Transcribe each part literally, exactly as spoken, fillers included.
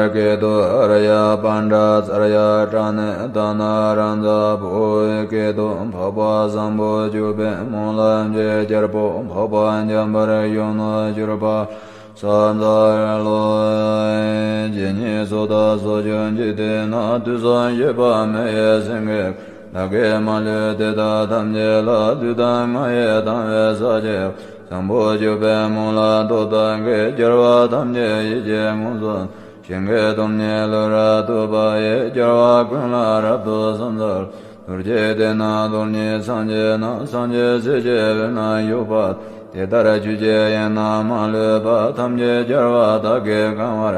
སྐད་དུ་ཨཱརྱ་པཎྜི་ཏ་ཙརྱ་པྲ་ཎི་ཏཱ་ན་རཱ་ཛ་བོ་ཝེ། སྐད་དུ་འཕགས་པ་བཟང་པོ་སྤྱོད་པའི་སྨོན་ལམ་གྱི་རྒྱལ་པོ་འཕགས་པ་འཇམ་དཔལ་གཞོན་ནུར་གྱུར་པ། ས་འཛམ་བུ་གླིང་ཇི་སྙེད་སུ་དག་སོགས་ཀྱང་འཇིག་རྟེན་ན་དུས་གསུམ་གཤེགས་པ་མི་ཡི་སེང་གེ། བདག་གིས་མ་ལུས་དེ་དག་ཐམས་ཅད་ལ། ལུས་དང་ངག་ཡིད་དང་བས་ཕྱག་བགྱིའོ། བཟང་པོ་སྤྱོད་པའི་སྨོན་ལམ་ཐོབ་པར་བགྱི། རྒྱལ་བ་ཐམས་ཅད་ཡིད་ཀྱིས་མངོན་སུམ། ཞིང་གི་སྟོང་ཉིད་ལུས་རབ་ཐོབ་པ་ཡི། རྒྱལ་བ་ཀུན་ལ་རབ་ཏུ་ཕྱག་འཚལ་ལོ། རྡོ་རྗེ་གདན་ནི་རྡོ་རྗེ་སེམས་ཀྱི་སྣང་། སངས་རྒྱས་སྲས་ཀྱི་དཔོན་ནི་ཡོད་པ། དེ་ལྟར་ཆོས་ཀྱི་དབྱིངས་རྣམས་མ་ལུས་པ། ཐམས་ཅད་རྒྱལ་བ་དག་གིས་གང་བར།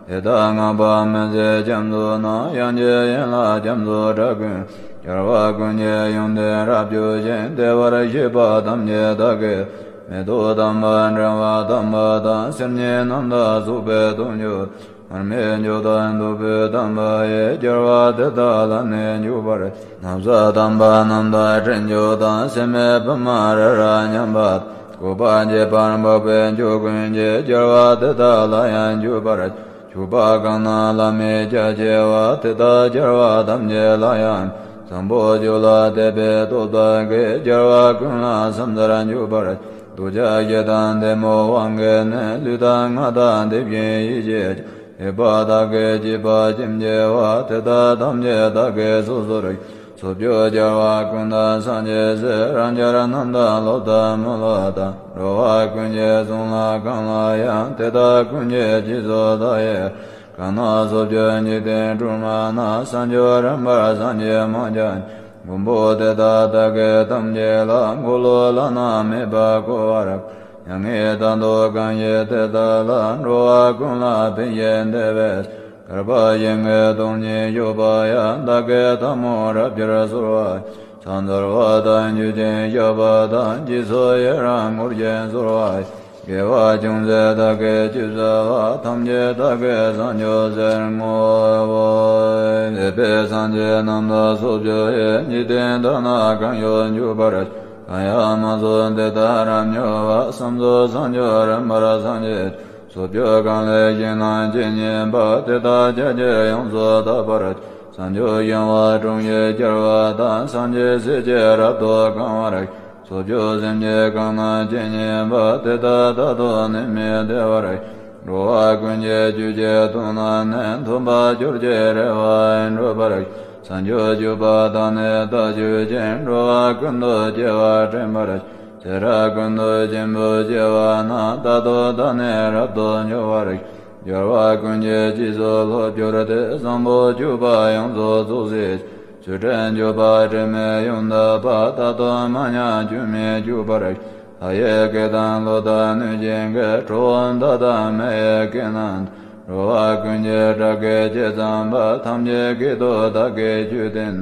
དེ་དག་བསྔགས་པ་མི་ཟད་རྒྱ་མཚོ་རྣམས། དབྱངས་ཀྱི་ཡན་ལག་རྒྱ་མཚོའི་སྒྲ་ཀུན། རྒྱལ་བ་ཀུན་གྱི་ཡོན་ཏན་རབ་བརྗོད་ཅིང་། བདེ་བར་གཤེགས་པ་ཐམས་ཅད་བདག་གིས། མེ་ཏོག་དམ་པ་འདྲ་བ་དམ་པ་དང་། སེར་སྙན་རྣམས་དང་སོགས་པའི་དུང་ཆུ། མར་མེ་མཆོག་དང་བདུག་སྤོས་དམ་པ་ཡིས། རྒྱལ་བ་དེ་དག་ལ་ནི་འཇུག་པར། ན་བཟའ་དམ་པ་རྣམས་དང་སྤྲིན་ཆུ་དང་། སྲན་མའི་བུ་མོ་རི་རབ་མཉམ་པ། བཀོད་པ་ཁྱད་པར་འཕགས་པའི་མཆོག་ཀུན་གྱི། རྒྱལ་བ་དེ་དག་ལ་ཡང་འཇུག་པར། ཆོས་པ་གང་རྣམས་བླ་མེད་རྒྱ་ཆེ་བ། དེ་དག་རྒྱལ་བ་ཐམས་ཅད་ལ་ཡང་། བཟང་པོ་སྤྱོད་ལ་དད་པས་ཐོབ་པར་བགྱི། རྒྱལ་བ་ཀུན་ལ་ཕྱག་འཚལ་འཇུག་པར། ཐུགས་རྗེ་ཆེ་དང་ལྡན་མོའི་དབང་གིས་ནི། ལུས་དང་ངག་དང་དེ་བཞིན་ཡིད་ཀྱིས་ཀྱང་། ཡོད་པ་དག་གིས་བགྱིས་པ་ཇི་བགྱིས་པ། དེ་དག་ཐམས་ཅད་བདག་གིས་སོ་སོར། སོ་བགྱིའོ་རྒྱལ་བ་ཀུན་བདག་སངས་རྒྱས་སྲས། རང་རྒྱལ་རྣམས་དང་སློབ་དང་མི་སློབ་དང་། འགྲོ་བ་ཀུན་གྱི་གསུང་ལ་གང་ལ་ཡང་། དེ་དག་ཀུན་གྱི་རྗེས་སུ་བདག་ཡི། གང་རྣམས་སོ་བགྱིའོ་འཇིག་རྟེན་སྒྲོན་མ་ན། བྱང་ཆུབ་རིམ་པར་སངས་རྒྱས་མང་ཆེ། མགོན་པོ་དེ་དག་བདག་གིས་ཐམས་ཅད་ལ། འཁོར་ལོ་བླ་ན་མེད་པ་བསྐོར་བར། མྱ་ངན་དང་དུ་གང་བཞེད་དེ་དག་ལ། འགྲོ་བ་ཀུན་ལ་ཕན་ཞིང་བདེ་བའི། བསྐལ་པ་ཞིང་གི་སྟོང་ཉིད་ཞུགས་པ་ཡང་། བདག་གི་ཐལ་མོ་རབ་འབྱར་གསོལ་བ། ཕྱག་འཚལ་བ་དང་མཆོད་ཅིང་བཤགས་པ་དང་། རྗེས་སུ་ཡི་རང་བསྔོ་ཞིང་གསོལ་བ། དགེ་བ་ཅུང་ཟད་བདག་གིས་ཅི་བསགས་པ། ཐམས་ཅད་བདག་གིས་བྱང་ཆུབ་ཕྱིར་བསྔོའོ། འདས་པའི་སངས་རྒྱས་རྣམས་ལ་སོ་བགྱིའོ། འཇིག་རྟེན་དག་ན་གང་བཞུགས་འཇུག་པར། གང་ཡང་མ་གསོན་དེ་དག་རབ་མྱུར་བར། བསམ་རྫོགས་བྱང་ཆུབ་རིམ་པར་སངས་རྒྱས། སོ་བགྱིའོ་གང་ལས་ཞིང་རྣམས་ཇི་སྙེད་པ། དེ་དག་ཕྱོགས་བཅུར་ཡོངས་སུ་དག་པར། བྱང་ཆུབ་ཤིང་དབང་དྲུང་གི་རྒྱལ་པོ་དང་། སངས་རྒྱས་སྲས་ཀྱིས་རབ་ཏུ་གང་བར། སོ་བགྱིའོ་སེམས་ཅན་གང་རྣམས་ཇི་སྙེད་པ། དེ་དག་རྟག་ཏུ་ནད་མེད་བདེ་བར། འགྲོ་བ་ཀུན་གྱི་རྒྱུད་ཀྱི་དོན་རྣམས་ནི། ཐོབ་པར་གྱུར་ཅིག་རེ་བ་ཡིས་འགྲུབ་པར། བྱང་ཆུབ་སྤྱོད་པ་དག་ནི་བདག་སྤྱོད་ཅིང་། འགྲོ་བ་ཀུན་ཏུ་སྐྱེ་བ་དྲན་པར། ཚེ་རབས་ཀུན་ཏུ་སྐྱེས་བུ་སྐྱེ་བ་ན། རྟག་ཏུ་བདག་ནི་རབ་ཏུ་འབྱུང་བར། རྒྱལ་བ་ཀུན་གྱི་རྗེས་སུ་སློབ་གྱུར་ཏེ། བཟང་པོ་སྤྱོད་པ་ཡོངས་སུ་རྫོགས་སྲིད། ཆོས་དྲན་སྤྱོད་པ་དྲི་མེད་ཡོངས་དག་པ། རྟག་ཏུ་མ་ཉམས་སྐྱོན་མེད་སྤྱོད་པར། ལྷ་ཡི་སྐད་དང་ཀླུ་དང་གནོད་སྦྱིན་སྐད། ཁྲོ་བོ་དག་དང་མི་ཡི་སྐད་རྣམས། འགྲོ་བ་ཀུན་གྱི་སྐྲག་སྐད་ཇི་ཙམ་པ། ཐམས་ཅད་སྐད་དུ་བདག་གིས་ཆོས་བསྟན།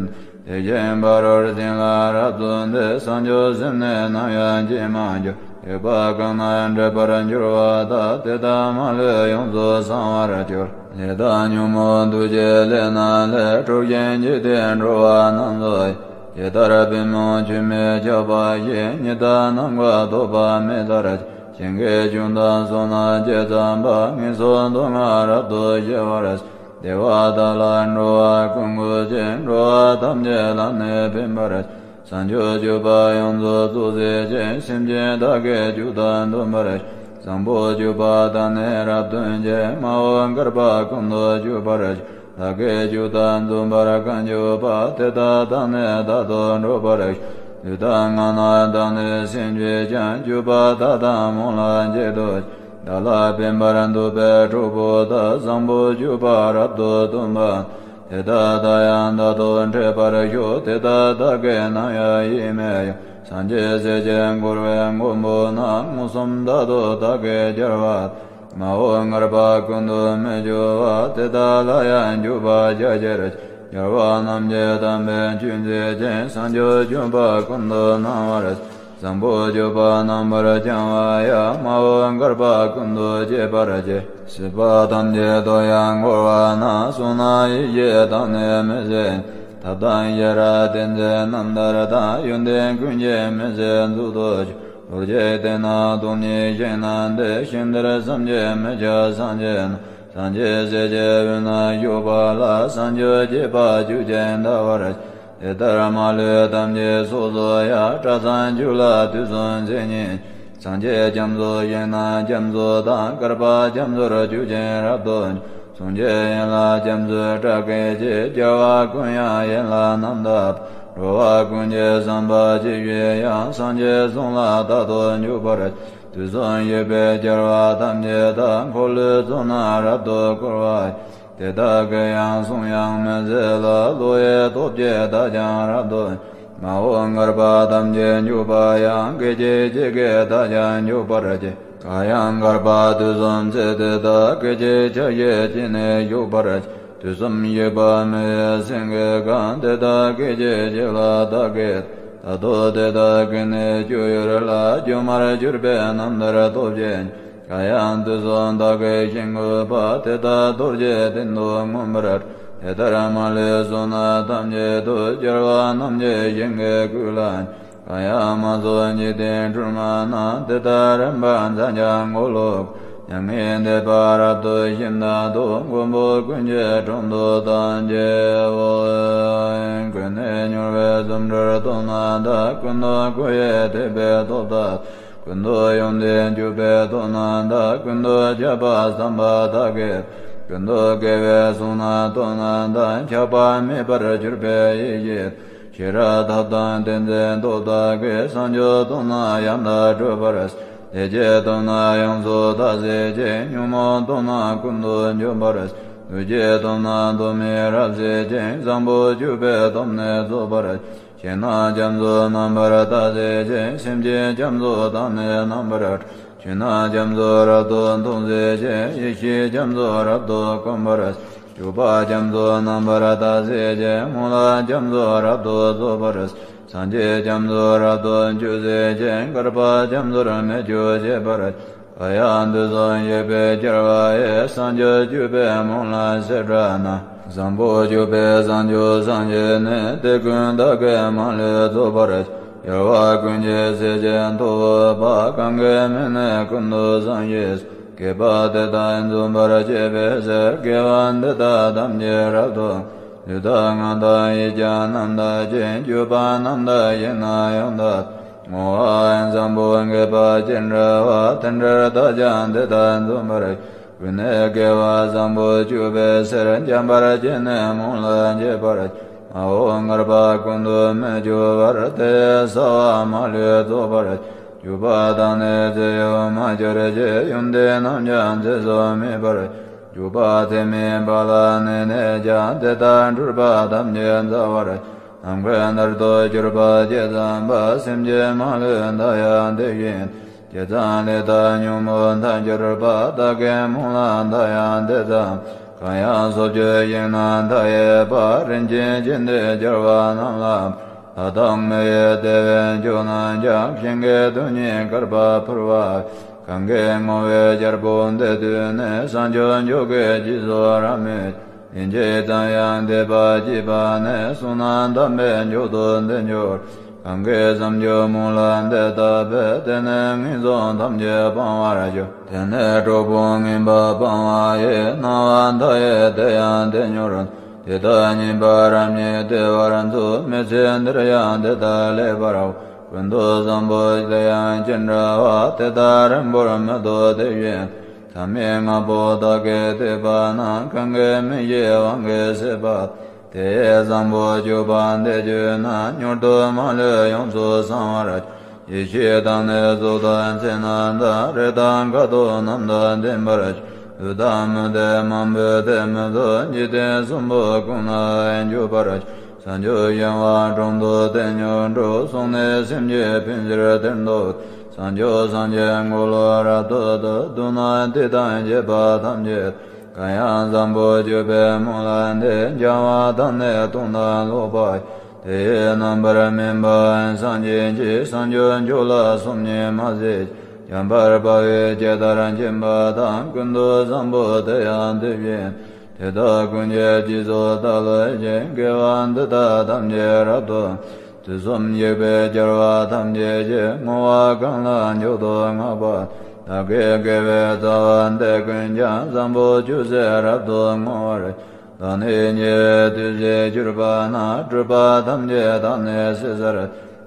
དེ་བཞིན་ཕ་རོལ་ཕྱིན་ལ་རབ་ཏུ་འདུས། བྱང་ཆུབ་སེམས་ནི་ནམ་ཡང་ཇི་མ་འཇུག། ཡོད་པ་གང་རྣམས་འདྲེན་པར་འགྱུར་བ་དག། དེ་དག་མ་ལུས་ཡོངས་སུ་བྱང་བར་གྱུར། ལས་དང་ཉོན་མོངས་འདུ་བྱེད་ལས་རྣམས་ལས། འགྲོ་ཞིང་འཇིག་རྟེན་འགྲོ་བ་རྣམས་སུ། ཇི་ལྟར་པུས་མོ་ཆུ་མིག་ཁྱབ་པ་བཞིན། ཉི་ཟླ་ནམ་མཁའ་ཐོགས་པ་མེ་ལྟར། ཞིང་གི་ཆུ་དང་སོ་ནམ་ཇི་ཙམ་པ། ངན་སོང་སྡུག་བསྔལ་རབ་ཏུ་ཞི་བར། བདེ་བ་དག་ལ་འགྲོ་བ་ཀུན་འགོད་ཅིང་། འགྲོ་བ་ཐམས་ཅད་ལ་ནི་ཕན་པར། བྱང་ཆུབ་སྤྱོད་པ་ཡོངས་སུ་རྫོགས་བྱེད་ཅིང་། སེམས་ཅན་དག་གི་རྒྱུད་དང་ལྡན་པར། བཟང་པོ་སྤྱོད་པ་དག་ནི་རབ་སྟོན་ཅིང་། མ་འོངས་བསྐལ་པ་ཀུན་ཏུ་སྤྱོད་པར། བདག་གི་རྒྱུད་དང་འཛོམས་པར་གང་གྱུར་པ། དེ་དག་དང་ནི་རྟག་ཏུ་འགྲོགས་པར་ཤོག། ལུས་དང་ངག་རྣམས་དང་ནི་སེམས་ཀྱིས་ཀྱང་། སྤྱོད་པ་དག་དང་སྨོན་ལམ་གཅིག་ཏུ། བདག་ལ་ཕན་པར་འདོད་པའི་གྲོགས་པོ་དག། བཟང་པོ་སྤྱོད་པ་རབ་ཏུ་སྟོན་པ། དེ་དག་དང་ཡང་རྟག་ཏུ་འཕྲད་པར་ཤོག། དེ་དག་བདག་གིས་ནམ་ཡང་ཡིད་མི་དབྱུང་། སངས་རྒྱས་སྲས་ཀྱི་འཁོར་བའི་མགོན་པོ་རྣམས། མངོན་སུམ་རྟག་ཏུ་བདག་གིས་རྒྱལ་བ། མ་འོངས་བསྐལ་པ་ཀུན་ཏུ་མི་སྐྱོ་བ། དེ་དག་ལ་ཡང་འཇུག་པར་བྱ་ཕྱིར། རྒྱལ་བ་རྣམས་ཀྱི་དམ་པའི་ཆོས་མཛད་ཅིང་། བྱང་ཆུབ་སྤྱོད་པ་ཀུན་ཏུ་སྣང་བར། བཟང་པོ་སྤྱོད་པ་རྣམ་པར་སྦྱང་བ་ཡང་། མ་འོངས་བསྐལ་པ་ཀུན་ཏུ་སྤྱད་པར་བགྱི། སྲིད་པ་ཐམས་ཅད་དུ་ཡང་འཁོར་བ་ན། བསོད་ནམས་ཡེ་ཤེས་དག་ནི་མི་ཟད། ཐབས་དང་ཤེས་རབ་ཏིང་འཛིན་རྣམ་ཐར་དང་། ཡོན་ཏན་ཀུན་གྱི་མི་ཟད་མཛོད་དུ་གྱུར། རྡོ་རྗེ་གདན་ནི་སྟོང་ཉིད་ཞིང་རྣམས་ཏེ། ཞིང་དེར་སེམས་ཅན་མི་ཁྱབ་སངས་རྒྱས་རྣམས། ཐམས་ཅད་སྲས་ཀྱི་དབུས་ན་བཞུགས་པ་ལ། བྱང་ཆུབ་སྤྱད་པ་བཅུ་ཆེན་བལྟ་བར་བྱ། དེ་ལྟར་མ་ལུས་ཐམས་ཅད་སོ་སོ་ཡང་། སྐྲ་བསང་བཅུ་ལ་དུས་གསུམ་མཚན་ཉིད་ཀྱི། སངས་རྒྱས་རྒྱ་མཚོ་ཞིང་རྣམས་རྒྱ་མཚོ་དང་། བསྐལ་པ་རྒྱ་མཚོར་རྒྱུ་ཅན་རབ་ཏུ་བྱུང་། གསུང་གཅིག་ཡན་ལག་རྒྱ་མཚོའི་སྒྲ་སྐད་ཀྱིས། རྒྱལ་བ་ཀུན་དབྱངས་ཡན་ལག་རྣམ་དག་པ། འགྲོ་བ་ཀུན་གྱི་བསམ་པ་ཇི་བཞིན་དབྱངས། སངས་རྒྱས་གསུང་ལ་རྟག་ཏུ་འཇུག་པར་བྱ། དུས་གསུམ་བཞུགས་པའི་རྒྱལ་བ་ཐམས་ཅད་དག་འཁོར་ལོའི་གཙུག་ན་རབ་ཏུ་བསྐོར་བར་བྱ། དེ་དག་གི་ཡང་གསུང་དབྱངས་མི་ཟད་ལ། བློ་ཡི་སྟོབས་ཀྱིས་བདག་ཀྱང་རབ་ཏུ། མ་འོངས་བསྐལ་པ་ཐམས་ཅད་འཇུག་པ་ཡང་། སྐད་ཅིག་གཅིག་གིས་བདག་ཀྱང་འཇུག་པར་བྱེད། གང་ཡང་བསྐལ་པ་དུས་གསུམ་ཚེ་དེ་དག་སྐད་ཅིག་ཆ་ཤས་གཅིག་ནས་བཞུགས་པར་བྱེད། དུས་གསུམ་བཞུགས་པ་མི་ཡི་སེང་གེ་གང་། དེ་དག་སྐད་ཅིག་གཅིག་ལ་བདག་གིས། ད་དུང་དེ་དག་གི་ནི་སྤྱོད་ཡུལ་ལ། སྒྱུ་མར་གྱུར་པའི་རྣམ་ཐར་སྟོབས་ཆེན། གང་ཡང་དུས་གསུམ་བདག་གིས་ཞིང་བཀོད་པ། དེ་དག་རྡོ་རྗེའི་གདན་དུ་མངོན་པར། དེ་ལྟར་མ་ལུས་གསུང་རྣམས་ཐམས་ཅད་དུ། རྒྱལ་བ་རྣམས་ཀྱི་ཞིང་གི་སྐུ་ལ། གང་ཡང་མ་སོང་འཇིག་རྟེན་སྒྲོན་མ་རྣམས། དེ་དག་རིམ་པར་འཛག་ཀྱང་གོ་ལོག་མྱ་ངན་འདས་པ་རབ་ཏུ་ཞི་མཐའ་དུ། མགོན་པོ་ཀུན་གྱི་དྲུང་དུ་བདག་མཆིའོ། ཀུན་ནས་མྱུར་བའི་རྫུ་འཕྲུལ་སྟོབས་རྣམས་དང་། ཀུན་ཏུ་བསྐོར་ཡི་ཐེག་པའི་སྟོབས་དག་ཀུན་ཏུ་ཡོངས་འདུས་གྱུར་པའི་སྟོབས་རྣམས་དང་། ཀུན་ཏུ་ཁྱབ་པ་བསམ་པ་དག་གིས། ཀུན་ཏུ་དགེ་བའི་གསུང་རྣམས་སྟོབས་རྣམས་དང་། ཆགས་པ་མེད་པར་གྱུར་པའི་ཡེ་ཤེས། ཤེས་རབ་ཐབས་དང་ཏིང་འཛིན་སྟོབས་དག་གིས། བྱང་ཆུབ་སྟོབས་རྣམས་ཡང་དག་སྒྲུབ་པར་བྱེད། ལས་ཀྱི་སྟོབས་རྣམས་ཡོངས་སུ་དག་བྱེད་ཅིང་། ཉོན་མོངས་སྟོབས་རྣམས་ཀུན་ཏུ་འཇོམས་པར་བྱེད། ལུས་ཀྱི་སྟོབས་རྣམས་སྟོབས་མེད་རབ་བྱེད་ཅིང་། བཟང་པོ་སྤྱོད་པའི་སྟོབས་ནི་རྫོགས་པར་བྱེད། ཞིང་རྣམས་རྒྱ་མཚོ་རྣམ་པར་དག་བྱེད་ཅིང་། སེམས་ཅན་རྒྱ་མཚོ་དག་ནི་རྣམ་པར་གྲོལ། ཆོས་རྣམས་རྒྱ་མཚོ་རབ་ཏུ་མཐོང་བྱེད་ཅིང་། ཡེ་ཤེས་རྒྱ་མཚོ་རབ་ཏུ་བསྒོམ་པར་བྱེད། སྤྱོད་པ་རྒྱ་མཚོ་རྣམ་པར་དག་བྱེད་ཅིང་། སྨོན་ལམ་རྒྱ་མཚོ་རབ་ཏུ་རྫོགས་པར་བྱེད། སངས་རྒྱས་རྒྱ་མཚོ་རབ་ཏུ་འཇུག་བྱེད་ཅིང་། བསྐལ་པ་རྒྱ་མཚོར་མི་སྐྱོ་བྱེད་པར་བྱེད། གང་ཡང་དུས་གསུམ་བཞུགས་པའི་རྒྱལ་བ་ཡི། བྱང་ཆུབ་སྤྱོད་པའི་སྨོན་ལམ་བྱེ་བྲག་རྣམས། བཟང་པོ་སྤྱོད་པའི་བྱང་ཆུབ་སངས་རྒྱས་ནི། དེ་ཀུན་བདག་གིས་མ་ལུས་རྫོགས་པར་བྱེད། རྒྱལ་བ་ཀུན་གྱི་སྲས་ཀྱི་ཐུ་བོ་པ། གང་གི་མིང་ནི་ཀུན་ཏུ་བཟང་ཞེས་བྱ། བསྐལ་པ་དེ་དག་འཇོམས་པར་བྱེད་པའི་ཕྱིར། དགེ་བ་འདི་དག་ཐམས་ཅད་རབ་ཏུ། ལུས་དང་ངག་དང་ཡིད་ཀྱང་རྣམ་དག་ཅིང་། སྤྱོད་པ་རྣམ་དག་ཞིང་རྣམས་ཡོངས་དག་ངོ་བོ་བཟང་པོ་དགེ་བ་ཅི་འདྲ་བ། དེ་འདྲར་བདག་ཀྱང་དེ་དག་འཇོམས་པར་བྱེད། ཀུན་ནས་དགེ་བ་བཟང་པོ་སྤྱོད་པའི་ཕྱིར། འཇམ་དཔལ་གྱིས་ནི་སྨོན་ལམ་བགྱིད་པར་བྱེད། མ་འོངས་བསྐལ་པ་ཀུན་ཏུ་མི་སྐྱོ་བར། དེ་ཡི་བྱ་བ་མ་ལུས་རྫོགས་པར་བྱེད། སྤྱོད་པ་དག་ནི་ཚེ་ཡོད་མ་གྱུར་ཅིག་ཡོན་ཏན་རྣམས་ཀྱང་ཚེ་སྲོག་མེད་པར་བྱེད། སྤྱོད་པ་ཚད་མེད་པ་ལ་གནས་ནས་ཀྱང་། དེ་དག་འཁྲུལ་པ་ཐམས་ཅད་འཇོམས་པར་བྱེད། ནམ་མཁའི་མཐར་ཐུག་གྱུར་པ་ཇི་ཙམ་པ། སེམས་ཅན་མ་ལུས་མཐའ་ཡས་དེ་བཞིན་ཇི་ཙམ་ལས་དང་ཉོན་མོངས་མཐའ་གྱུར་པ། བདག་གི་སྨོན་ལམ་མཐའ་ཡས་དེ་ཙམ། གང་ཡང་སོ་སྐྱེ་ཞིང་རྣམས་མཐའ་ཡས་པ། རིན་ཆེན་ཆེ་འདི་རྒྱལ་བ་རྣམས་ལ། ལྷ་དང་མི་ཡི་དེ་བས་མཆོག་རྣམས་ཀྱང་། ཞིང་གི་རྡུལ་སྙེད་བསྐལ་པར་འཕུར་བ། གང་གིས་བསྔོ་བའི་རྒྱལ་པོ་འདི་ཐོས་ནས། བྱང་ཆུབ་མཆོག་གི་རྗེས་སུ་རབ་མོས། ལན་གཅིག་ཙམ་ཡང་འདས་པ་སྐྱེས་པ་ནས། བསོད་ནམས་དམ་པའི་མཆོག་ཏུ་འདི་འགྱུར། གང་གིས་བྱང་ཆུབ་སྨོན་ལམ་འདི་བཏབ་པས། དེ་ནི་ངན་སོང་ཐམས་ཅད་སྤང་བར་འགྱུར། དེ་ནི་གྲོགས་པོ་ངན་པ་སྤངས་པ་ཡི། སྣང་བ་མཐའ་ཡས་དེ་ཡང་དེ་མྱུར། དེ་དག་ཉེས་པ་རབ་ཉིད་དེ་བར་འཚོ། མི་ཚེ་འདིར་ཡང་དེ་དག་ལེགས་པར་འོང་། ཀུན་ཏུ་བཟང་པོ་དེ་ཡང་ཅི་འདྲ་བ། དེ་དག་རིང་པོར་མི་ཐོགས་དེ་བཞིན། མཐའ་མེད་ལྔ་པོ་དག་གི་ཐེག་པ་རྣམས། གང་གིས་མི་ཤེས་དབང་གིས་ཟད་པ། དེ་ཡི་བཟང་པོ་སྤྱོད་པ་འདི་བརྗོད་ན། མྱུར་དུ་མ་ལུས་ཡོངས་སུ་བྱང་བར་འགྱུར། ཡེ་ཤེས་དང་ནི་གཟུགས་དང་མཚན་རྣམས་དང་། རེག་དང་ཁ་དོག་རྣམས་དང་ལྡན་པར་འགྱུར། ལུས་དང་མི་ལྡན་མང་པོས་དེ་མི་ཚོར། འཇིག་རྟེན་གསུམ་པོ་ཀུན་ན་འཇུག་པར་འགྱུར། བྱང་ཆུབ་ཤིང་དབང་དྲུང་དུ་དེ་མྱུར་འགྲོ། སོང་ནས་སེམས་ཅན་ཕན་ཕྱིར་དེར་འདུག་བྱང་ཆུབ་སངས་རྒྱས་འཁོར་ལོ་རབ་ཏུ་བསྡུ། མདོར་ན་དེ་དང་བཅས་པ་ཐམས་ཅད། གང་ཡང་བཟང་པོ་སྤྱོད་པའི་སྨོན་ལམ་འདི། བྱང་བ་དང་ནི་སྟོང་དང་ལོག་པ། དེ་ཡི་རྣམ་པར་སྨིན་པ་སངས་རྒྱས་ཀྱི། བྱང་ཆུབ་མཆོག་ལ་སོམ་ཉི་མ་བྱེད། འཇམ་དཔལ་དཔའ་བོས་ཇི་ལྟར་མཁྱེན་པ་དང་། ཀུན་ཏུ་བཟང་པོ་དེ་ཡང་དེ་བཞིན། དེ་དག་ཀུན་གྱི་རྗེས་སུ་བདག་སློབ་ཅིང་། དགེ་བ་འདི་དག་ཐམས་ཅད་རབ་ཏུ། དུས་གསུམ་གཤེགས་པའི་རྒྱལ་བ་ཐམས་ཅད་ཀྱིས། བསྔོ་བ་གང་ལ་མཆོག་ཏུ་བསྔགས་པ། བདག་གི་དགེ་བའི་རྩ་བ་འདི་ཀུན་ཀྱང་བཟང་པོ་ཅུང་ཟད་རབ་ཏུ་བསྔོ་བར་བདག་ནི་ཉེ་བའི་དུས་སུ་གྱུར་པ་ན། སྒྲུབ་པ་ཐམས་ཅད་བདག་ནི་སྲིད་མཐར།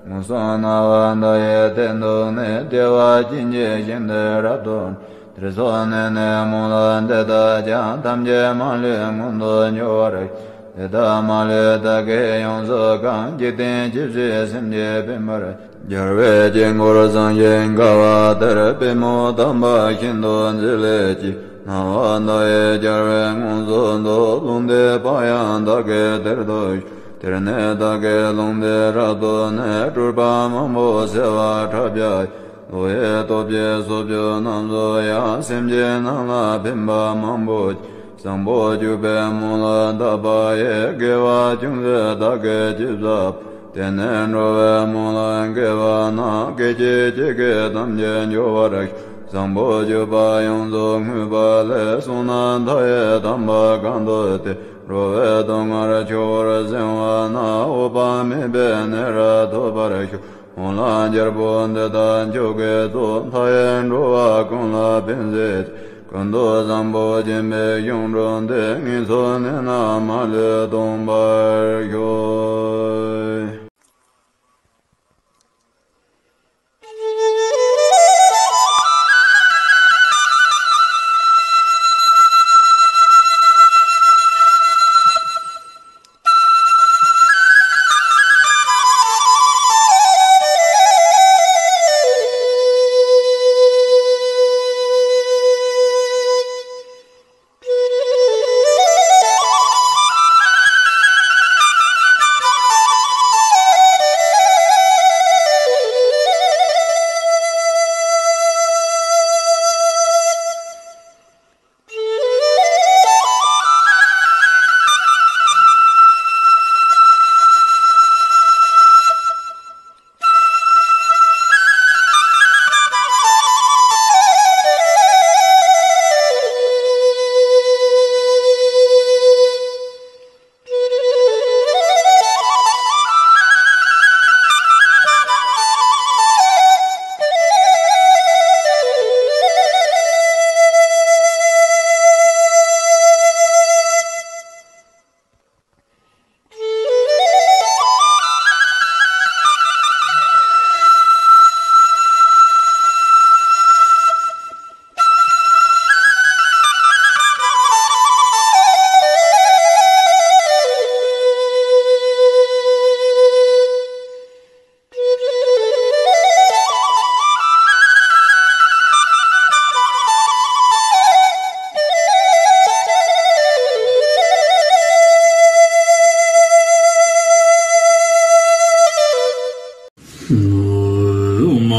མངོན་སུམ་སྣང་བ་མཐའ་ཡས་སྟེང་དུ་ནི། བདེ་བ་ཅན་གྱི་ཞིང་དུ་རབ་ཏུ། དེར་སོང་ནས་ནི་སྨོན་ལམ་འདི་དག་ཀྱང་། ཐམས་ཅད་མ་ལུས་མངོན་དུ་འགྱུར་བར། དེ་དག་མ་ལུས་བདག་གིས་ཡོངས་སུ་གང་། འཇིག་རྟེན་ཇི་སྲིད་སེམས་ཅན་ཕན་པར། རྒྱལ་བའི་དཀྱིལ་འཁོར་བཟང་ཞིང་དགའ་བ་དེར། པུས་མོ་བསྟན་པ་ཤིན་ཏུ་མཛེས་ལེགས་ཀྱིས། སྣང་བ་མཐའ་ཡས་རྒྱལ་བས་མངོན་སུམ་དུ། ལུང་བསྟན་པ་ཡང་བདག་གིས་དེར་ཐོས་ཤིང་། དེར་ནི་བདག་གིས་ལུང་བསྟན་རབ་ཏུ་ནི། སྤྲུལ་པ་མང་པོ་གསལ་བ་ཕྲག་བརྒྱ་ཡིས། བློ་ཡི་སྟོབས་ཀྱིས་སྲོག་གཅོད་རྣམས་སུ་ཡང་། སེམས་ཅན་རྣམས་ལ་ཕན་པ་མང་པོ་བསྐྱེད། བཟང་པོ་སྤྱོད་པའི་སྨོན་ལམ་བཏབ་པ་ཡིས། དགེ་བ་ཅུང་ཟད་བདག་གིས་ཅི་བསགས་པ། དེ་ནི་འགྲོ་བའི་སྨོན་ལམ་དགེ་བ་རྣམས། སྐད་ཅིག་གཅིག་གིས་ཐམས་ཅད་འཇོམས་པར་ཤོག་བཟང་པོ་སྤྱོད་པ་ཡོངས་སུ་བསྔོས་པ་ལས། བསོད་ནམས་མཐའ་ཡས་དམ་པ་གང་ཐོབ་སྟེ། འགྲོ་བའི་སྡུག་བསྔལ་ཆུ་བོར་སེལ་བ་ན། འོད་དཔག་མེད་པའི་གནས་རབ་ཐོབ་པར་ཤོག་སྨོན་ལམ་རྒྱལ་པོ་འདི་དག་མཆོག་གི་གཙོ། མཐའ་ཡས་འགྲོ་བ་ཀུན་ལ་ཕན་མཛད་དེ། ཀུན་ཏུ་བཟང་པོ་སྦྱིན་པའི་གཞུང་གྲུབ་སྟེ། ངན་སོང་གནས་རྣམས་མ་ལུས་སྟོངས་པར་ཤོག་ཨོཾ་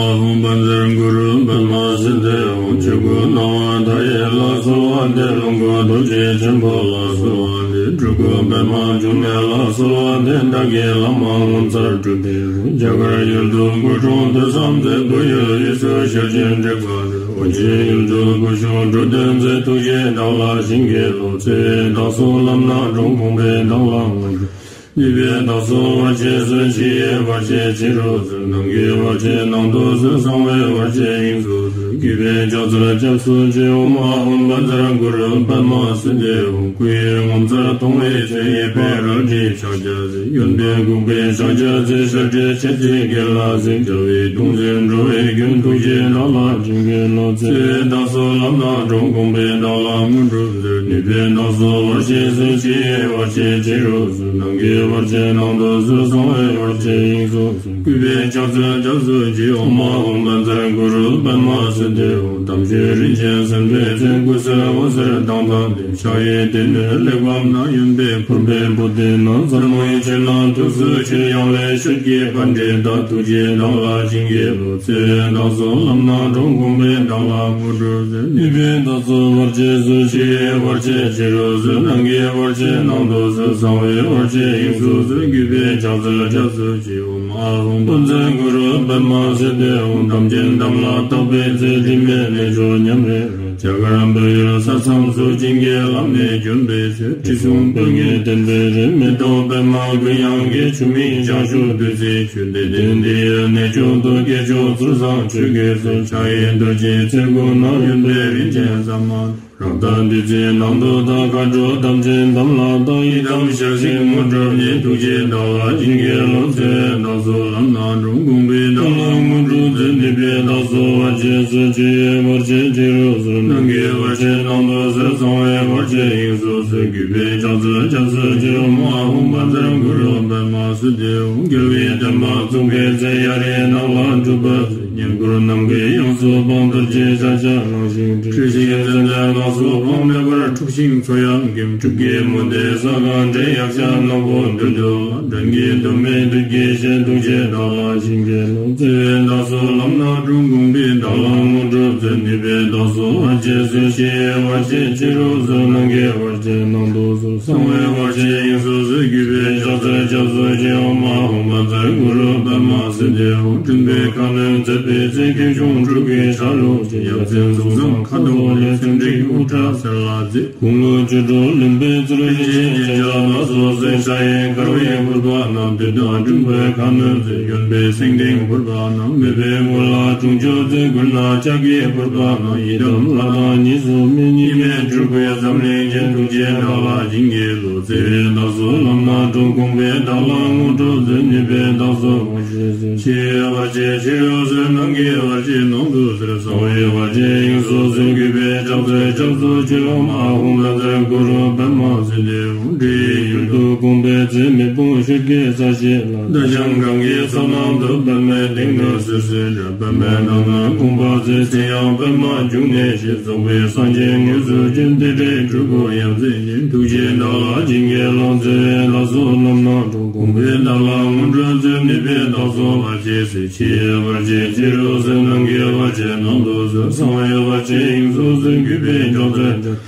ཨཱཿཧཱུྃ་བཛྲ་གུ་རུ་པདྨ་སིདྡྷི་ཧཱུྃ། ཆོས་སྐུ་སྣང་བ་མཐའ་ཡས་ལ་གསོལ་བ་འདེབས། ཀློང་སྐུ་རྡོ་རྗེ་ཆེན་པོ་ལ་གསོལ་བ་འདེབས། སྤྲུལ་སྐུ་པདྨ་འབྱུང་གནས་ལ་གསོལ་བ་འདེབས། བདག་གི་བླ་མ་ངོ་མཚར་སྤྲུལ་པའི་རྒྱ་གར་ཡུལ་དུ་སྐུ་འཁྲུངས་དུས་མཚམས་མཛད། བོད་ཡུལ་དབུས་སུ་ཞལ་བྱོན་དྲེགས་པ་འདུལ། ཨོ་རྒྱན་ཡུལ་དུ་སྐུ་གཤེགས་འགྲོ་དོན་མཛད། ཐུགས་རྗེས་བདག་ལ་བྱིན་གྱིས་རློབས། བརྩེ་བས་བདག་སོགས་ལམ་སྣ་དྲོངས། དགོངས་པས་བདག་ལ་དངོས་གྲུབ། ནུས་པས་བདག་སོགས་བར་ཆད་སོལ། ཕྱི་ཡི་བར་ཆད་ཕྱི་རུ་སོལ། ནང་གི་བར་ཆད་ནང་དུ་སོལ། གསང་བའི་བར་ཆད་དབྱིངས་སུ་སོལ། གུས་པས་ཕྱག་འཚལ་སྐྱབས་སུ་མཆི། ཨོཾ་ཨཱཿཧཱུྃ་བཛྲ་གུ་རུ་པདྨ་སིདྡྷི་ཧཱུྃ། སྐུ་ཡི་ངོ་མཚར་མཐོང་བའི་ཚེ། ཡིད་དཔའི་རལ་གྲིའི་ཕྱག་རྒྱ་མཛད། ཡོན་ཏན་གུས་པའི་ཕྱག་རྒྱ་མཛད། ཞབས་པད་ཆེ་ཚིག་གི་ལ་གཟིགས། རྒྱལ་བའི་གདུང་འཛིན་འགྲོ་བའི་མགོན། ཐུགས་རྗེས་བདག་ལ་བྱིན་གྱིས་རློབས། བརྩེ་བས་བདག་སོགས་ལམ་སྣ་དྲོངས། དགོངས་པས་བདག་ལ་དངོས་གྲུབ་སྩོལ། ནུས་པས་བདག་སོགས་བར་ཆད་སོལ། ཕྱི་ཡི་བར་ཆད་ཕྱི་རུ་སོལ། ནང་གི་བར་ཆད་ནང་དུ་སོལ། གསང་བའི་བར་ཆད་དབྱིངས་སུ་སོལ། གུས་པས་ཕྱག་འཚལ་སྐྱབས་སུ་མཆི། ཨོཾ་ཨཱཿཧཱུྃ་བཛྲ་གུ་རུ་པདྨ་སིདྡྷི་ཧཱུྃ། དམ་ཆོས་རིན་ཆེན་གསེར་མདོག་ཅན། སྐུ་གསེར་འོད་ཟེར་མདངས་དང་ལྡན། ཕྱག་གཡས་སྡེ་སྣོད་གླེགས་བམ་བསྣམས། གཡོན་པས་ཕུར་པའི་པུ་སྟི་བསྣམས། རྩེ་མོའི་ཆུ་ནང་ཐུགས་སུ་ཆུད། གཡོན་ལས་ཤུགས་ཀྱིས་པཎྜི་ཏ། ཐུགས་རྗེས་བདག་ལ་བྱིན་གྱིས་རློབས། བརྩེ་བས་བདག་སོགས་ལམ་སྣ་དྲོངས། དགོངས་པས་བདག་ལ་དངོས་གྲུབ་སྩོལ། ནུས་པས་བདག་སོགས་བར་ཆད་སོལ། ཕྱི་ཡི་བར་ཆད་ཕྱི་རུ་སོལ། ནང་གི་བར་ཆད་ནང་དུ་སོལ། གསང་བའི་བར་ཆད་ སོ་སོའི་གུས་པས་ཕྱག་འཚལ་སྐྱབས་སུ་མཆི། ཨོཾ་ཨཱཿཧཱུྃ་བཛྲ་གུ་རུ་པདྨ་སིདྡྷི་ཧཱུྃ། དམ་ཅན་དམ་ལ་བཏགས་པའི་ཚེ། དྲི་མེད་རྣལ་འབྱོར་ཉམས་རེ་རེ། རྒྱ་གར་བོད་ཡུལ་ས་མཚམས་སུ། བྱིན་གྱིས་བརླབས་ནས་བྱོན་པའི་ཚེ། དྲི་བསུང་དཔལ་གྱི་ལྡན་པའི་རི། མེ་ཏོག་པདྨ་དགུན་གཡང་གི། ཆུ་མིག་ལྕགས་ཞུ་བདུད་རྩིའི་ཆུ། བདེ་ལྡན་འདི་ཡི་གནས་མཆོག་ཏུ། སྐྱེས་མཆོག་ཚུལ་བཟང་ཆོས་ཀྱི་གཙོ། ཕྱག་གཡས་རྡོ་རྗེའི་ཚལ་ཁོ་ན། གཡོན་པས་རིན་ཆེན་ཟ་མ་ཏོག་རཀྟ་བདུད་རྩིའི་ནང་དུ་བཏགས། མཁའ་འགྲོ་དམ་ཅན་དམ་ལ་བཏགས། ཡི་དམ་ཞལ་གཟིགས་དངོས་གྲུབ་བརྙེས། ཐུགས་རྗེས་བདག་ལ་བྱིན་གྱིས་རློབས། བརྩེ་བས་བདག་སོགས་ལམ་སྣ་དྲོངས། དགོངས་པས་བདག་ལ་དངོས་གྲུབ་སྩོལ། ནུས་པས་བདག་སོགས་བར་ཆད་སོལ། ཕྱི་ཡི་བར་ཆད་ཕྱི་རུ་སོལ། ནང་གི་བར་ཆད་ནང་དུ་སོལ། གསང་བའི་བར་ཆད་དབྱིངས་སུ་སོལ། གུས་པས་ཕྱག་འཚལ་སྐྱབས་སུ་མཆི། ཨོཾ་ཨཱཿཧཱུྃ་བཛྲ་གུ་རུ་པདྨ་སིདྡྷི་ཧཱུྃ། རྒྱལ་བའི་བསྟན་པ་བཙུགས་པའི་ཚེ། གཡའ་རིའི་ནགས་ལ་སྒྲུབ་པ་བྱས། བསྙེན་བཀུར་ནམ་མཁའི་དབྱངས་སུ་བང་། རྡོ་རྗེ་ཤཱཀྱ་གླིང་ཞིང་བྲན། སྲིད་ཞིའི་ཚེ་འདས་ལ་སོགས་སྤངས། མེ་འབར་འཁྲུགས་ཤིང་མཚོ་ཡང་སྐེམ། སྲིད་ཀྱི་མུ་སྟེགས་ས་གང་བསྒྲལ། ཡཀྴ་ནག་པོ་བདུད་འདུལ་བ། འགྲན་གྱི་དོ་མེད་བདུད་ཀྱི་གཤེད། ཐུགས་རྗེས་བདག་ལ་བྱིན་གྱིས་རློབས། བརྩེ་བས་བདག་སོགས་ལམ་སྣ་དྲོངས། དགོངས་པས་བདག་ལ་དངོས་གྲུབ་སྩོལ། ནུས་པས་བདག་སོགས་བར་ཆད་སོལ། ཕྱི་ཡི་བར་ཆད་ཕྱི་རུ་སོལ། ནང་གི་བར་ཆད་ནང་དུ་སོལ། གསང་བའི་བར་ཆད་དབྱིངས་སུ་སོལ། གུས་པས་ཕྱག་འཚལ་སྐྱབས་སུ་མཆི། ཨོཾ་ཨཱཿཧཱུྃ་བཛྲ་གུ་རུ་པདྨ་སིདྡྷི་ཧཱུྃ། མགྲིན་པའི་ཁ་གནོན་མཛད་པའི་ཚེ། ཁྱེའུ་ཆུང་ཕྲུག་གུའི་ཆ་ལུགས་ཀྱི། ཡ་མཚན་གཟུགས་བཟང་ཁ་དོག་ལེགས། ཚེམས་འགྲིག་དབུ་སྐྲ་སེར་ལ་མཛེས། དགུང་ལོ་བཅུ་དྲུག་ལོན་པའི་ཚེ། རིན་ཆེན་རྒྱན་ཆ་ལ་སོགས་གསོལ། ཕྱག་གཡས་དཀར་བའི་ཕུར་པ་བསྣམས། བདུད་དང་འགྲན་པའི་ཁ་གནོན་མཛད། གཡོན་པས་སེང་ལྡེང་ཕུར་པ་བསྣམས། མོས་པའི་མགུལ་ལ་དུང་ཆོས་མཛད། མགུལ་ན་ལྕགས་ཀྱི་ཕུར་པ་བསྣམས། ཡི་དམ་ལྷ་དང་གཉིས་སུ་མེད། གཉིས་མེད་སྤྲུལ་སྐུའི་འཛམ་གླིང་རྒྱན། ཐུགས་རྗེས་བདག་ལ་བྱིན་གྱིས་རློབས། བརྩེ་བས་བདག་སོགས་ལམ་སྣ་དྲོངས། དགོངས་པས་བདག་ལ་དངོས་གྲུབ་སྩོལ། ནུས་པས་བདག་སོགས་བར་ཆད་སོལ། ཕྱི་ཡི་བར་ཆད་ཕྱི་རུ་སོལ། ནང་གི་བར་ཆད་ནང་དུ་སོལ། གསང་བའི་བར་ཆད་དབྱིངས་སུ་སོལ། གུས་པས་ཕྱག་འཚལ་སྐྱབས་སུ་མཆི། ཨོཾ་ཨཱཿཧཱུྃ་བཛྲ་གུ་རུ་པདྨ་སིདྡྷི་ཧཱུྃ། འདྲེ་ཡི་ཡུལ་དུ་དགོངས་པའི་ཚེ། མེ་དཔུང་ཤོད་ཀྱི་ས་གཞི་ལ། རྡ་ཞང་གང་གི་མཚོ་ནང་དུ། པདྨའི་སྟེང་ནས་སོལ་ཟེར་འདྲ། པདྨའི་ནང་ན་དགོངས་པ་མཛད། མཚན་ཡང་པདྨ་འབྱུང་གནས་ཞེས། རྫོགས་པའི་སངས་རྒྱས་དངོས་སུ་བྱོན། དེ་འདྲའི་སྤྲུལ་སྐུ་ཡ་མཚན་ཅན། ཐུགས་རྗེས་བདག་ལ་བྱིན་གྱིས་རློབས། བརྩེ་བས་བདག་སོགས་ལམ་སྣ་དྲོངས། དགོངས་པས་བདག་ལ་དངོས་གྲུབ་སྩོལ། ནུས་པས་བདག་སོགས་བར་ཆད་སོལ། ཕྱི་ཡི་བར་ཆད་ཕྱི་རུ་སོལ། ནང་གི་བར་ཆད་ནང་དུ་སོལ། གསང་བའི་བར་ཆད་དབྱིངས་སུ་སོལ། གུས་པས་ཕྱག་འཚལ་ཕྱག་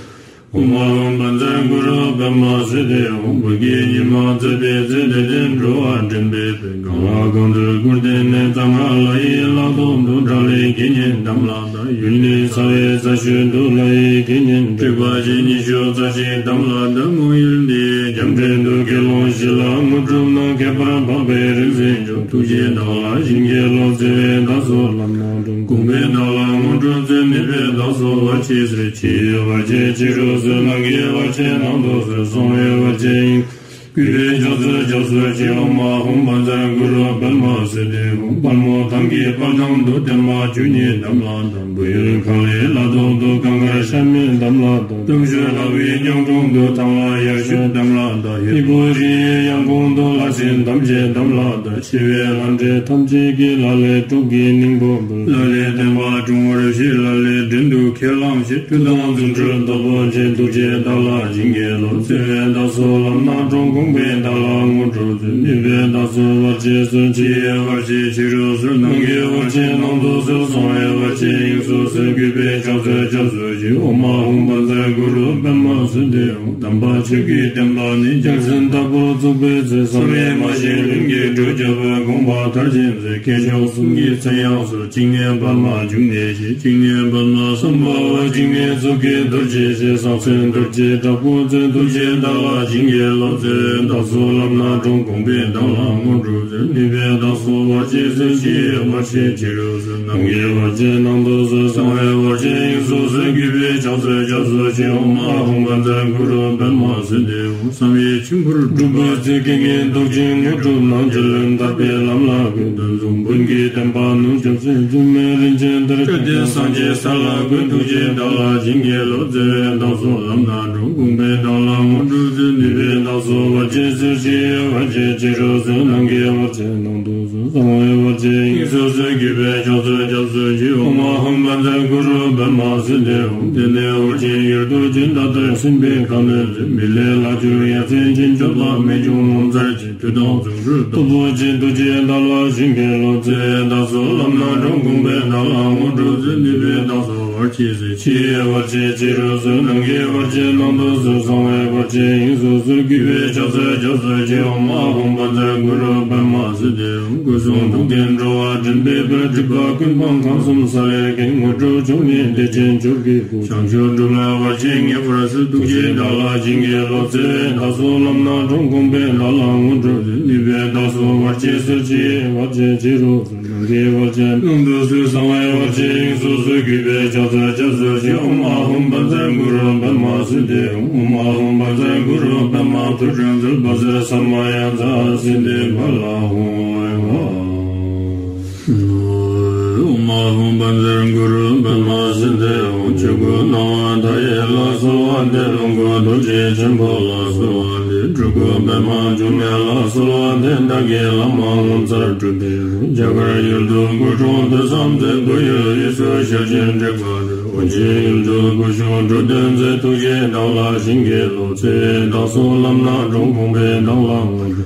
ཨོཾ་ཨཱཿཧཱུྃ་བཛྲ་གུ་རུ་པདྨ་སིདྡྷི་ཧཱུྃ། བོད་ཀྱི་ཉི་མ་མཛད་པའི་ཚེ། དད་ལྡན་འགྲོ་བ་འདྲེན་པའི་དཔལ། གང་ལ་གང་འདུལ་སྐུར་བསྟན་ནས། གཙང་ཁ་ལ་ཡི་ལ་ཐོག་ཏུ། དགྲ་ལྷའི་དགེ་བསྙེན་དམ་ལ་བཏགས། ཡུལ་ནི་ཚ་བའི་རྩ་ཤོད་དུ། ལྷ་ཡི་དགེ་བསྙེན་དྲེགས་པ་ཅན་ཉི་ཤུ་རྩ་གཅིག་དམ་ལ་བཏགས། མོ་ཡུལ་འདིའི་རྒྱ་འདྲེན་དུ། དགེ་སློང་བཞི་ལ་དངོས་གྲུབ་གནང་། ཁྱད་པར་འཕགས་པའི་རིག་འཛིན་མཆོག། ཐུགས་རྗེས་བདག་ལ་བྱིན་གྱིས་རློབས། བརྩེ་བས་བདག་སོགས་ལམ་སྣ་དྲོངས། དགོངས་པས་བདག་ལ་དངོས་གྲུབ་སྩོལ། ནུས་པས་བདག་སོགས་བར་ཆད་སོལ། ཕྱི་ཡི་བར་ཆད་ཕྱི་རུ་སོལ། ནང་གི་བར་ཆད་ནང་དུ་སོལ། གསང་བའི་བར་ཆད་དབྱིངས། གུས་པས་ཕྱག་འཚལ་སྐྱབས་སུ་མཆི། ཨོཾ་ཨཱཿཧཱུྃ་བཛྲ་གུ་རུ་པདྨ་སིདྡྷི་ཧཱུྃ། དཔལ་མོ་ཐང་གི་དཔལ་ཐང་དུ། བསྟན་པ་བཅུ་གཉིས་དམ་ལ་བཏགས། བོད་ཡུལ་ཁ་ལའི་ལ་ཐོག་ཏུ། གངས་དཀར་ཤ་མེད་དམ་ལ་བཏགས། སྟོང་ཤོད་ལྷ་བའི་གཉང་ཀྲོང་དུ། ཐང་ལྷ་ཡར་ཤོད་དམ་ལ་བཏགས། ཧི་པོ་རི་ཡི་ཡང་གོང་དུ། ལྷ་སྲིན་ཐམས་ཅད་དམ་ལ་བཏགས། ཆེ་བའི་ལྷ་འདྲེ་ཐམས་ཅད་ཀྱིས། ལ་ལས་གྲོགས་ཀྱི་སྙིང་པོ་འབུལ། ལ་ལས་བསྟན་པ་སྲུང་བར་བྱེད། ལ་ལས་བྲན་དུ་ཁས་བླངས་བྱེད། མཐུ་དང་རྫུ་འཕྲུལ་སྟོབས་པོ་ཆེ། ཐུགས་རྗེས་བདག་ལ་བྱིན་གྱིས་རློབས། བརྩེ་བས་བདག་སོགས་ལམ་སྣ་དྲོངས། དགོངས་པས་བདག་ལ་དངོས་གྲུབ་སྩོལ། ནུས་པས་བདག་སོགས་བར་ཆད་སོལ། ཕྱི་ཡི་བར་ཆད་ཕྱི་རུ་སོལ། ནང་གི་བར་ཆད་ནང་དུ་སོལ། གསང་བའི་བར་ཆད་དབྱིངས་སུ་སོལ། གུས་པས་ཕྱག་འཚལ་སྐྱབས་སུ་མཆི། ཨོཾ་ཨཱཿཧཱུྃ་བཛྲ་གུ་རུ་པདྨ་སིདྡྷི་ཧཱུྃ། དམ་པ་ཆོས་ཀྱི་བསྟན་པ་ནི། རྒྱལ་མཚན་ལྟ་བུར་བཙུགས་པའི་ཚེ། བསམ་ཡས་མ་བཞེངས་ལྷུན་གྱིས་གྲུབ། རྒྱལ་པོའི་དགོངས་པ་མཐར་ཕྱིན་ཚེ། མཁས་མཆོག་གསུམ་གྱི་མཚན་ཡང་སོལ། བྱིན་གྱིས་བརླབས་ན་འབྱུང་གནས་ཞེས། བྱིན་གྱིས་བརླབས་ན་སམྦྷ་ཝ། བྱིན་གྱིས་ཚོགས་ཀྱི་རྡོ་རྗེ་ཞེས། སངས་རྒྱས་རྡོ་རྗེ་དྲག་པོ་མཚོན། ཐུགས་རྗེས་བདག་ལ་བྱིན་གྱིས་རློབས། བརྩེ་བས་བདག་སོགས་ལམ་སྣ་དྲོངས། དགོངས་པས་བདག་ལ་དངོས་གྲུབ་སྩོལ། ནུས་པས་བདག་སོགས་བར་ཆད་སོལ། ཕྱི་ཡི་བར་ཆད་ཕྱི་རུ་སོལ། ནང་གི་བར་ཆད་ནང་དུ་སོལ། གསང་བའི་བར་ཆད་དབྱིངས་སུ་སོལ། གུས་པས་ཕྱག་འཚལ་སྐྱབས་སུ་མཆི། ཨོཾ་ཨཱཿཧཱུྃ་བཛྲ་གུ་རུ་པདྨ་སིདྡྷི་ཧཱུྃ། བསམ་ཡས་མཆིམས་ཕུར་སྒྲུབ་པའི་ཚེ། རྐྱེན་ངན་བཟློག་ཅིང་དངོས་གྲུབ་གནང་། རྒྱལ་བློན་ཐར་པའི་ལམ་ལ་བཀོད། བདུད་འཇོམས་བོན་གྱི་བསྟན་པ་ནུབ། སྐྱབས་སེམས་བཙུན་མའི་རིན་ཆེན་གཏེར། སྐལ་ལྡན་སངས་རྒྱས་ས་ལ་བཀོད། ཐུགས་རྗེས་བདག་ལ་བྱིན་གྱིས་རློབས། བརྩེ་བས་བདག་སོགས་ལམ་སྣ་དྲོངས། དགོངས་པས་བདག་ལ་དངོས་གྲུབ་སྩོལ། ནུས་པས་བདག་སོགས་བར་ཆད་སོལ། ཕྱི་ཡི་བར་ཆད་ཕྱི་རུ་སོལ། ནང་གི་བར་ཆད་ནང་དུ་སོལ། གསང་བའི་བར་ཆད་དབྱིངས་སུ་སོལ། གུས་པས་ཕྱག་འཚལ་སྐྱབས་སུ་མཆི། ཨོཾ་ཨཱཿཧཱུྃ་བཛྲ་གུ་རུ་པདྨ་སིདྡྷི་ཧཱུྃ། དེ་ནས་ཨོ་རྒྱན་ཡུལ་དུ་བྱོན། ད་ལྟར་སེམས་དཔའི་ཁ་གནོན་མཛད། མི་ལས་ལྷག་གྱུར་ཡ་མཚན་ཅན། སྐྱོབ་པ་རྨད་བྱུང་ངོ་མཚར་ཅན། མཐུ་དང་རྫུ་འཕྲུལ་སྟོབས་པོ་ཆེ། ཐུགས་རྗེས་བདག་ལ་བྱིན་གྱིས་རློབས། བརྩེ་བས་བདག་སོགས་ལམ་སྣ་དྲོངས། དགོངས་པས་བདག་ལ་དངོས་གྲུབ་སྩོལ། ནུས་པས་བདག་སོགས་ བར་ཆད་སོལ། ཕྱི་ཡི་བར་ཆད་ཕྱི་རུ་སོལ། ནང་གི་བར་ཆད་ནང་དུ་སོལ། གསང་བའི་བར་ཆད་དབྱིངས་སུ་སོལ། གུས་པས་ཕྱག་འཚལ་སྐྱབས་སུ་མཆི། ཨོཾ་ཨཱཿཧཱུྃ་བཛྲ་གུ་རུ་པདྨ་སིདྡྷི་ཧཱུྃ། སྐུ་གསུང་ཐུགས་ལྡན་འགྲོ་བ་འདྲེན་པའི་དཔལ། སྒྲིབ་པ་ཀུན་སྤངས་ཁམས་གསུམ་ས་ལེར་མཁྱེན། དངོས་གྲུབ་མཆོག་བརྙེས་བདེ་ཆེན་མཆོག་གི་སྐུ། བྱང་ཆུབ་སྒྲུབ་ལ་བར་ཆད་ངེས་པར་སེལ། ཐུགས་རྗེས་བདག་ལ་བྱིན་གྱིས་རློབས། བརྩེ་བས་བདག་སོགས་ལམ་སྣ་དྲོངས། དགོངས་པས་བདག་ལ་དངོས་གྲུབ་སྩོལ། ནུས་པས་བདག་སོགས་བར་ཆད་སོལ། ཕྱི་ཡི་བར་ཆད་ཕྱི་རུ་སོལ། ནང་གི་བར་ཆད་ནང་དུ་སོལ། གསང་བའི་བར་ཆད་དབྱིངས་སུ་སོལ། གུས་པས་ཕྱག་འཚལ་སྐྱབས་སུ་མཆི། ཨོཾ་ཨཱཿཧཱུྃ་བཛྲ་གུ་རུ་པདྨ་སིདྡྷི་ཧཱུྃ། ཨོཾ་ཨཱཿཧཱུྃ་བཛྲ་གུ་རུ་པདྨ་ཐོད་ཕྲེང་རྩལ་པ་གཟེར་ས་མ་ཡ་ཛཿསིདྡྷི་ཕ་ལ་ཧཱུྃ། ཨོཾ་ཨཱཿཧཱུྃ་བཛྲ་གུ་རུ་པདྨ་སིདྡྷི་ཧཱུྃ། ཆོས་སྐུ་སྣང་བ་མཐའ་ཡས་ལ་གསོལ་བ་འདེབས། ལོངས་སྐུ་རྡོ་རྗེ་ཆེན་པོ་ལ་གསོལ་བ་འདེབས། སྤྲུལ་སྐུ་པདྨ་འབྱུང་གནས་ལ་གསོལ་བ་འདེབས། བདག་གི་བླ་མ་ངོ་མཚར་སྤྲུལ་པའི་རྒྱ་གར་ཡུལ་དུ་སྐུ་འཁྲུངས་ཐོས་བསམ་མཛད། བོད་ཡུལ་དབུས་སུ་ཞལ་བྱོན་དྲེགས་པ་སྟོན། ཨོ་རྒྱན་ཡུལ་དུ་སྐུ་བཞུགས་འགྲོ་དོན་མཛད། ཐུགས་རྗེས་བདག་ལ་བྱིན་གྱིས་རློབས། བརྩེ་བས་བདག་སོགས་ལམ་སྣ་དྲོངས། དགོངས་པས་བདག་ལ་དངོས་གྲུབ།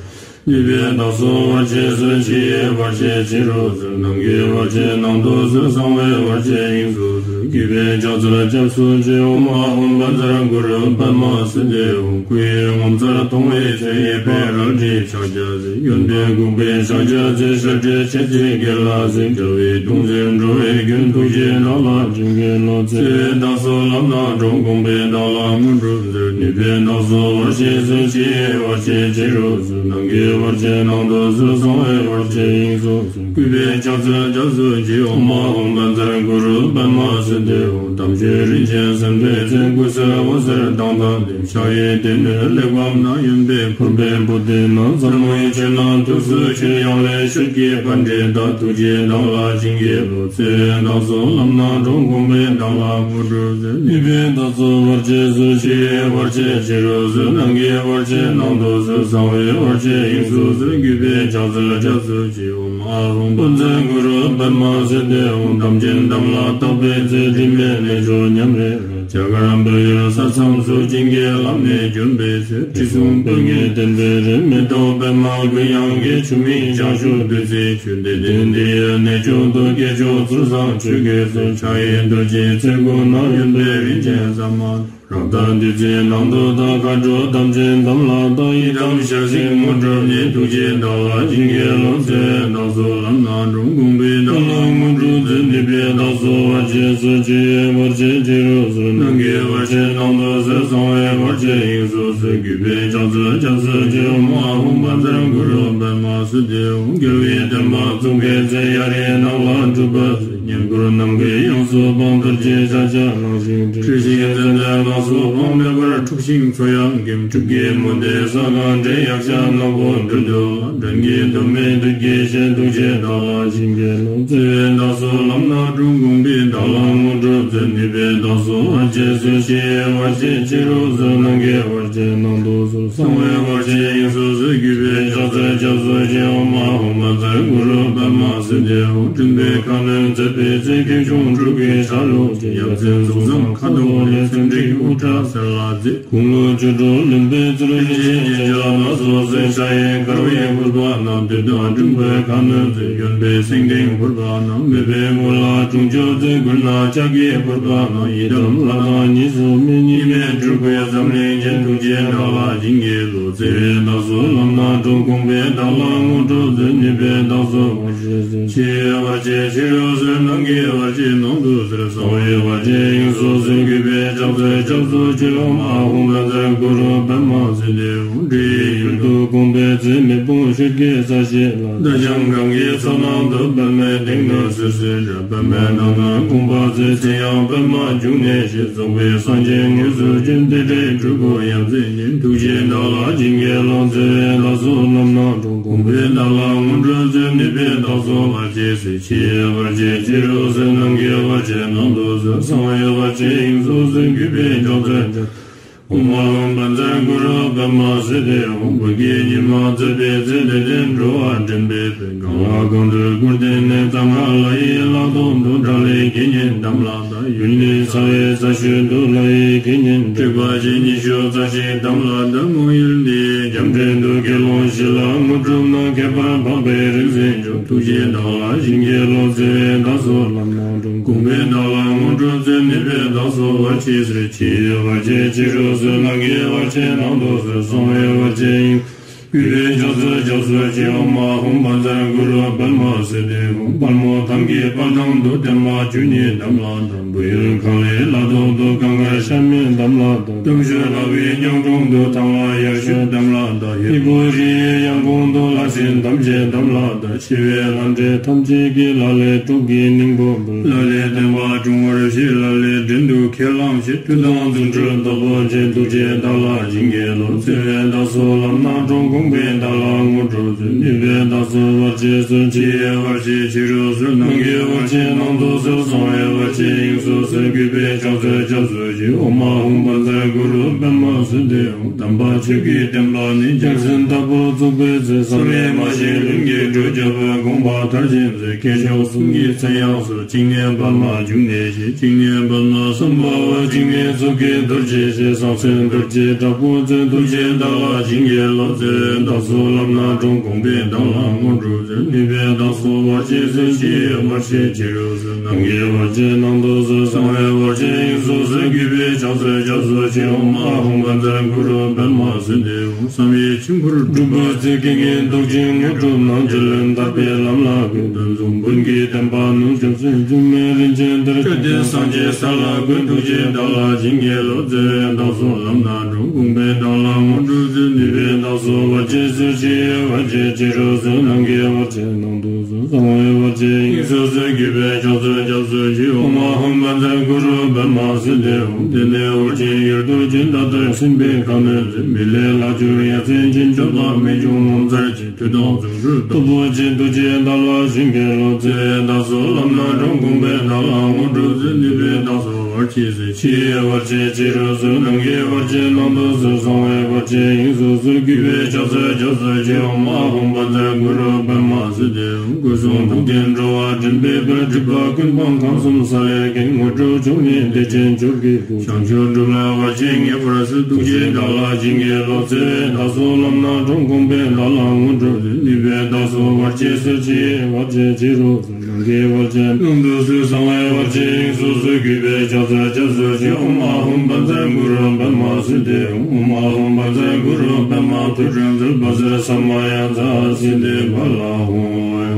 ནུས་པས་བདག་སོགས་བར་ཆད་སོལ། ཕྱི་ཡི་བར་ཆད་ཕྱི་རུ་སོལ། ནང་གི་བར་ཆད་ནང་དུ་སོལ། གསང་བའི་བར་ཆད་དབྱིངས་སུ་སོལ། གུས་པས་ཕྱག་འཚལ་སྐྱབས་སུ་མཆི། ཨོཾ་ཨཱཿཧཱུྃ་བཛྲ་གུ་རུ་པདྨ་སིདྡྷི་ཧཱུྃ། སྐུ་ཡི་ངོ་མཚར་མཐོང་བའི་ཚེ། ཡིད་དཔའི་རལ་གྲིའི་ཕྱག་རྒྱ་བསིལ། ཡོན་ཏན་འགུགས་པའི་ཕྱག་རྒྱ་མཛད། ཞབས་དྲུང་མཆེ་སྤྱིའི་རྒྱན་ལ་གཟིགས། དགྲ་བོའི་གདུང་འཛིན་འགྲོ་བའི་མགོན། ཐུགས་རྗེས་བདག་ལ་བྱིན་གྱིས་རློབས། བརྩེ་བས་བདག་སོགས་ལམ་སྣ་དྲོངས། དགོངས་པས་བདག་ལ་དངོས་གྲུབ་སྩོལ། ནུས་པས་བདག་སོགས་བར་ཆད་སོལ། ཕྱི་ཡི་བར་ཆད་ཕྱི་རུ་སོལ། ནང་གི་བར་ཆད་ནང་དུ་སོལ། གསང་བའི་བར་ཆད་དབྱིངས་སུ་སོལ། གུས་པས་ཕྱག་འཚལ་སྐྱབས་སུ་མཆི། ཨོཾ་ཨཱཿཧཱུྃ་བཛྲ་གུ་རུ་པདྨ་སིདྡྷི་ཧཱུྃ། དམ་ཆོས་རིན་ཆེན་གསེར་མདོག་མཚན། སྐུ་གསེར་འོད་ཟེར་མདངས་དང་ལྡན། ཕྱག་གཡས་སྡེ་སྣོད་གླེགས་བམ་བསྣམས། གཡོན་པས་ཕུར་པའི་པུ་སྟི་བསྣམས། ཟབ་མོའི་ཆོས་རྣམས་ཐུགས་སུ་ཆུད། གཡོན་ལས་ཆོས་ཀྱི་པཎྜི་ཏ། ཐུགས་རྗེས་བདག་ལ་བྱིན་གྱིས་རློབས། བརྩེ་བས་བདག་སོགས་ལམ་སྣ་དྲོངས། དགོངས་པས་བདག་ལ་དངོས་གྲུབ་སྩོལ། ནུས་པས་བདག་སོགས་བར་ཆད་སོལ། ཕྱི་ཡི་བར་ཆད་ཕྱི་རུ་སོལ། ནང་གི་བར་ཆད་ནང་དུ་སོལ། གསང་བའི་བར་ཆད་དབྱིངས་སུ་སོལ། གུས་པས་ཕྱག་འཚལ་སྐྱབས་སུ་མཆི། ཨོཾ་ཨཱཿཧཱུྃ་བཛྲ་གུ་རུ་པདྨ་སིདྡྷི་ཧཱུྃ། དམ་ཅན་དམ་ལ་བཏགས་པའི་ཚེ། དྲི་མེད་རྣལ་འབྱོར་ཉམས་རེ་རེ། རྒྱ་གར་བོད་ཡུལ་ས་མཚམས་སུ། བྱིན་གྱིས་བརླབས་ནས་བྱོན་པའི་ཚེ། དྲི་བསུང་སྤོས་ངད་ལྡན་པའི་རི། མེ་ཏོག་པདྨ་གུ་ཡངས་ཀྱི། ཆུ་མིག་ལྗང་གུ་བདུད་རྩིའི་ཆུ། བདེ་ལྡན་འདི་ཡི་གནས་མཆོག་ཏུ། སྐྱེས་མཆོག་ཚུལ་བཟང་ཆོས་ཀྱི་སྲོལ། ཕྱག་གཡས་རྡོ་རྗེ་ཚེ་སྒོ་ན། གཡོན་པས་རིན་ཆེན་ཟ་མ་ཏོག། རཀྟ་བདུད་རྩིའི་ནང་དུ་དག། མཁའ་འགྲོ་དམ་ཅན་དམ་ལ་བཏགས། ཡི་དམ་ཞལ་གཟིགས་དངོས་གྲུབ་བརྙེས། ཐུགས་རྗེས་བདག་ལ་བྱིན་གྱིས་རློབས། བརྩེ་བས་བདག་སོགས་ལམ་སྣ་དྲོངས། དགོངས་པས་བདག་ལ་དངོས་གྲུབ་སྩོལ། ནུས་པས་བདག་སོགས་བར་ཆད་སོལ། ཕྱི་ཡི་བར་ཆད་ཕྱི་རུ་སོལ། ནང་གི་བར་ཆད་ནང་དུ་སོལ། གསང་བའི་བར་ཆད་དབྱིངས་སུ་སོལ། གུས་པས་ཕྱག་འཚལ་སྐྱབས་སུ་མཆི། ཨོཾ་ཨཱཿཧཱུྃ་བཛྲ་གུ་རུ་པདྨ་སིདྡྷི་ཧཱུྃ། རྒྱལ་བའི་བསྟན་པ་བཙུགས་པའི་ཚེ། གཡའ་རིའི་ནགས་ལ་སྒྲུབ་པ་མཛད། བསྙེན་བཀུར་ནམ་མཁའི་དབྱིངས་སུ་འཕངས། རྡོ་རྗེ་ཤཱཀྱ་གླིང་ཞིང་བྲན། ཁྲི་ཤིང་ཙནྡན་ལ་སོགས་འཕངས། མེ་འབར་འཁྲུགས་ཤིང་མཚོ་ཡང་འགེམས། སྲིབ་ཀྱི་མུ་སྟེགས་ས་གང་བསྒྲལ། ཡཀྴ་ནག་པོ་སྦྲུལ་གདུག་ལ། བྲན་གྱི་གདོད་མའི་བདུད་ཀྱི་ཞལ། ཐུགས་རྗེས་བདག་ལ་བྱིན་གྱིས་རློབས། བརྩེ་བས་བདག་སོགས་ལམ་སྣ་དྲོངས། དགོངས་པས་བདག་ལ་དངོས་གྲུབ་སྩོལ། ནུས་པས་བདག་སོགས་བར་ཆད་སོལ། ཕྱི་ཡི་བར་ཆད་ཕྱི་རུ་སོལ། ནང་གི་བར་ཆད་ནང་དུ་སོལ། གསང་བའི་བར་ཆད་དབྱིངས་སུ་སོལ། གུས་པས་ཕྱག་འཚལ་སྐྱབས་སུ་མཆི། ཨོཾ་ཨཱཿཧཱུྃ་བཛྲ་གུ་རུ་པདྨ་སིདྡྷི་ཧཱུྃ། སྤྲིན་པའི་ཁ་གནོན་མཛད་པའི་ཚེ། ཁྱེའུ་ཆུང་སྤྲུལ་སྐུའི་ཆ་ལུགས་ཀྱི། ཡ་མཚན་གཟུགས་བཟང་ཁ་དོག་ལེགས། ཚེམས་འགྲིག་དབུ་སྐྲ་སེར་ལ་མཛེས། དགུང་ལོ་བཅུ་དྲུག་ལོན་པའི་ཚུལ། རིན་ཆེན་རྒྱན་ཆ་སྣ་ཚོགས་གསོལ། ཕྱག་གཡས་འཁར་བའི་ཕུར་པ་བསྣམས། བདུད་དང་སྤྲིན་པའི་ཁ་གནོན་མཛད། གཡོན་པས་སེང་ལྡེང་ཕུར་པ་བསྣམས། མོས་པའི་མགུལ་ལ་དྲུང་ཆོས་མཛད། མགུལ་ན་ལྕགས་ཀྱི་ཕུར་པ་བསྣམས། ཡི་དམ་ལྷ་དང་གཉིས་སུ་མེད། གཉིས་མེད་སྤྲུལ་སྐུའི་འཛམ་གླིང་རྒྱན། ཐུགས་རྗེས་བདག་ལ་བྱིན་གྱིས་རློབས། བརྩེ་བས་བདག་སོགས་ལམ་སྣ་དྲོངས། དགོངས་པས་བདག་ལ་དངོས་གྲུབ་སྩོལ། ནུས་པས་བདག་སོགས་བར་ཆད་སོལ། ཕྱི་ཡི་བར་ཆད་ཕྱི་རུ་སོལ། ནང་གི་བར་ཆད་ནང་དུ་སོལ། གསང་བའི་བར་ཆད་དབྱིངས་སུ་སོལ། གུས་པས་ཕྱག་འཚལ་སྐྱབས་སུ་མཆི། ཨོཾ་ཨཱཿཧཱུྃ་བཛྲ་གུ་རུ་པདྨ་སིདྡྷི་ཧཱུྃ། འབྲི་ཡུལ་དུ་དགོངས་པའི་ཚེ། མེ་དཔུང་ཤོད་ཀྱི་ས་གཞི་ལ། རྡ་རྒྱང་གང་གི་མཚོ་ནང་དུ། པདྨའི་སྟེང་དུ་བསིལ་བསིལ་འདྲ། པདྨའི་ནང་ན་དགོངས་པ་མཛད། ཚེ་ཡང་པདྨ་འབྱུང་གནས་ཞེས། རྫོགས་པའི་སངས་རྒྱས་དངོས་སུ་བྱོན། དེ་འདྲའི་སྤྲུལ་སྐུ་ཡ་མཚན་ཅན། ཐུགས་རྗེས་བདག་ལ་བྱིན་གྱིས་རློབས། བརྩེ་བས་བདག་སོགས་ལམ་སྣ་དྲོངས། དགོངས་པས་བདག་ལ་དངོས་གྲུབ་སྩོལ། ནུས་པས་བདག་སོགས་བར་ཆད་སོལ། ཕྱི་ཡི་བར་ཆད་ཕྱི་རུ་སོལ། ནང་གི་བར་ཆད་ནང་དུ་སོལ། གསང་བའི་བར་ཆད་དབྱིངས་སུ་སོལ། གུས་པས་ཕྱག་འཚལ་སྐྱབས། ཨོཾ་ཨཱཿཧཱུྃ་བཛྲ་གུ་རུ་པདྨ་སིདྡྷི་ཧཱུྃ། བོད་ཀྱི་ཉི་མ་མཛད་པའི་ཚེ། བདེ་ལྡན་འགྲོ་བ་འདྲེན་པའི་དཔལ། གང་ལ་གང་འདུལ་སྐུར་བསྟན་ནས། གཙང་ཁ་ལ་ཡི་ལ་སྟོད་དུ། དགྲ་ལྷའི་དགེ་བསྙེན་དམ་ལ་བཏགས། ཡུལ་ནི་ཚ་བའི་རྩ་ཤོད་དུ། ལྷ་ཡི་དགེ་བསྙེན་དྲེགས་པ་ཆེ་ཉི་ཤུ་རྩ་གཅིག་དམ་ལ་བཏགས། མོ་ཡུལ་འདིའི་རྒྱང་བྲན་དུ། དགེ་སློང་བཞི་ལ་དངོས་གྲུབ་གནང་། ཁྱད་པར་འཕགས་པའི་རིག་འཛིན་མཆོག། ཐུགས་རྗེས་བདག་ལ་བྱིན་གྱིས་རློབས། བརྩེ་བས་བདག་སོགས་ལམ་སྣ་དྲོངས། དགོངས་པས་བདག་ལ་དངོས་གྲུབ་སྩོལ། བར་ཆད་སོལ། ཕྱི་ཡི་བར་ཆད་ཕྱི་རུ་སོལ། ནང་གི་བར་ཆད་ནང་དུ་སོལ། གསང་བའི་བར་ཆད་དབྱིངས་སུ་སོལ། གུས་པས་ཕྱག་འཚལ་སྐྱབས་སུ་མཆི། ཨོཾ་ཨཱཿཧཱུྃ་བཛྲ་གུ་རུ་པདྨ་སིདྡྷི་ཧཱུྃ། དཔལ་མོ་ཐང་གི་དཔལ་ཐང་དུ། བརྟན་པ་བཅུ་གཉིས་དམ་ལ་བཏགས། བུ་ཡུལ་གངས་ལས་ལ་ཐོག་ཏུ། གངས་དཀར་ཤ་མེད་དམ་ལ་བཏགས། སྟོབས་ཤུགས་ལྷ་བུའི་གཉགས་དྲུང་དུ། ཐང་ལྷ་ཡར་ཞུད་དམ་ལ་བཏགས། ཧས་པོ་རི་ཡི་ཡང་གོང་དུ། ལྷ་སྲིན་ཐམས་ཅད་དམ་ལ་བཏགས། ཞི་བའི་ལྷ་འདྲེ་ཐམས་ཅད་ཀྱིས། ལ་ལས་སྟོབས་ཀྱིས་སྙིང་པོ་འབུལ། ལ་ལས་བསྟན་པ་འབྱུང་བར་བྱེད། ལ་ལས་བྲན་དུ་ཁས་བླངས་བྱེད། མཐུ་དང་རྫུ་འཕྲུལ་སྟོབས་པོ་ཆེ། ཐུགས་རྗེས་བདག་ལ་བྱིན་གྱིས་རློབས། བརྩེ་བས་བདག་སོགས་ལམ་སྣ་དྲོངས། དགོངས་པས་བདག་ལ་དངོས་གྲུབ་སྩོལ། ནུས་པས་བདག་སོགས་བར་ཆད་སོལ། ཕྱི་ཡི་བར་ཆད་ཕྱི་རུ་སོལ། ནང་གི་བར་ཆད་ནང་དུ་སོལ། གསང་བའི་བར་ཆད་དབྱིངས་སུ་སོལ། གུས་པས་ཕྱག་འཚལ་སྐྱབས་སུ་མཆི། ཨོཾ་ཨཱཿཧཱུྃ་བཛྲ་གུ་རུ་པདྨ་སིདྡྷི་ཧཱུྃ། དམ་པ་ཆོས་ཀྱི་བསྟན་པ་ནི། རྒྱལ་སྲིད་ལྟ་བུར་བཙུགས་པའི་ཚེ། བསམ་ཡས་མ་བཞེངས་ལྷུན་གྱིས་གྲུབ། རྒྱལ་པོའི་དགོངས་པ་མཐར་ཕྱིན་ཚེ། སྐྱེས་མཆོག་གསུམ་གྱི་མཚན་ཡང་གསོལ། བཅིངས་ནས་པདྨ་འབྱུང་གནས་ཞེས། བཅིངས་ནས་པདྨ་སམྦྷ་ཝ། བཅིངས་ནས་གཙུག་གི་རྡོ་རྗེ་ཞེས། གསང་མཚན་རྡོ་རྗེ་དྲག་པོའི་མཚན། ཐུགས་རྗེས་བདག་ལ་བྱིན་གྱིས་རློབས། བརྩེ་བས་བདག་སོགས་ལམ་སྣ་དྲོངས། དགོངས་པས་བདག་ལ་དངོས་གྲུབ་སྩོལ། ནུས་པས་བདག་སོགས་བར་ཆད་སོལ། ཕྱི་ཡི་བར་ཆད་ཕྱི་རུ་སོལ། ནང་གི་བར་ཆད་ནང་དུ་སོལ། གསང་བའི་བར་ཆད་དབྱིངས་སུ་སོལ། གུས་པས་ཕྱག་འཚལ་སྐྱབས་སུ་མཆི། ཨོཾ་ཨཱཿཧཱུྃ་བཛྲ་གུ་རུ་པདྨ་སིདྡྷི་ཧཱུྃ། བསམ་ཡས་མཆིམས་ཕུར་སྒྲུབ་པའི་ཚེ། དགེ་བསྙེན་གདུག་ཅིང་དངོས་གྲུབ་སྣང་། རྒྱལ་བའི་བསྟན་པའི་ལམ་ལ་བཀོད། དོན་གསུམ་བོན་གྱི་བསྟན་པ་ནུབ་ཕྱོགས་སུ། འཇིགས་མེད་རིན་ཆེན་གཏེར་ཆོས་ལྡན། སངས་རྒྱས་ས་ལ་བཀོད། ཐུགས་རྗེས་བདག་ལ་བྱིན་གྱིས་རློབས། བརྩེ་བས་བདག་སོགས་ལམ་སྣ་དྲོངས། དགོངས་པས་བདག་ལ་དངོས་གྲུབ་སྩོལ། ནུས་པས་བདག་སོགས་བར་ཆད་སོལ། ཕྱི་ཡི་བར་ཆད་ཕྱི་རུ་སོལ། ནང་གི་བར་ཆད་ནང་དུ་སོལ། གསང་བའི་བར་ཆད་དབྱིངས་སུ་སོལ། གུས་པས་ཕྱག་འཚལ་སྐྱབས་སུ་མཆི། ཨོཾ་ཨཱཿཧཱུྃ་བཛྲ་གུ་རུ་པདྨ་སིདྡྷི་ཧཱུྃ། དེ་ནས་འོད་ཆེན་ཡུལ་དུ་བྱོན། ད་ལྟར་སེམས་དཔའི་ཁམས་ནས་མི་ལས་ལྷག་གྱུར་ཡ་མཚན་ཅན། སྤྱོད་པ་རྨད་བྱུང་ངོ་མཚར་ཅན། མཐུ་དང་རྫུ་འཕྲུལ་སྟོབས་པོ་ཆེ། ཐུགས་རྗེས་བདག་ལ་བྱིན་གྱིས་རློབས། བརྩེ་བས་བདག་སོགས་ལམ་སྣ་དྲོངས། དགོངས་པས་བདག་ལ་དངོས་གྲུབ་སྩོལ། ནུས་པས་བདག་སོགས་བར་ཆད་སོལ། ཕྱི་ཡི་བར་ཆད་ཕྱི་རུ་སོལ། ནང་གི་བར་ཆད་ནང་དུ་སོལ། གསང་བའི་བར་ཆད་དབྱིངས་སུ་སོལ། གུས་པས་ཕྱག་འཚལ་སྐྱབས་སུ་མཆི། ཨོཾ་ཨཱཿཧཱུྃ་བཛྲ་གུ་རུ་པདྨ་སིདྡྷི་ཧཱུྃ། སྐུ་གསུང་ཐུགས་ལྡན་འགྲོ་བ་འདྲེན་པའི་དཔལ། སྒྲིབ་པ་ཀུན་སྤངས་ཁམས་གསུམ་ས་ལེར་མཁྱེན། དངོས་གྲུབ་མཆོག་བརྙེས་བདེ་ཆེན་མཆོག་གི་སྐུ། བྱང་ཆུབ་སྒྲུབ་ལ་བར་ཆད་ངེས་པར་སེལ། ཐུགས་རྗེས་བདག་ལ་བྱིན་གྱིས་རློབས། བརྩེ་བས་བདག་སོགས་ལམ་སྣ་དྲོངས། དགོངས་པས་བདག་ལ་དངོས་གྲུབ་སྩོལ། ནུས་པས་བདག་སོགས་བར་ཆད་སོལ། ཕྱི་ཡི་བར་ཆད་ཕྱི་རུ་སོལ། ནང་གི་བར་ཆད་ནང་དུ་སོལ། གསང་བའི་བར་ཆད་དབྱིངས་སུ་སོལ། གུས་པས་ཕྱག་འཚལ་སྐྱབས་སུ་མཆི། ཨོཾ་ཨཱཿཧཱུྃ་བཛྲ་གུ་རུ་པདྨ་སིདྡྷི་ཧཱུྃ། ཨོཾ་ཨཱཿཧཱུྃ་བཛྲ་གུ་རུ་པདྨ་ཐུགས་སྤྲུལ་ཛཱ་བཛྲ་ས་མ་ཡ་ཛཿསིདྡྷི་ཕ་ལ་ཧཱུྃ། ཨོཾ་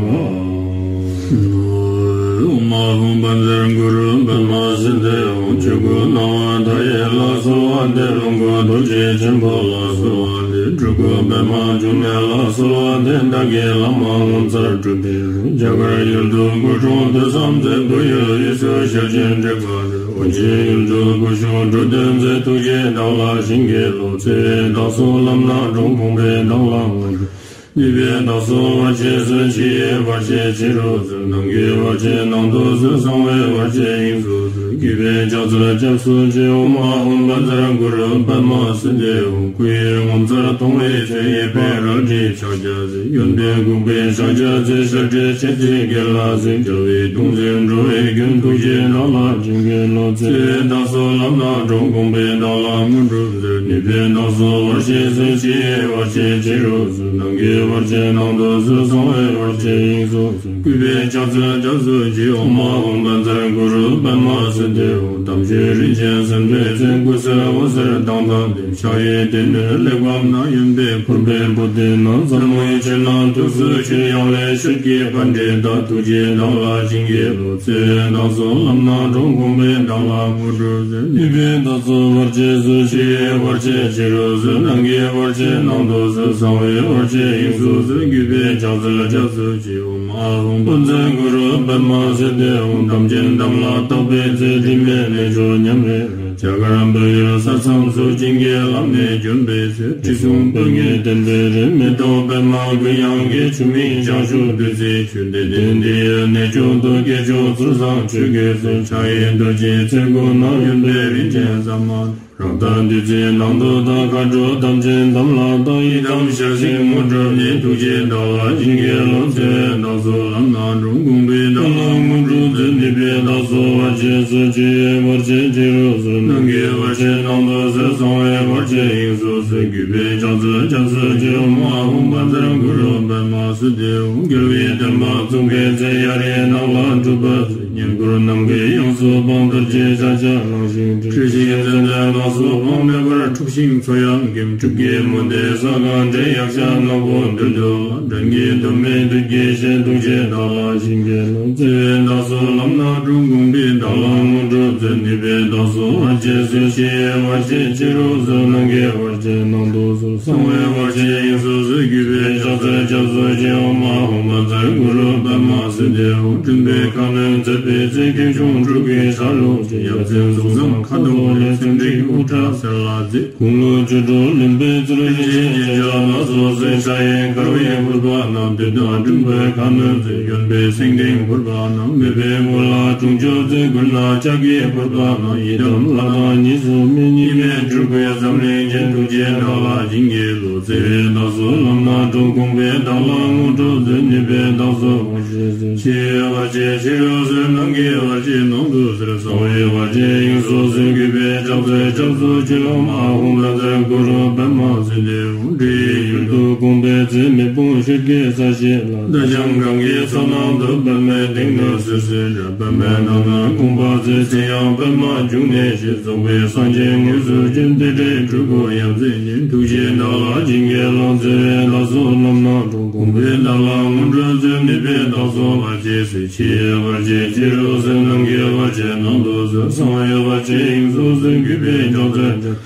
ཨཱཿཧཱུྃ་བཛྲ་གུ་རུ་པདྨ་སིདྡྷི་ཧཱུྃ། ཆོས་སྐུ་སྣང་བ་མཐའ་ཡས་ལ་གསོལ་བ་འདེབས། ལོངས་སྐུ་རྡོ་རྗེ་ཆེན་པོ་ལ་གསོལ་བ་འདེབས། སྤྲུལ་སྐུ་པདྨ་འབྱུང་གནས་ལ་གསོལ་བ་འདེབས། བདག་གི་བླ་མ་ངོ་མཚར་སྤྲུལ་པའི་རྒྱ་གར་ཡུལ་དུ་སྐུ་འཁྲུངས་དུས་མཚམས་མཛད། བོད་ཡུལ་དབུས་སུ་ཞལ་བྱོན་དྲེགས་པ་འདུལ། ཨོ་རྒྱན་ཡུལ་དུ་སྐུ་བཞུགས་འགྲོ་དོན་མཛད། ཐུགས་རྗེས་བདག་ལ་བྱིན་གྱིས་རློབས། བརྩེ་བས་བདག་སོགས་ལམ་སྣ་དྲོངས། དགོངས་པས་བདག་ལ་དངོས་གྲུབ། ནུས་པས་བདག་སོགས་བར་ཆད་སོལ། ཕྱི་ཡི་བར་ཆད་ཕྱི་རུ་སོལ། ནང་གི་བར་ཆད་ནང་དུ་སོལ། གསང་བའི་བར་ཆད་དབྱིངས་སུ་སོལ། གུས་པས་ཕྱག་འཚལ་སྐྱབས་སུ་མཆི། ཨོཾ་ཨཱཿཧཱུྃ་བཛྲ་གུ་རུ་པདྨ་སིདྡྷི་ཧཱུྃ། སྐུ་ཡི་ངོ་མཚར་མཐོང་བའི་ཚེ། ཡེ་ཤེས་རལ་གྲིའི་ཕྱག་རྒྱ་མཛད། ཡོན་ཏན་འགུགས་པའི་ཕྱག་རྒྱ་མཛད། ཞལ་བགྲད་མཆེ་གཙིགས་གྱེན་ལ་གཟིགས། རྒྱལ་བའི་གདུང་འཛིན་འགྲོ་བའི་མགོན། ཐུགས་རྗེས་བདག་ལ་བྱིན་གྱིས་རློབས། བརྩེ་བས་བདག་སོགས་ལམ་སྣ་དྲོངས། དགོངས་པས་བདག་ལ་དངོས་གྲུབ་སྩོལ། ནུས་པས་བདག་སོགས་བར་ཆད་སོལ། ཕྱི་ཡི་བར་ཆད་ཕྱི་རུ་སོལ། ནང་གི་བར་ཆད་ནང་དུ་སོལ། གསང་བའི་བར་ཆད་དབྱིངས་སུ་སོལ། གུས་པས་ཕྱག་འཚལ་སྐྱབས་སུ་མཆི། ཨོཾ་ཨཱཿཧཱུྃ་བཛྲ་གུ་རུ་པདྨ་སིདྡྷི་ཧཱུྃ། དམ་ཆོས་རིན་ཆེན་སེམས་དཔའི་མཚན། སྐུ་གསལ་འོད་ཟེར་མདངས་དང་ལྡན། ཕྱག་གཡས་སྡེ་སྣོད་གླེགས་བམ་བསྣམས། གཡོན་པས་ཕུར་པའི་པུ་སྟི་བསྣམས། རྩེ་མོའི་ཆུ་རྣམས་ཐུགས་སུ་ཆུད། ཡང་ལེ་ཤོད་ཀྱི་པཎྜི་ཏ། ཐུགས་རྗེས་བདག་ལ་བྱིན་གྱིས་རློབས། བརྩེ་བས་བདག་སོགས་ལམ་སྣ་དྲོངས། དགོངས་པས་བདག་ལ་དངོས་གྲུབ་སྩོལ། ནུས་པས་བདག་སོགས་བར་ཆད་སོལ། ཕྱི་ཡི་བར་ཆད་ཕྱི་རུ་སོལ། ནང་གི་བར་ཆད་ནང་དུ་སོལ། གསང་བའི་བར་ཆད་དབྱིངས་སུ་སོལ། གུས་པས་ཕྱག་འཚལ་སྐྱབས་སུ་མཆི། ཨོཾ་ཨཱཿཧཱུྃ་བཛྲ་གུ་རུ་པདྨ་སིདྡྷི་ཧཱུྃ། དམ་ཅན་དམ་ལ་བཏགས་པའི་ཚེ། དྲི་མེད་རྣལ་འབྱོར་ཉམས་རེ་རེ། རྒྱ་གར་བོད་ཡུལ་ས་མཚམས་སུ། བྱིན་གྱིས་བརླབས་ནས་བྱོན་པའི་ཚེ། དྲི་བསུང་སྤོས་ངད་ལྡན་པའི་རི། མེ་ཏོག་པདྨ་ཀུན་ཡངས་ཀྱི། ཆུ་མིག་ལྗང་ཤུག་བདུད་རྩིའི་ཆུ། བདེ་ལྡན་འདི་ཡི་གནས་མཆོག་ཏུ། སྐྱེས་མཆོག་ཚུལ་བཟང་ཆོས་ཀྱི་སྲོལ། ཕྱག་གཡས་རྡོ་རྗེའི་རྩེ་སྐོར་བསྣམས། གཡོན་པས་རིན་ཆེན་ཟ་མ་ཏོག། རཀྟ་བདུད་རྩིའི་ནང་དུ་དག། མཁའ་འགྲོ་དམ་ཅན་དམ་ལ་བཏགས། ཡི་དམ་ཞལ་གཟིགས་དངོས་གྲུབ་བརྙེས། ཐུགས་རྗེས་བདག་ལ་བྱིན་གྱིས་རློབས། བརྩེ་བས་བདག་སོགས་ལམ་སྣ་དྲོངས། དགོངས་པས་བདག་ལ་དངོས་གྲུབ་སྩོལ། ནུས་པས་བདག་སོགས་བར་ཆད་སོལ། ཕྱི་ཡི་བར་ཆད་ཕྱི་རུ་སོལ། ནང་གི་བར་ཆད་ནང་དུ་སོལ། གསང་བའི་བར་ཆད་དབྱིངས་སུ་སོལ། གུས་པས་ཕྱག་འཚལ་སྐྱབས་སུ་མཆི། ཨོཾ་ཨཱཿཧཱུྃ་བཛྲ་གུ་རུ་པདྨ་སིདྡྷི་ཧཱུྃ། རྒྱལ་བའི་བསྟན་པ་བཙུགས་པའི་ཚེ། གཡའ་རིའི་ནགས་ལ་སྒྲུབ་པ་མཛད། བསྙེན་བཀུར་ ནམ་མཁའི་དབྱིངས་སུ་འཕང་། རྡོ་རྗེ་ཕྱག་རྒྱ་བླངས་ཤིང་བསྒྲིལ། ཁྲི་ཤིང་ཙན་དན་དབྱངས་སུ་བསྐང་། མེ་འབར་འཁྲུགས་ཤིང་མཚོ་ཡང་འགེམས། སྤྲུལ་སྐུའི་མུ་ཏིག་ས་གང་བསྒྲེང་། ཡཀྴ་ནག་པོ་འདུལ་དུ་ལ། སྒྲ་སྙན་དུ་མའི་བདུད་ཀྱི་གཤེད། ཐུགས་རྗེས་བདག་ལ་བྱིན་གྱིས་རློབས། བརྩེ་བས་བདག་སོགས་ལམ་སྣ་དྲོངས། དགོངས་པས་བདག་ལ་དངོས་གྲུབ་སྩོལ། ནུས་པས་བདག་སོགས་བར་ཆད་སོལ། ཕྱི་ཡི་བར་ཆད་ཕྱི་རུ་སོལ། ནང་གི་བར་ཆད་ནང་དུ་སོལ། གསང་བའི་བར་ཆད་དབྱིངས་སུ་སོལ། གུས་པས་ཕྱག་འཚལ་སྐྱབས་སུ་མཆི། ཨོཾ་ཨཱཿཧཱུྃ་བཛྲ་གུ་རུ་པདྨ་སིདྡྷི་ཧཱུྃ། མགྲིན་པའི་ཁ་གནོན་མཛད་པའི་ཚེ། ཁྱེའུ་ཆུང་སྤྲུལ་སྐུའི་ཆ་ལུགས་ཀྱི། ཡབ་བཙུན་གཟུགས་བཟང་ཁ་དོག་ལེགས། མཚོན་རིགས་དབུ་སྐྲ་སེར་ལ་མཛེས། དགུང་ལོ་བཅུ་དྲུག་ལོན་པའི་ཚུལ། རིན་ཆེན་རྒྱན་ཆ་ལ་སོགས་གསོལ། ཕྱག་གཡས་དཀར་པོའི་ཕུར་པ་བསྣམས། བདུད་དང་འགྲན་པའི་ཁ་གནོན་མཛད། གཡོན་པས་སེང་ལྡེང་ཕུར་པ་བསྣམས། མོས་པའི་མགུལ་ལ་དུང་ཆོས་མཛད། མགུལ་ན་ལྕགས་ཀྱི་ཕུར་པ་བསྣམས། ཡི་དམ་ལྷ་དང་གཉིས་སུ་མེད། གཉིས་མེད་སྤྲུལ་སྐུའི་འཛམ་གླིང་རྒྱན། ཐུགས་རྗེས་བདག་ལ་བྱིན་གྱིས་རློབས། བརྩེ་བས་བདག་སོགས་ལམ་སྣ་དྲོངས། དགོངས་པས་བདག་ལ་དངོས་གྲུབ་སྩོལ། ནུས་པས་བདག་སོགས་བར་ཆད་སོལ། ཕྱི་ཡི་བར་ཆད་ཕྱི་རུ་སོལ། ནང་གི་བར་ཆད་ནང་དུ་སོལ། གསང་བའི་བར་ཆད་དབྱིངས་སུ་སོལ། གུས་པས་ཕྱག་འཚལ་སྐྱབས་སུ་མཆི། ཨོཾ་ཨཱཿཧཱུྃ་བཛྲ་གུ་རུ་པདྨ་སིདྡྷི་ཧཱུྃ། འདྲེ་ཡི་ཡུལ་དུ་དགོངས་པའི་ཚེ། མེ་དཔུང་ཤེལ་གྱི་ས་གཞི་ལ། རྟ་རྐྱང་གང་གི་ཚོགས་ནང་དུ། པདྨའི་སྟེང་དུ་སིལ་སིལ་འདྲ། པདྨའི་ནང་ན་དགོངས་པ་མཛད། མཚན་ཡང་པདྨ་འབྱུང་གནས་ཞེས། རྫོགས་པའི་སངས་རྒྱས་དངོས་སུ་བྱོན། རྟེན་འབྲེལ་སྤྲུལ་སྐུ་ཡབ་བཙུན་གྱི། ཐུགས་རྗེས་བདག་ལ་བྱིན་གྱིས་རློབས། བརྩེ་བས་བདག་སོགས་ལམ་སྣ་དྲོངས། དགོངས་པས་བདག་ལ་དངོས་གྲུབ་སྩོལ། ནུས་པས་བདག་སོགས་བར་ཆད་སོལ། ཕྱི་ཡི་བར་ཆད་ཕྱི་རུ་སོལ། ནང་གི་བར་ཆད་ནང་དུ་སོལ། གསང་བའི་བར་ཆད་དབྱིངས་སུ་སོལ། གུས་པས་ཕྱག་འཚལ་ཕྱག་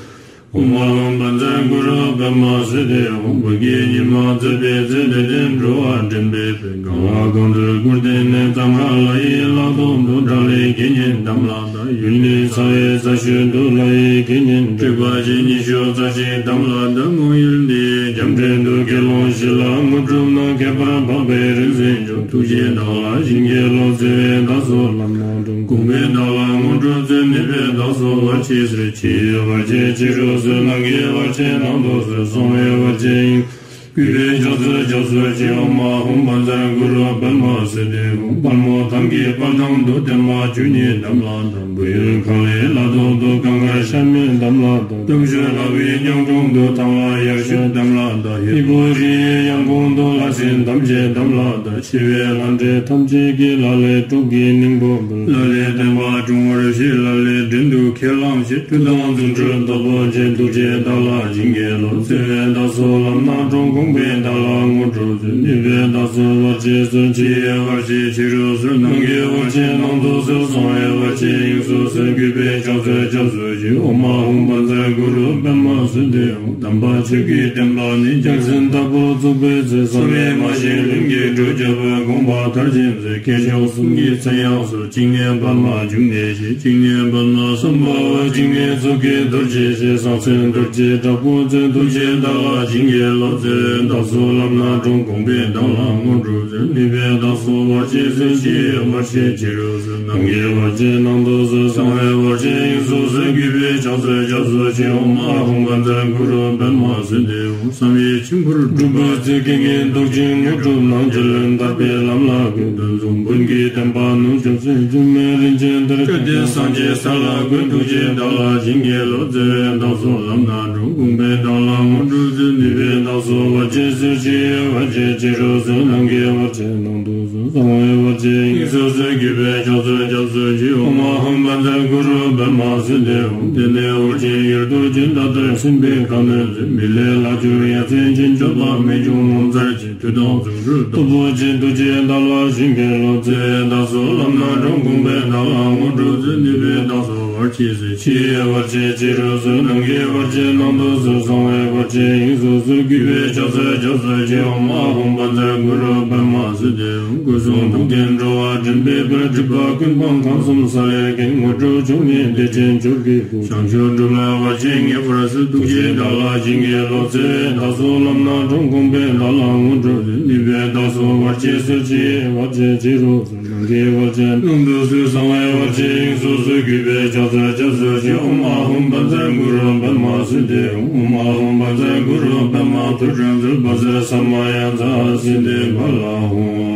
ཨོཾ་ཨཱཿཧཱུྃ་བཛྲ་གུ་རུ་པདྨ་སིདྡྷི་ཧཱུྃ། བོད་ཀྱི་ཉི་མ་ཚེས་པའི་ཚེ། དེ་སྟེང་འགྲོ་བ་འདྲེན་པའི་དཔལ། གང་ལ་གང་འདུལ་སྐུར་བསྟན་ནས། གཙང་ཁ་ལ་ཡི་ལ་ཐོག་ཏུ། དགྲ་ལྷའི་དགེ་བསྙེན་དམ་ལ་བཏགས། ཡུལ་ནི་ཚ་བའི་རྩ་ཤོད་དུ། ལྷ་ཡི་དགེ་བསྙེན་དྲེགས་པ་ཅན་ཉི་ཤུ་རྩ་གཅིག་དམ་ལ་བཏགས། མོ་ཡུལ་འདིའི་རྒྱ་འབྲས་དུ། དགེ་སློང་བཞི་ལ་དངོས་གྲུབ་གནང་། ཁྱད་པར་འཕགས་པའི་རིག་འཛིན་མཆོག། ཐུགས་རྗེས་བདག་ལ་བྱིན་གྱིས་རློབས། བརྩེ་བས་བདག་སོགས་ལམ་སྣ་དྲོངས། དགོངས་པས་བདག་ལ་དངོས་གྲུབ་སྩོལ། ནུས་པས་བདག་སོགས་བར་ཆད་སོལ། ཕྱི་ཡི་བར་ཆད་ཕྱི་རུ་སོལ། ནང་གི་བར་ཆད་ནང་དུ་སོལ། གསང་བའི་བར་ཆད་དབྱིངས། གུས་པས་ཕྱག་འཚལ་སྐྱབས་སུ་མཆི། ཨོཾ་ཨཱཿཧཱུྃ་བཛྲ་གུ་རུ་པདྨ་སིདྡྷི་ཧཱུྃ། དཔལ་མོ་ཐང་གི་དཔལ་ཐང་དུ། བརྟན་མ་བཅུ་གཉིས་དམ་ལ་བཏགས། བོད་ཡུལ་གངས་ལའི་ལ་ཐོག་ཏུ། གངས་དཀར་ཤ་མེད་དམ་ལ་བཏགས། སྟོབས་ཤུགས་ལྷ་བུའི་གཉའ་གྲོང་དུ། ཐང་ལྷ་ཡར་ཞུད་དམ་ལ་བཏགས། ཧས་པོ་རི་ཡི་ཡང་གོང་དུ། ལྷ་སྲིན་ཐམས་ཅད་དམ་ལ་བཏགས། ཆེ་བའི་ལྷ་འདྲེ་ཐམས་ཅད་ཀྱིས། ལ་ལས་སྲོག་གི་སྙིང་པོ་འབུལ། ལ་ལས་བསྟན་པ་སྲུང་བར་བྱེད། ལ་ལས་བྲན་དུ་ཁས་བླངས་བྱེད། མཐུ་དང་རྫུ་འཕྲུལ་སྟོབས་པོ་ཆེ། ཐུགས་རྗེས་བདག་ལ་བྱིན་གྱིས་རློབས། བརྩེ་བས་བདག་སོགས་ལམ་སྣ་དྲོངས། དགོངས་པས་བདག་ལ་དངོས་གྲུབ་སྩོལ། ནུས་པས་བདག་སོགས་བར་ཆད་སོལ། ཕྱི་ཡི་བར་ཆད་ཕྱི་རུ་སོལ། ནང་གི་བར་ཆད་ནང་དུ་སོལ། གསང་བའི་བར་ཆད་དབྱིངས་སུ་སོལ། གུས་པས་ཕྱག་འཚལ་སྐྱབས་སུ་མཆི། ཨོཾ་ཨཱཿཧཱུྃ་བཛྲ་གུ་རུ་པདྨ་སིདྡྷི་ཧཱུྃ། དམ་པ་ཆོས་ཀྱི་བསྟན་པ་ནི། རྒྱལ་མཚན་ལྟ་བུར་བཙུགས་པའི་ཚེ། གསང་བའི་མ་ཤེས་ལྷུན་གྱིས་གྲུབ་རྒྱལ་པོའི། དགོངས་པ་མཐར་ཕྱིན་མཛད། མཁས་མཆོག་གསུམ་གྱི་མཚན་ཡང་གསོལ། གཅིག་ནི་པདྨ་འབྱུང་གནས་ཞེས། གཅིག་ནི་པདྨ་སམྦྷ་ཝ། གཅིག་ནི་མཚོ་སྐྱེས་རྡོ་རྗེ་ཞེས། གསང་མཚན་རྡོ་རྗེ་དྲག་པོ་མཚོན། ཐུགས་རྗེས་བདག་ལ་བྱིན་གྱིས་རློབས། བརྩེ་བས་བདག་སོགས་ལམ་སྣ་དྲོངས། དགོངས་པས་བདག་ལ་དངོས་གྲུབ་སྩོལ། ནུས་པས་བདག་སོགས་བར་ཆད་སོལ། ཕྱི་ཡི་བར་ཆད་ཕྱི་རུ་སོལ། ནང་གི་བར་ཆད་ནང་དུ་སོལ། གསང་བའི་བར་ཆད་དབྱིངས་སུ་སོལ། གུས་པས་ཕྱག་འཚལ་སྐྱབས་སུ་མཆི། ཨོཾ་ཨཱཿཧཱུྃ་བཛྲ་གུ་རུ་པདྨ་སིདྡྷི་ཧཱུྃ། བསམ་ཡས་མཆིམས་ཕུར་སྒྲུབ་པའི་ཚེ། དགེ་བསྙེན་བདག་ཅིང་དངོས་གྲུབ་གནང་། རྒྱལ་བློན་ཐར་པའི་ལམ་ལ་བཀོད། འདུ་འཛོམས་བོན་གྱི་བསྟན་པ་ནུབ་ཕྱོགས་སུ། འགྱུར་མེད་རིན་ཆེན་གཏེར། སྐལ་ལྡན་སངས་རྒྱས་ས་ལ་བཀོད། ཐུགས་རྗེས་བདག་ལ་བྱིན་གྱིས་རློབས། བརྩེ་བས་བདག་སོགས་ལམ་སྣ་དྲོངས། དགོངས་པས་བདག་ལ་དངོས་གྲུབ་སྩོལ། ནུས་པས་བདག་སོགས་བར་ཆད་སོལ། ཕྱི་ཡི་བར་ཆད་ཕྱི་རུ་སོལ། ནང་གི་བར་ཆད་ནང་དུ་སོལ། གསང་བའི་བར་ཆད་དབྱིངས་སུ་སོལ། གུས་པས་ཕྱག་འཚལ་སྐྱབས་སུ་མཆི། ཨོཾ་ཨཱཿཧཱུྃ་བཛྲ་གུ་རུ་པདྨ་སིདྡྷི་ཧཱུྃ། དེ་ནས་ཨོ་རྒྱན་ཡུལ་དུ་བྱོན། ད་ལྟར་སེམས་དཔའི་ཁ་གནོན་མཛད། མི་ལས་ལྷག་གྱུར་ཡ་མཚན་ཅན། སྤྱོད་པ་རྨད་བྱུང་ངོ་མཚར་ཅན། མཐུ་དང་རྫུ་འཕྲུལ་སྟོབས་པོ་ཆེ། ཐུགས་རྗེས་བདག་ལ་བྱིན་གྱིས་རློབས། བརྩེ་བས་བདག་སོགས་ལམ་སྣ་དྲོངས། དགོངས་པས་བདག་ལ་དངོས་གྲུབ་སྩོལ། ནུས་པས་བདག་སོགས་བར་ཆད་སོལ། ཕྱི་ཡི་བར་ཆད་ཕྱི་རུ་སོལ། ནང་གི་བར་ཆད་ནང་དུ་སོལ། གསང་བའི་བར་ཆད་དབྱིངས་སུ་སོལ། གུས་པས་ཕྱག་འཚལ་སྐྱབས་སུ་མཆི། ཨོཾ་ཨཱཿཧཱུྃ་བཛྲ་གུ་རུ་པདྨ་སིདྡྷི་ཧཱུྃ། སྐུ་གསུང་ཐུགས་ལྡན་འགྲོ་བ་འདྲེན་པའི་དཔལ། སྒྲིབ་པ་ཀུན་སྤངས་ཁམས་གསུམ་ས་ལེར་མཁྱེན། དངོས་གྲུབ་མཆོག་བརྙེས་བདེ་ཆེན་མཆོག་གི་སྐུ། བྱང་ཆུབ་སྒྲུབ་ལ་བར་ཆད་ངེས་པར་སེལ། ཐུགས་རྗེས་བདག་ལ་བྱིན་གྱིས་རློབས། བརྩེ་བས་བདག་སོགས་ལམ་སྣ་དྲོངས། དགོངས་པས་བདག་ལ་དངོས་གྲུབ་སྩོལ། ནུས་པས་བདག་སོགས་བར་ཆད་སོལ། ཕྱི་ཡི་བར་ཆད་ཕྱི་རུ་སོལ། ནང་གི་བར་ཆད་ནང་དུ་སོལ། གསང་བའི་བར་ཆད་དབྱིངས་སུ་སོལ། གུས་པས་ཕྱག་འཚལ་སྐྱབས་སུ་མཆི། ཨོཾ་ཨཱཿཧཱུྃ་བཛྲ་གུ་རུ་པདྨ་སིདྡྷི་ཧཱུྃ། ཨོཾ་ཨཱཿཧཱུྃ་བཛྲ་གུ་རུ་པདྨ་ཐོད་ཕྲེང་མཛོད། བཛྲ་ས་མ་ཡ་མཛའ་སིདྡྷི་ཕ་ལ་ཧཱུྃ།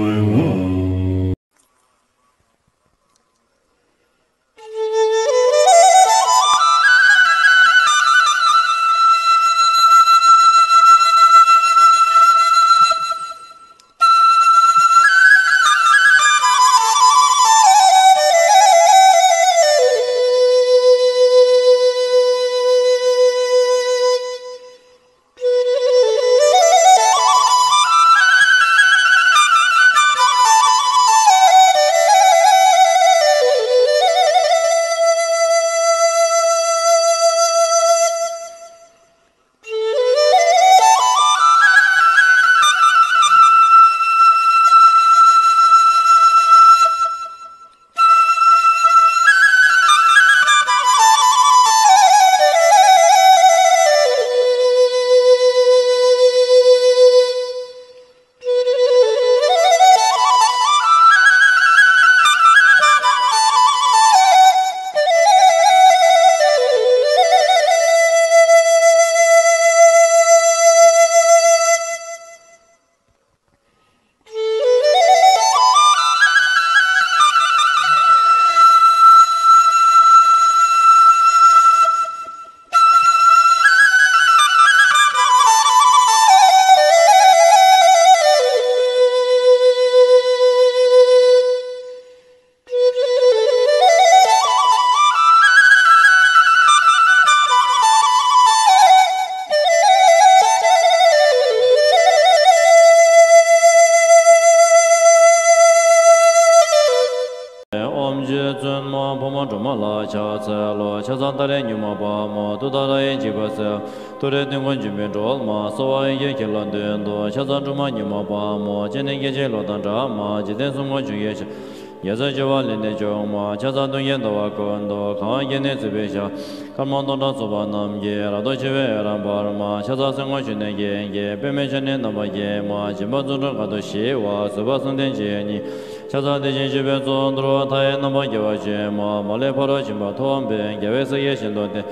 སྒྲོལ་མ་ལ་ཕྱག་འཚལ་ལོ། ཕྱག་འཚལ་ཏཱ་རེ་མྱུར་མ་དཔའ་མོ། ཏུཏྟཱ་ར་ཡེ་འཇིགས་པ་སེལ། ཏུ་རེ་ཏུན་ཧོང་འཇིགས་མེད་སྒྲོལ་མ། གསོལ་བ་ཡི་གེ་ཁྱེར་ལོ་འདོན་ཏོ། ཕྱག་འཚལ་སྒྲོལ་མ་མྱུར་མ་དཔའ་མོ། སྤྱན་ནི་སྐད་ཅིག་གློག་དང་འདྲ་མ། འཇིག་རྟེན་གསུམ་མགོན་ཆུ་སྐྱེས་ཞབས། རྒྱལ་སྲས་བྱེ་བ་ལས་ནི་བྱུང་མ། ཕྱག་འཚལ་སྟོན་ཀའི་ཟླ་བ་ཀུན་ཏུ། གང་བ་བརྒྱ་ནི་བརྩེགས་པའི་ཞབས། དཀར་དམར་སྟོང་ཕྲག་ཚོགས་པ་རྣམས་ཀྱིས། རབ་ཏུ་ཕྱེ་བའི་འོད་རབ་འབར་མ། ཕྱག་འཚལ་སེར་སྔོ་ཆུ་ནས་སྐྱེས་ཀྱི། པདྨས་ཕྱག་ནི་རྣམ་པར་བརྒྱན་མ། སྦྱིན་པ་རྫུ་འཕྲུལ་དཀའ་ཐུབ་ཞི་བ། བཟོད་པ་གསུམ་ལྡན་འཇིགས་ཉེན་ཉེ། ཕྱག་འཚལ་དེ་བཞིན་གཤེགས་པའི་གཙུག་ཏོར། མཐའ་ཡས་རྣམ་པར་རྒྱལ་བ་ཆེན་མོ། མ་ལུས་ཕ་རོལ་ཕྱིན་པ་ཐོབ་པའི། རྒྱལ་བའི་སྲས་ཀྱིས་ཤིན་ཏུ་བསྟེན།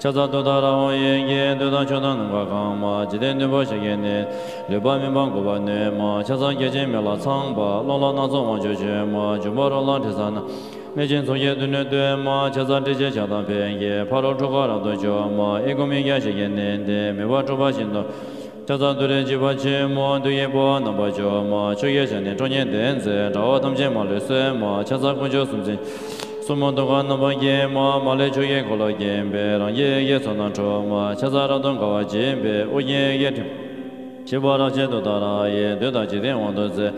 ཕྱག་འཚལ་ཏུཏྟཱ་ར་ཧཱུྃ་ཡི་གེས། འདོད་དང་ཕྱོགས་དང་ནམ་མཁའ་གང་མ། འཇིག་རྟེན་བདུན་པོ་ཞིང་གི་གནས། ལུས་པ་མིན་པ་འགུགས་པར་ནུས་མ། ཕྱག་འཚལ་སྐད་ཅིག་མེ་ལྷ་ཚངས་པ། རླུང་ལྷ་སྣ་ཚོགས་དབང་ཕྱུག་བྱོན་མ། འབྱུང་པོ་རོ་ལངས་དྲི་ཟ་ན། གནོད་སྦྱིན་ཚོགས་ཀྱིས་མདུན་ནས་བསྟོད་མ། ཕྱག་འཚལ་ཏྲཊ་ཅེས་བྱ་དང་ཕཊ་ཀྱིས། ཕ་རོལ་འཁྲུལ་འཁོར་རབ་ཏུ་འཇོམས་མ། གཡས་བསྐུམ་གཡོན་བརྐྱང་ཞིང་གཤེགས་ནས་བསྟེན། མོས་པ་འགྲུབ་པར་ཤིན་ཏུ། ཕྱག་འཚལ་ཏུ་རེ་འཇིགས་པ་ཆེན་མོ། བདུད་ཀྱི་དཔུང་རྣམ་པར་འཇོམས་མ། ཆུ་སྐྱེས་ཞལ་ནི་ཁྲོ་གཉེར་ལྡན་མཛད། དགྲ་བོ་ཐམས་ཅད་མ་ལུས་གསོད་མ། ཕྱག་འཚལ་དཀོན་མཆོག་གསུམ་མཚོན། སྲུང་མ་གདུང་དཀར་རྣམ་པར་བརྒྱན་མ། མ་ལུས་ཕྱོགས་ཀྱི་འཁོར་ལོས་བརྒྱན་པའི། རང་གི་ཡི་གེས་ཚོགས་རྣམས་འཕྲོག་མ། ཕྱག་འཚལ་རབ་ཏུ་དགའ་བ་བརྗིད་པའི། ཨོ་རྒྱན་ཡི་གེ་ཕྲེང་བ། ཞི་བ་རབ་བརྗིད་ཏུཏྟཱ་ར་ཡིས། བདུད་དང་འཇིག་རྟེན་དབང་དུ་མཛད།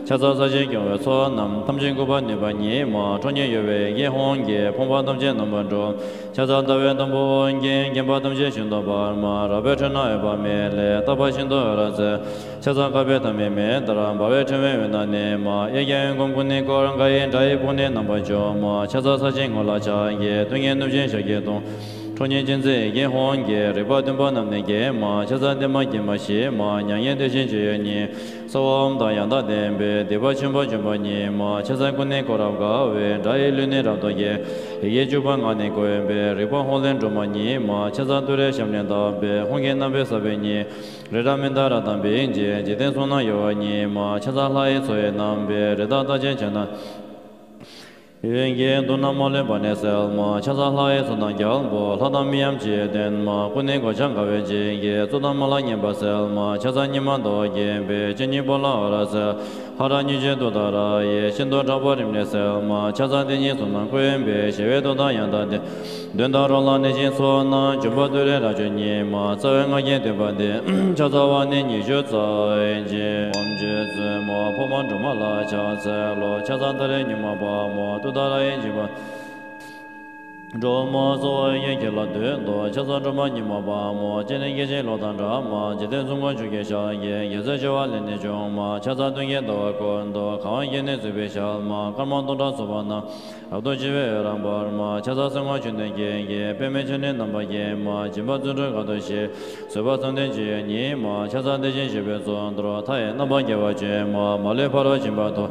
ཕྱག་འཚལ་ས་གཞིར་སྐྱོང་བའི་ཚོགས་རྣམས། ཐམས་ཅད་འགུགས་པར་ནུས་པ་ཉིད་མ། ཁྲོ་གཉེར་གཡོ་བའི་ཡི་གེ་ཧཱུྃ་གིས། ཕོངས་པ་ཐམས་ཅད་རྣམ་པར་སྒྲོལ། ཕྱག་འཚལ་ཟླ་བའི་དང་པོ་ཨོ་རྒྱན། བརྒྱན་པ་ཐམས་ཅད་ཤིན་ཏུ་འབར་མ། རལ་པའི་ཁྲོད་ན་འོད་དཔག་མེད་ལས། རྟག་པར་ཤིན་ཏུ་འོད་རབ་མཛད། ཕྱག་འཚལ་དཀར་པོའི་ཐ་མའི་མེ་ལྟར། འབར་བའི་ཕྲེང་བའི་དབུས་ན་གནས་མ། གཡས་བརྐྱང་གཡོན་བསྐུམ་ཀུན་ནས་བསྐོར། དགའ་བའི་སྒྲ་ཡིས་དཔུང་ནི་རྣམ་པར་འཇོམས་མ། ཕྱག་འཚལ་ས་གཞིའི་ངོས་ལ་ཕྱག་གི། སྟོན་ཀའི་གནུབས་ཆེན་ཞལ་གྱི་གདོང་། ཁྲོ་གཉེར་ཅན་མཛད་ཡི་གེ་ཧཱུྃ་གིས། རིག་པ་བདུན་པོ་རྣམས་ནི་འགེམས་མ། ཕྱག་འཚལ་བདེ་མ་དགེ་མ་ཞི་མ། མྱ་ངན་འདས་ཞི་སྤྱོད་ཡུལ་ཉིད། གསོལ་བ་ཨོཾ་དང་ཡང་དག་ལྡན་པའི། སྡིག་པ་ཆེན་པོ་འཇོམས་པ་ཉིད་མ། ཕྱག་འཚལ་ཀུན་ནས་བསྐོར་རབ་དགའ་བའི། དགྲ་ཡི་ལུས་ནི་རབ་ཏུ་འགེམས། ཡི་གེ་བཅུ་པ་ངག་ནི་བཀོད་པའི། རིག་པ་ཧཱུྃ་ལས་འགྲོ་མ་ཉིད་མ། ཕྱག་འཚལ་ཏུ་རེའི་ཞབས་ནི་བརྡབས་པའི། ཧཱུྃ་གི་རྣམ་པའི་ས་བོན་ཉིད། རི་རབ་མནྡ་ར་དང་བིང་ཅན། འཇིག་རྟེན་གསུམ་རྣམས་གཡོ་བ་ཉིད་མ། ཕྱག་འཚལ་ལྷ་ཡི་མཚོ་ཡི་རྣམ་པའི། རི་དྭགས་རྟགས་ཅན་བྱ་རྣམས། ཡོན་གྱིས་དུག་རྣམས་མ་ལུས་པ་ནི་སེལ་མ། ཕྱག་འཚལ་ལྷ་ཡི་མཚོ་རྣམས་རྒྱལ་པོ། ལྷ་དང་མི་འམ་ཅི་ཡིས་བསྟེན་མ། ཀུན་ནས་གོ་ཆ་དགའ་བའི་བརྗིད་ཀྱིས། གཙུག་ཏོར་མ་ལ་བརྙས་པ་སེལ་མ། ཕྱག་འཚལ་སྙིགས་མ་འདོ་བ་འགེམས་པའི། སྤྱན་གཉིས་པོ་ལ་འོད་རབ་གསལ། ཧ་ར་གཉིས་བརྗོད་ཏུཏྟཱ་ར་ཡིས། ཤིན་ཏུ་དྲག་པོ་རིམས་ནད་སེལ་མ། ཕྱག་འཚལ་དེ་ཉིད་གསུམ་རྣམས་བཀོད་པའི། ཞི་བའི་མཐུ་དང་ཡང་དག་ལྡན། གདོན་དང་རོ་ལངས་གནོད་སྦྱིན་ཚོགས་རྣམས། འཇོམས་པ་ཏུ་རེ་རབ་མཆོག་ཉིད་མ། རྩ་བའི་སྔགས་ཀྱི་བསྟོད་པ་འདི། ཕྱག་འཚལ་བ་ནི་ཉི་ཤུ་རྩ་གཅིག་ཨོཾ་རྗེ་བཙུན་མ་འཕགས་མ་སྒྲོལ་མ་ལ་ཕྱག་འཚལ་ལོ། ཕྱག་འཚལ་ཏུ་རེ་མྱུར་མ་དཔའ་མོ། ཏུཏྟཱ་ར་ཡི་འཇིགས་པ་སྒྲོལ་མ། གསོལ་བ་ཡི་གེ་ཁྱེར་ལ་འདོན་ཏོ། ཕྱག་འཚལ་སྒྲོལ་མ་མྱུར་མ་དཔའ་མོ། སྤྱན་ནི་སྐད་ཅིག་གློག་དང་འདྲ་མ། འཇིག་རྟེན་གསུམ་མགོན་ཆུ་སྐྱེས་ཞལ་གྱི། རྒྱལ་སྲས་བྱེ་བ་ལས་ནི་བྱུང་མ། ཕྱག་འཚལ་སྟོན་ཀའི་ཟླ་བ་ཀུན་ཏུ། གང་བ་བརྒྱད་ནི་བརྩེགས་པའི་ཞལ་མ། དཀར་དམར་སྟོང་ཕྲག་ཚོགས་པ་རྣམས། རབ་ཏུ་ཕྱེ་བའི་འོད་རབ་འབར་མ། ཕྱག་འཚལ་སེར་སྔོ་ཆུ་ནས་སྐྱེས་ཀྱི། པདྨས་ཕྱག་ནི་རྣམ་པར་བརྒྱན་མ། སྦྱིན་པ་རྫུ་འཕྲུལ་དཀའ་ཐུབ་ཞི། བཟོད་པ་གསུམ་ལྡན་འཇིགས་ཉེན་ཉེ་མ། ཕྱག་འཚལ་དེ་བཞིན་གཤེགས་པའི་གཙུག་ཏོར། མཐའ་ཡས་རྣམ་པར་རྒྱལ་བ་ཆེན་མོ། མ་ལུས་ཕ་རོལ་ཕྱིན་པ་ཐོབ།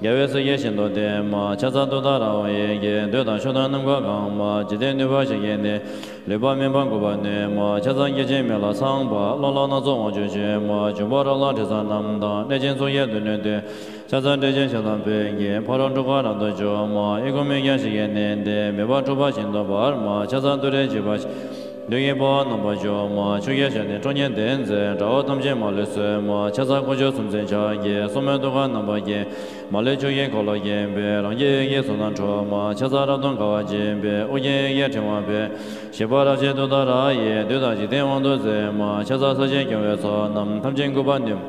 རྒྱལ་བའི་སྲས་ཀྱིས་ཤིན་ཏུ་བསྟེན་མ། ཕྱག་འཚལ་ཏུཏྟཱ་ར་ཧཱུྃ་ཡི་གེས། འདོད་དང་ཕྱོགས་དང་ནམ་མཁའ་གང་མ། འཇིག་རྟེན་བདུན་པོ་ཞིང་གི་གནས། ལུས་པ་མིན་པ་འགུགས་པར་ནུས་མ། ཕྱག་འཚལ་སྐད་ཅིག་མེ་ལྷ་ཚངས་པ། རླུང་ལྷ་སྣ་ཚོགས་དབང་ཕྱུག་བྱོན་མ། འབྱུང་པོ་རོ་ལངས་དྲི་ཟ་རྣམས་དང་། གནོད་སྦྱིན་ཚོགས་ཀྱིས་མདུན་ནས་བསྟོད། ཕྱག་འཚལ་ཏྲཊ་ཅེས་བྱ་དང་ཕཊ་ཀྱིས། ཕ་རོལ་འཁྲུལ་འཁོར་རབ་ཏུ་འཇོམས་མ། གཡས་བསྐུམ་གཡོན་བརྐྱང་ཞིང་གཤེགས་ནས་བསྟེན། མོས་པ་འགྲུབ་པར་ཤིན་ཏུ་དཔའ་མ། ཕྱག་འཚལ་ཏུ་རེ་འཇིགས་པ་བདུད་ཀྱི་དཔུང་རྣམ་པར་འཇོམས་མ། ཆུ་སྐྱེས་ཞལ་ནི་ཁྲོ་གཉེར་ལྡན་མཛད། དགྲ་བོ་ཐམས་ཅད་མ་ལུས་གསོད་མ། ཕྱག་འཚལ་དཀོན་མཆོག་གསུམ་མཚོན་ཕྱག་རྒྱའི། སོར་མོས་ཐུགས་ཀར་རྣམ་པར་བརྒྱན། མ་ལུས་ཕྱོགས་ཀྱི་འཁོར་ལོས་བརྒྱན་པའི། རང་གི་ཡི་གེས་ཚོགས་རྣམས་འཕྲོག་མ། ཕྱག་འཚལ་རབ་ཏུ་དགའ་བ་བརྗིད་པའི། ཨོ་རྒྱན་ཡི་གེས་ཕྲེང་བ་སྦས། ཞི་བ་རབ་བརྗིད་ཏུཏྟཱ་ར་ཡིས། བདུད་དང་འཇིག་རྟེན་དབང་དུ་མཛད་མ། ཕྱག་འཚལ་ས་གཞིར་སྐྱོང་བའི་ཚོགས་རྣམས། ཐམས་ཅད་འགུགས་པར་ནུས།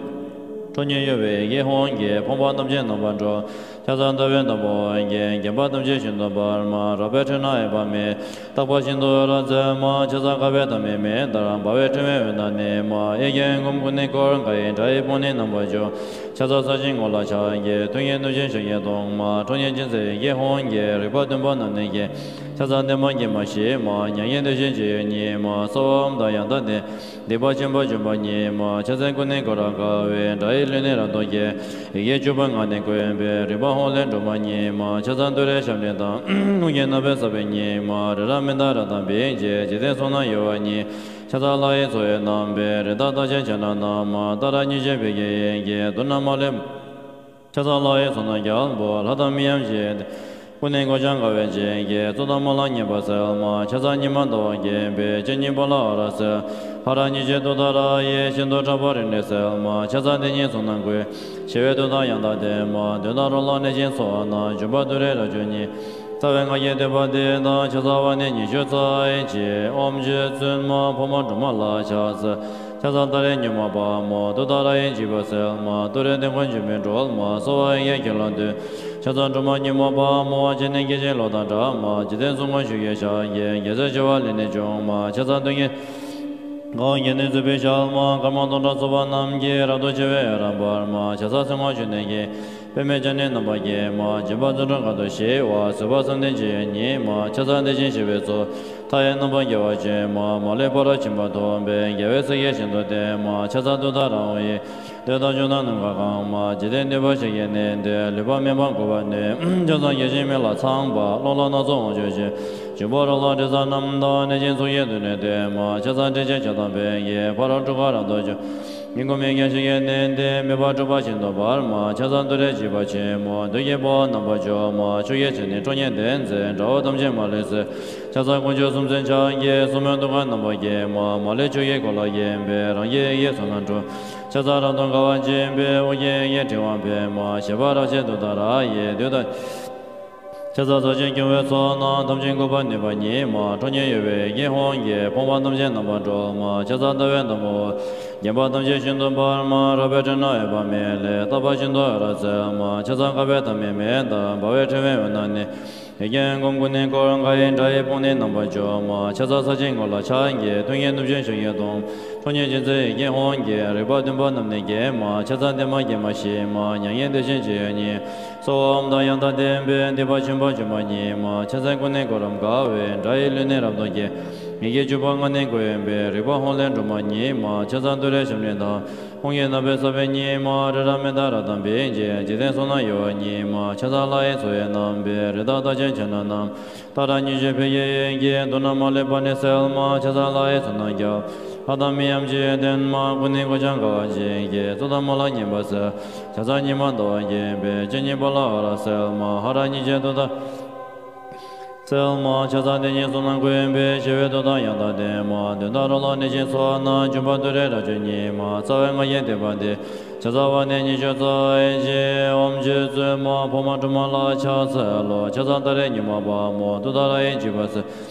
ཁྲོ་གཉེར་གཡོ་བའི་ཡི་གེ་ཧཱུྃ་གིས། ཕོངས་པ་ཐམས་ཅད་རྣམ་པར་སྒྲོལ། ཕྱག་འཚལ་ཟླ་བའི་དང་པོ་ཨོ་རྒྱན། བརྒྱན་པ་ཐམས་ཅད་ཤིན་ཏུ་འབར་མ། རལ་པའི་ཁྲོད་ན་འོད་དཔག་མེད། རྟག་པར་ཤིན་ཏུ་འོད་རབ་མཛད་མ། ཕྱག་འཚལ་དཀར་པོའི་ཐ་མའི་མེ་ལྟར། འབར་བའི་ཕྲེང་བའི་དབུས་ན་གནས་མ། གཡས་བརྐྱང་གཡོན་བསྐུམ་ཀུན་ནས་བསྐོར། དགའ་བའི་སྒྲ་ཡིས་དཔུང་ནི་རྣམ་པར་འཇོམས། ཕྱག་འཚལ་ས་གཞིའི་ངོས་ལ་ཕྱག་གི། སྟོན་ཀའི་གནུབས་ཆེན་ཞལ་གྱི་གདོང་མ། ཁྲོ་གཉེར་ཅན་མཛད་ཡི་གེ་ཧཱུྃ་གིས། རིག་པ་བདུན་པོ་རྣམས་ནི་འགེམས། ཕྱག་འཚལ་བདེ་མ་དགེ་མ་ཞི་མ། མྱ་ངན་འདས་ཞི་སྤྱོད་ཡུལ་ཉིད་མ། གསོལ་བ་ཨོཾ་དང་ཡང་དག་ལྡན། སྡིག་པ་ཆེན་པོ་འཇོམས་པ་ཉིད་མ། ཕྱག་འཚལ་ཀུན་ནས་བསྐོར་རབ་དགའ་བའི། དགྲ་ཡི་ལུས་ནི་རབ་ཏུ་འགེམས། ཡི་གེ་བཅུ་པ་ངག་ནི་བཀོད་པའི། རིག་པ་ཧཱུྃ་ལས་འགྲོ་མ་ཉིད་མ། ཕྱག་འཚལ་ཏུ་རེའི་ཞབས་ནི་དང་། ཧཱུྃ་གི་རྣམ་པའི་ས་བོན་ཉིད་མ། རི་རབ་མནྡ་ར་དང་བིང་ཅན། འཇིག་རྟེན་གསུམ་རྣམས་གཡོ་བ་ཉིད། ཕྱག་འཚལ་ལྷ་ཡི་མཚོ་ཡི་རྣམ་པའི། རི་དྭགས་རྟགས་ཅན་བྱ་རྣམས་རྣམ་མ། ཏཱ་ར་གཉིས་བརྗོད་བོད་ཀྱི་ཡི་གེས། དུག་རྣམས་མ་ལུས། ཕྱག་འཚལ་ལྷ་ཡི་མཚོ་རྣམས་རྒྱལ་པོ། ལྷ་དང་མི་འམ་ཅི་ཡིས། ཀུན་ནས་གོ་ཆ་དགའ་བའི་བརྗིད་ཀྱིས། གཙུག་ཏོར་མ་ལ་བརྙས་པ་སེལ་མ། ཕྱག་འཚལ་སྙིགས་མ་འདོ་བ་འགེམས་པའི། སྤྱན་གཉིས་པོ་ལ་འོད་རབ་གསལ། ཧ་ར་གཉིས་བརྗོད་ཏུཏྟཱ་ར་ཡིས། ཤིན་ཏུ་དྲག་པོ་རིམས་ནད་སེལ་མ། ཕྱག་འཚལ་དེ་ཉིད་གསུམ་རྣམས་བཀོད། ཞི་བའི་མཐུ་དང་ཡང་དག་ལྡན་མ། གདོན་དང་རོ་ལངས་གནོད་སྦྱིན་ཚོགས་རྣམས། འཇོམས་པ་ཏུ་རེ་རབ་མཆོག་ཉིད། རྩ་བའི་སྔགས་ཀྱི་བསྟོད་པ་འདི་དང་། ཕྱག་འཚལ་བ་ནི་ཉི་ཤུ་རྩ་གཅིག་ཨོཾ་རྗེ་བཙུན་མ་འཕགས་མ་སྒྲོལ་མ་ལ་ཕྱག་འཚལ། ཕྱག་འཚལ་ཏཱ་རེ་མྱུར་མ་དཔའ་མོ། ཏུཏྟཱ་ར་ཡི་འཇིགས་པ་སེལ་མ། ཏུ་རེ་ཏུན་ཧོང་འཇིགས་མེད་སྒྲོལ་མ། གསོལ་བ་ཡི་གེ་ཁྱེར་ལོ་འདོན། ཕྱག་འཚལ་སྒྲོལ་མ་ཉི་མ་པདྨོ། སྤྱན་ནི་སྐད་ཅིག་གློག་དང་འདྲ་མ། འཇིག་རྟེན་གསུམ་མགོན་ཆུ་སྐྱེས་ཞལ་གྱི། རྒྱལ་སྲས་བྱེ་བ་ལས་ནི་བྱུང་མ། ཕྱག་འཚལ་སྟོན་ཀའི་གང་གི་ནི་གཙོས་པའི་ཞལ་མ། དཀར་མོ་སྟོང་ཕྲག་ཚོགས་པ་རྣམས་ཀྱིས། རབ་ཏུ་ཕྱེ་བའི་འོད་རབ་འབར་མ། ཕྱག་འཚལ་སེང་དབང་ཕྱུག་ནས་ཀྱི། པདྨས་སྤྱན་ནི་རྣམ་པར་བརྒྱན་མ། འཇིགས་པ་རྩུབ་འགྲོ་གང་དུ་ཞི་བ། བཟོད་པ་བསམ་གཏན་ཇི་སྙེད་ཉིད་མ། ཕྱག་འཚལ་བདེ་ཆེན་ཞི་བའི་མཚོ། མཐའ་ཡས་རྣམ་པར་རྒྱལ་བ་ཆེན་མ། མ་ལུས་ཕ་རོལ་ཕྱིན་པ་ཐོབ་པའི། རྒྱལ་བའི་སྲས་ཀྱིས་ཤིན་ཏུ་བསྟེན་མ། ཕྱག་འཚལ་ཏུཏྟཱ་ར་ཧཱུྃ་ཡིག་འདོད་དང་ཕྱོགས་དང་ནམ་མཁའ་གང་མ། འཇིག་རྟེན་འདུས་པ་ཕྱག་གི་གནས་འདིར། ལུས་པ་མེད་པར་འགུགས་པར་ནུས། ཕྱག་འཚལ་བརྒྱ་བྱིན་མེ་ལྷ་ཚངས་པ། གློག་ལྷ་སྣ་ཚོགས་དབང་ཕྱུག་ཆེ། འབྱུང་པོ་རོ་ལངས་དྲི་ཟ་རྣམས་དང་། གནོད་སྦྱིན་ཚོགས་ཀྱིས་མདུན་ནས་བསྟོད་མ། ཕྱག་འཚལ་ཏྲཊ་ཅེས་བྱ་དང་ཕཊ་ཀྱིས། ཕ་རོལ་འཁྲུལ་འཁོར་རབ་ཏུ་འཇོམས། ཉིད་ཀུན་མི་མཁྱེན་ཕྱག་གི་གནས་འདིར། མེ་འབར་འཁྲུགས་པ་ཤིན་ཏུ་འབར་མ། ཕྱག་འཚལ་ཏུ་རེ་འཇིགས་པ་ཆེན་མོ། བདུད་ཀྱི་དཔུང་རྣམ་པར་འཇོམས་མ། ཆུ་སྐྱེས་ཆུ་ནི་ཁྲོ་གཉེར་ལྡན་མཛད། དགྲ་བོ་ཐམས་ཅད་མ་ལུས་གསོད། ཕྱག་འཚལ་དཀོན་མཆོག་གསུམ་མཚོན་ཕྱག་རྒྱའི། སྲུང་མའི་དུང་དཀར་རྣམ་པར་བརྒྱན་མ། མ་ལུས་ཆུ་སྐྱེས་གོ་ལ་བརྒྱན་པའི། རང་བཞིན་ཡེ་ཤེས་མཚོ་རྣམས་འཁྲུགས། ཕྱག་འཚལ་རབ་ཏུ་དགའ་བ་སྦྱིན་པའི། དབུ་རྒྱན་ཡེ་ཤེས་ཕྲེང་བ་འཕེན་མ། བཞད་པ་རབ་བཞད་ཏུཏྟཱ་ར་ཡིས། བདུད་དང་། ཕྱག་འཚལ་ས་གཞིར་སྐྱོང་བའི་ཚོགས་རྣམས། ཐམས་ཅད་འགུགས་པར་ནུས་པ་ཉིད་མ། ཁྲོ་གཉེར་གཡོ་བའི་ཡི་གེ་ཧཱུྃ་གིས། ཕོངས་པ་ཐམས་ཅད་རྣམ་པར་སྒྲོལ་མ། ཕྱག་འཚལ་ཟླ་བའི་ཟླ་མོ། བརྒྱན་པ་ཐམས་ཅད་ཤིན་ཏུ་འབར་མ། རོལ་པའི་ཕྲེང་རྣམས་འོད་དཔག་མེད་ལས། རྟག་པ་ཤིན་ཏུ་འོད་རབ་གསལ་མ། ཕྱག་འཚལ་དཀར་པོའི་ཐ་མལ་མེ་ལྟར། འབར་བའི་ཕྲེང་བའི་འོད་རྣམས་ནི། ཡི་གེ་ཧོམ་ཀུན་ནས་བསྐོར། གང་ཡིན་དགྲ་ཡི་དཔུང་ནི་རྣམ་པར་འཇོམས་མ། ཕྱག་འཚལ་ས་གཞིའི་ངོས་ལ་ཕྱག་གི། ཐུགས་ཀྱི་གནུབས་ཆེན་ཞལ་གྱི་སྟོང་། ཁྲོ་གཉེར་ཅན་མཛད་ཡི་གེ་ཧོམ་གྱིས། རིག་པ་བདུན་པོ་རྣམས་ནི་འགེམས་མ། ཕྱག་འཚལ་བདེ་མ་དགེ་མ་ཞི་མ། མྱ་ངན་འདས་ཞི་ཞི་ཡི་གཉེན། གསོལ་བ་འོ་མ་དང་ཡང་དག་ལྡན་པས། སྡིག་པ་ཆེན་པོ་འཇོམས་པ་ཉིད་མ། ཕྱག་འཚལ་ཀུན་ནས་བསྐོར་རབ་དགའ་བའི། དགྲ་ཡི་ལུས་ནི་རབ་ཏུ་འགེམས། ཡི་གེ་བཅུ་པོ་ལྔ་ནི་བསྐོར་བའི། རིག་པ་ཧཱུྃ་ལས་འབྲུ་མ་ཉིད་མ། ཕྱག་འཚལ་ཏུ་རེ་ཞབས་ནི་དང་། ཧཱུྃ་གི་རྣམ་པའི་ས་བོན་ཉིད་མ། རི་རབ་མནྡ་ར་དང་བིང་ཀྱི། འཇིག་རྟེན་གསུམ་རྣམས་གཡོ་བ་ཉིད་མ། ཕྱག་འཚལ་ལྷ་ཡི་མཚོ་ཡི་རྣམ་པའི། རི་དྭགས་རྟགས་ཅན་ཁྱེར་སྣང་རྣམས། ཏཱ་ར་གཉིས་བརྗོད་ཕཊ་ཀྱི་ཡི་གེས། དུག་རྣམས་མ་ལུས་པ་ནི་སེལ་མ། ཕྱག་འཚལ་ལྷ་ཡི་མཚོ་རྣམས་རྒྱལ། ལྷ་དང་མིའམ་ཅི་ཡིས་བསྟེན་མ། ཀུན་ནས་གོ་ཆ་དགའ་བ་སྦྱིན་གྱིས། རྩོད་དང་སྨོན་ལམ་ཉེས་པ་སེལ། ཕྱག་འཚལ་ཉི་མ་ཟླ་བ་རྒྱས་པའི། སྤྱན་གཉིས་པ་ལ་འོད་རབ་གསལ་མ། ཧ་ར་གཉིས་བརྗོད་ཏུཏྟཱ་ར་སེལ་མ། ཕྱག་འཚལ་དེ་ཉིད་གསུམ་རྣམས་བསྐོར་བའི། ཞི་བའི་མཐུ་དང་ཡང་དག་ལྡན་མ། གདོན་དང་རོ་ལངས་གནོད་སྦྱིན་ཚོགས་རྣམས། འཇོམས་པ་ཏུ་རེ་རབ་བརྗོད་ཉིད་མ། རྩ་བའི་ང་རྒྱལ་སྡིག་པ་འདས། ཕྱག་འཚལ་བ་ནི་ཉི་ཤུ་རྩ་བཞི། ཨོཾ་རྗེ་བཙུན་མ་ཕག་མོ་སྒྲོལ་མ་ལ་ཕྱག་འཚལ་ལོ། ཕྱག་འཚལ་ཏུ་རེ་ཉི་མ་དཔལ་མོ། ཏུཏྟཱ་ར་ཡིས་འཇིགས་པ་སེལ།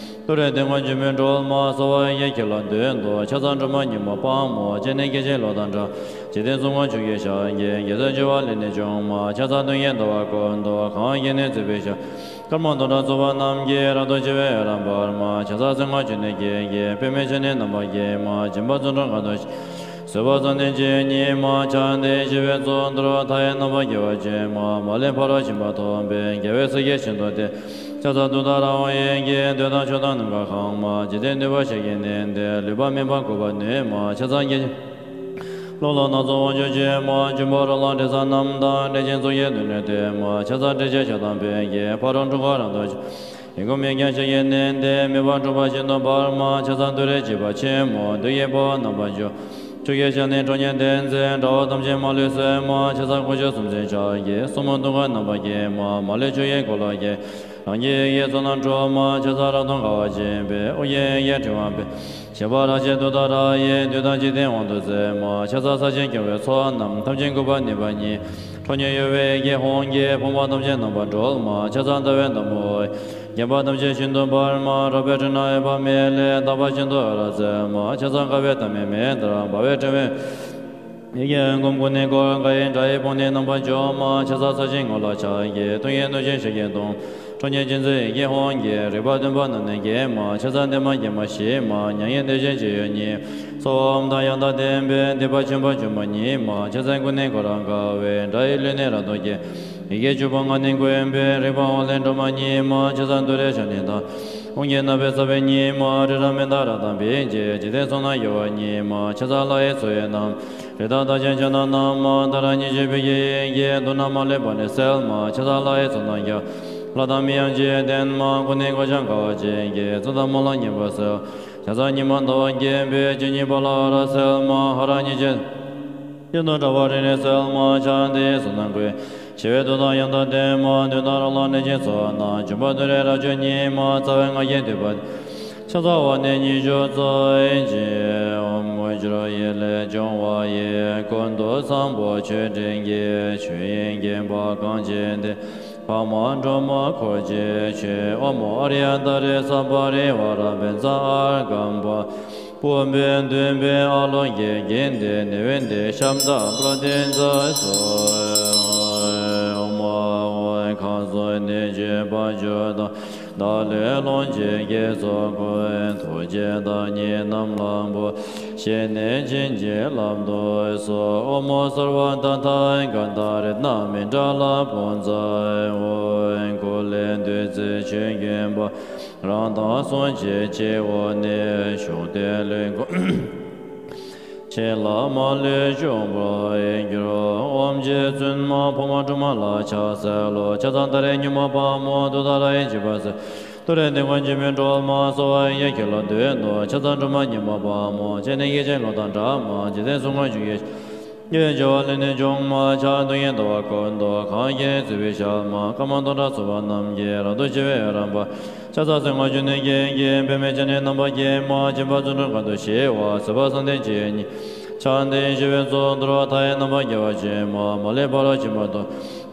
ཏུ་རེ་ལྡན་ངོར་འཇིགས་མེད་སྒྲོལ་མ། གསོལ་བ་ཡི་གེ་ཁྱེད་ལ་འདོན་ཏོ། ཕྱག་འཚལ་སྒྲོལ་མ་ཉི་མ་དཔལ་མོ། སྤྱན་ནི་སྐད་ཅིག་གློག་དང་འདྲ། འཇིག་རྟེན་གསུམ་མགོན་ཆུ་སྐྱེས་ཞལ་གྱི། རྒྱལ་སྲས་བྱེ་བ་ལས་ནི་བྱུང་མ། ཕྱག་འཚལ་སྟོན་ཀའི་ཟླ་བ་ཀུན་ཏུ། གང་གིས་ནི་བརྩེགས་པའི་ཞལ། དཀར་མོ་སྟོང་ཕྲག་ཚོགས་པ་རྣམས་ཀྱིས། རབ་ཏུ་ཕྱེ་བའི་འོད་རབ་འབར་མ། ཕྱག་འཚལ་སེང་དབང་ཕྱུག་ནས་སྐྱེས་ཀྱི། པདྨས་སྤྱན་ནི་རྣམ་པར་བརྒྱན་མ། འཇིགས་པ་རྩུབ་འགྲོ་གང་དུ་ཞི། བཟོད་པ་བསམ་གཏན་ཇི་སྙེད་ཉིད་མ། ཕྱག་འདི་ཞི་བའི་གཙུག་ཏོར། མཐའ་ཡས་རྣམ་པར་རྒྱལ་བ་ཆེན་མ། མ་ལུས་ཕ་རོལ་ཕྱིན་པ་ཐོབ་པའི། རྒྱལ་བའི་སྲས་ཀྱིས་ཤིན་ཏུ་བསྟེན། ཕྱག་འཚལ་ཏུཏྟཱ་ར་ཧཱུྃ་ཡི་གེས། འདོད་དང་ཕྱོགས་དང་ནམ་མཁའ་གང་མ། འཇིག་རྟེན་འདུས་པ་ཕྱག་གི་གནས་འདིར། ལུས་པ་མེད་པར་འགུགས་པར་ནུས་མ། ཕྱག་འཚལ་བརྒྱ་བྱིན། གློག་ལྷ་སྣ་ཚོགས་དབང་ཕྱུག་ཆེན་མ། འབྱུང་པོ་རོ་ལངས་དྲི་ཟ་རྣམས་དང་། གནོད་སྦྱིན་ཚོགས་ཀྱིས་མདུན་ནས་བསྟོད་མ། ཕྱག་འཚལ་ཏྲཊ་ཅེས་བྱ་དང་ཕཊ་ཀྱིས། ཕ་རོལ་འཁྲུལ་འཁོར་རབ་ཏུ་འཇོམས། ཡི་གེ་ཧོམ་མི་མཁྱེན་ཕྱག་གི་གནས་འདིར། མེ་འབར་འཁྲུགས་པ་ཤིན་ཏུ་འབར་མ། ཕྱག་འཚལ་ཏུ་རེ་འཇིགས་པ་ཆེན་མོ། བདུད་ཀྱི་དཔུང་རྣམ་པར་འཇོམས། ཆུ་སྐྱེས་ཞལ་ནི་ཁྲོ་གཉེར་ལྡན་མཛད། དགྲ་བོ་ཐམས་ཅད་མ་ལུས་གསོད་མ། ཕྱག་འཚལ་དཀོན་མཆོག་གསུམ་མཚོན་ཕྱག་རྒྱའི། སྲུང་མའི་དུང་དཀར་རྣམ་པར་བརྒྱན་མ། མ་ལུས་ཆུ་ཡི་གོ་ལ་བརྒྱན། རང་རྒྱལ་ཡེ་ཤེས་མཚོ་རྣམས་འཁྲུགས་མ། ཕྱག་འཚལ་རབ་ཏུ་དགའ་བ་སྦྱིན་པའི། དབུ་རྒྱན་ཡེ་ཤེས་ཕྲེང་བ་འཕེན། བཞད་པ་རབ་བཞད་ཏུཏྟཱ་ར་ཡིས། བདུད་དང་འཇིག་རྟེན་དབང་དུ་སེལ་མ། ཕྱག་འཚལ་ས་གཞིར་སྐྱོང་བའི་ཚོགས་རྣམས། ཐམས་ཅད་འགུགས་པར་ནུས་པ་ཉིད། ཁྲོ་གཉེར་གཡོ་བའི་ཡི་གེ་ཧོམ་གྱིས། ཕོངས་པ་ཐམས་ཅད་རྣམ་པར་སྒྲོལ་མ། ཕྱག་འཚལ་ཟླ་བའི་ཟླ་མོ། བརྒྱན་པ་ཐམས་ཅད་ཤིན་ཏུ་འབར་མ། རོལ་པའི་ཕྲེང་རྣམས་འོད་དཔག་མེད་ལས། རྟག་པ་ཤིན་ཏུ་འོད་རབ་གསལ་མ། ཕྱག་འཚལ་དཀར་པོའི་ཐ་མལ་མེ་ལྟར། འབར་བའི་ཕྲེང་བའི། ཡི་གེ་ཧོམ་ཀུན་ནས་བསྐོར། གང་ཡིན་དགྲ་ཡི་དཔུང་ནི་རྣམ་པར་འཇོམས་མ། ཕྱག་འཚལ་ས་གཞིའི་ངོས་ལ་ཕྱག་གི། ཐུགས་ཀྱི་གནོད་སྦྱིན་ཞལ་གྱི་སྟོང་། ཁྲོ་གཉེར་ཅན་མཛད་ཡི་གེ་ཧོམ་གྱིས། རིག་པ་བདུན་པོ་རྣམས་ནི་འགེམས་མ། ཕྱག་འཚལ་བདེ་མ་དགེ་མ་ཞི་མ། མྱ་ངན་འདས་ཞི་ཇི་སྙེད་ཉིད། གསོལ་བ་འོ་མ་དང་ཡང་དག་ལྡན་པས། སྡིག་པ་ཆེན་པོ་འཇོམས་པ་ཉིད་མ། ཕྱག་འཚལ་ཀུན་ནས་བསྐོར་རབ་དགའ་བའི། དགྲ་ཡི་ལུས་ནི་རབ་ཏུ་འགེམས། ཡི་གེ་བཅུ་པོ་ལྔ་ནི་བསྐོར་བའི། རིག་པ་ཧཱུྃ་ལས་སྒྲོལ་མ་ཉིད་མ། ཕྱག་འཚལ་ཏུ་རེ་ཞབས་ནི་དང་། ཧཱུྃ་གི་རྣམ་པའི་ས་བོན་ཉིད་མ། རི་རབ་མནྡ་ར་དང་བིང་ཀྱི། འཇིག་རྟེན་གསུམ་རྣམས་གཡོ་བ་ཉིད་མ། ཕྱག་འཚལ་ལྷ་ཡི་མཚོ་ཡི་རྣམ། རི་དྭགས་རྟགས་ཅན་ཁྱེར་སྣང་རྣམས་མ། ཏཱ་ར་གཉིས་བརྗོད་ཕཊ་ཀྱི་ཡི་གེས། དུག་རྣམས་མ་ལུས་པ་ནི་སེལ་མ། ཕྱག་འཚལ་ལྷ་ཡི་མཚོ་རྣམས་རྒྱལ། ལྷ་དང་མིའམ་ཅི་ཡིས་བསྟེན་མ། ཀུན་ནས་གོ་ཆ་དགའ་བ་སྦྱིན་གྱིས། རྩོད་དང་སྨོན་ལམ་ཉེས་པ་སེལ། ཕྱག་འཚལ་ཉི་མ་ཟླ་བ་རྒྱས་པའི། སྤྱན་གཉིས་པ་ལ་འོད་རབ་གསལ་མ། ཧ་ར་གཉིས་བརྗོད། ཤིན་ཏུ་དྲག་པོ་རིགས་ནི་སེལ་མ། ཕྱག་འདི་ཡིས་གསུམ་རྣམས་བསྐོར། ཞི་བའི་མཐུ་དང་ཡང་དག་ལྡན་མ། གདོན་དང་རོ་ལངས་གནོད་སྦྱིན་ཚོགས་རྣམས། འཇོམས་པ་ཏུ་རེ་རབ་བརྗོད་ཉིད་མ། རྩ་བའི་ང་རྒྱལ་སྡིག་པ། ཕྱག་འཚལ་བ་ནི་ཉི་ཤུ་རྩ་བཞི། ཨོཾ་བཛྲ་ཡི་ལས་བྱུང་བ་ཡི། ཀུན་ཏུ་བཟང་པོ་མཆོད་སྤྲིན་གྱི། ཆོས་དབྱིངས་བརྒྱན་པ་གང་ཞིག་འདི། ཕག་མོ་སྒྲོལ་མ་འཁོར་གྱིས་མཆོད། ཨོཾ་ཨཱརྱ་ཏཱ་རེ་ས་པ་རི་ཝཱ་ར་བཛྲ་ཨརྒྷཾ་བྷཱ། པུཥྤེ་བདུན་པའི་ཨ་ལོ་ཀེ། གིནྡྷེ་ནཻ་ཝི་དྱེ་ཤབྡ་པྲ་ཏཱིཙྪ་སྭཱ་ཧཱ། ཨོཾ་ཨཱཿཧཱུྃ་ ཁམས་གསུམ་གནས་བཅུ་དཔལ་འབྱོར་དང་། བདག་ལུས་ལོངས་སྤྱོད་བགེགས་ཚོགས་ཀུན། ཐུགས་རྗེས་བདག་ཉིད་རྣམས་ལ་འབུལ། བཞེས་ནས་བྱིན་གྱིས་བརླབ་ཏུ་གསོལ། ཨོཾ་སརྦ་ཏ་ཐཱ་ག་ཏ་རཏྣ་མཎྜ་ལ་ཕུན་ཚོགས་འོད། སྐུ་ལས་བདུད་རྩི་ཆོས་ཀུན་འབར། རང་དང་སྲུང་བྱེད་སྤྱི་བོ་ནས། བྱུང་སྟེ་ལུས་འཁོར་ཕྱི་ལ་མ་ལུས་འབྱུང་བར་འགྱུར། ཨོཾ་རྗེ་བཙུན་མ་ཕག་མོ་གྲུ་མ་ལ་ཕྱག་འཚལ་ལོ། ཕྱག་འཚལ་ཏཱ་རེ་སྙིང་པོ་དཔལ་མོ་ཏུཏྟཱ་ར་ཡི་བྱིན་པ་གསེར། ཏུ་རེ་ཏེ་མགོན་འཇིགས་མེད་སྒྲོལ་མ། གསོལ་བ་ཡི་ཡི་གེ་ལ་འདུད་དོ། ཕྱག་འཚལ་སྒྲོལ་མ་སྙིང་པོ་དཔལ་མོ། སྤྱན་ནི་སྐད་ཅིག་གློག་དང་འདྲ་མ། འཇིག་རྟེན་གསུམ་མགོན་ཆུ་སྐྱེས། དགེ་བའི་བྱ་བ་ལས་ནི་བྱུང་མ། ཕྱག་རྡོར་གྱི་ཟླ་བ་ཀུན་ཏུ། གང་གིས་བརྩིགས་པའི་ཞལ་མ། ཀ་མ་ཏོ་བྲག་ཚུགས་པ་རྣམས་ཀྱིས། རབ་ཏུ་ཕྱེ་བའི་འོད་རབ་འབར། ཕྱག་འཚལ་སེར་སྔོ་ཆུ་ནས་སྐྱེས་ཀྱི། པདྨས་སྤྱན་ནི་རྣམ་པར་བརྒྱན་མ། འཇིགས་པ་རྩུབ་འགྲོ་གང་དུ་ཞི་བ། སྲིད་པ་བསམ་གཏན་སྤྱི་ཡི་ཉིད། ཕྱག་འདི་ཞི་བའི་གཙུག་ཏོར། མཐའ་ཡས་རྣམ་པར་རྒྱལ་བ་ཆེན་པོ། མ་ལུས་ཕ་རོལ་ཕྱིན་པ་དང་།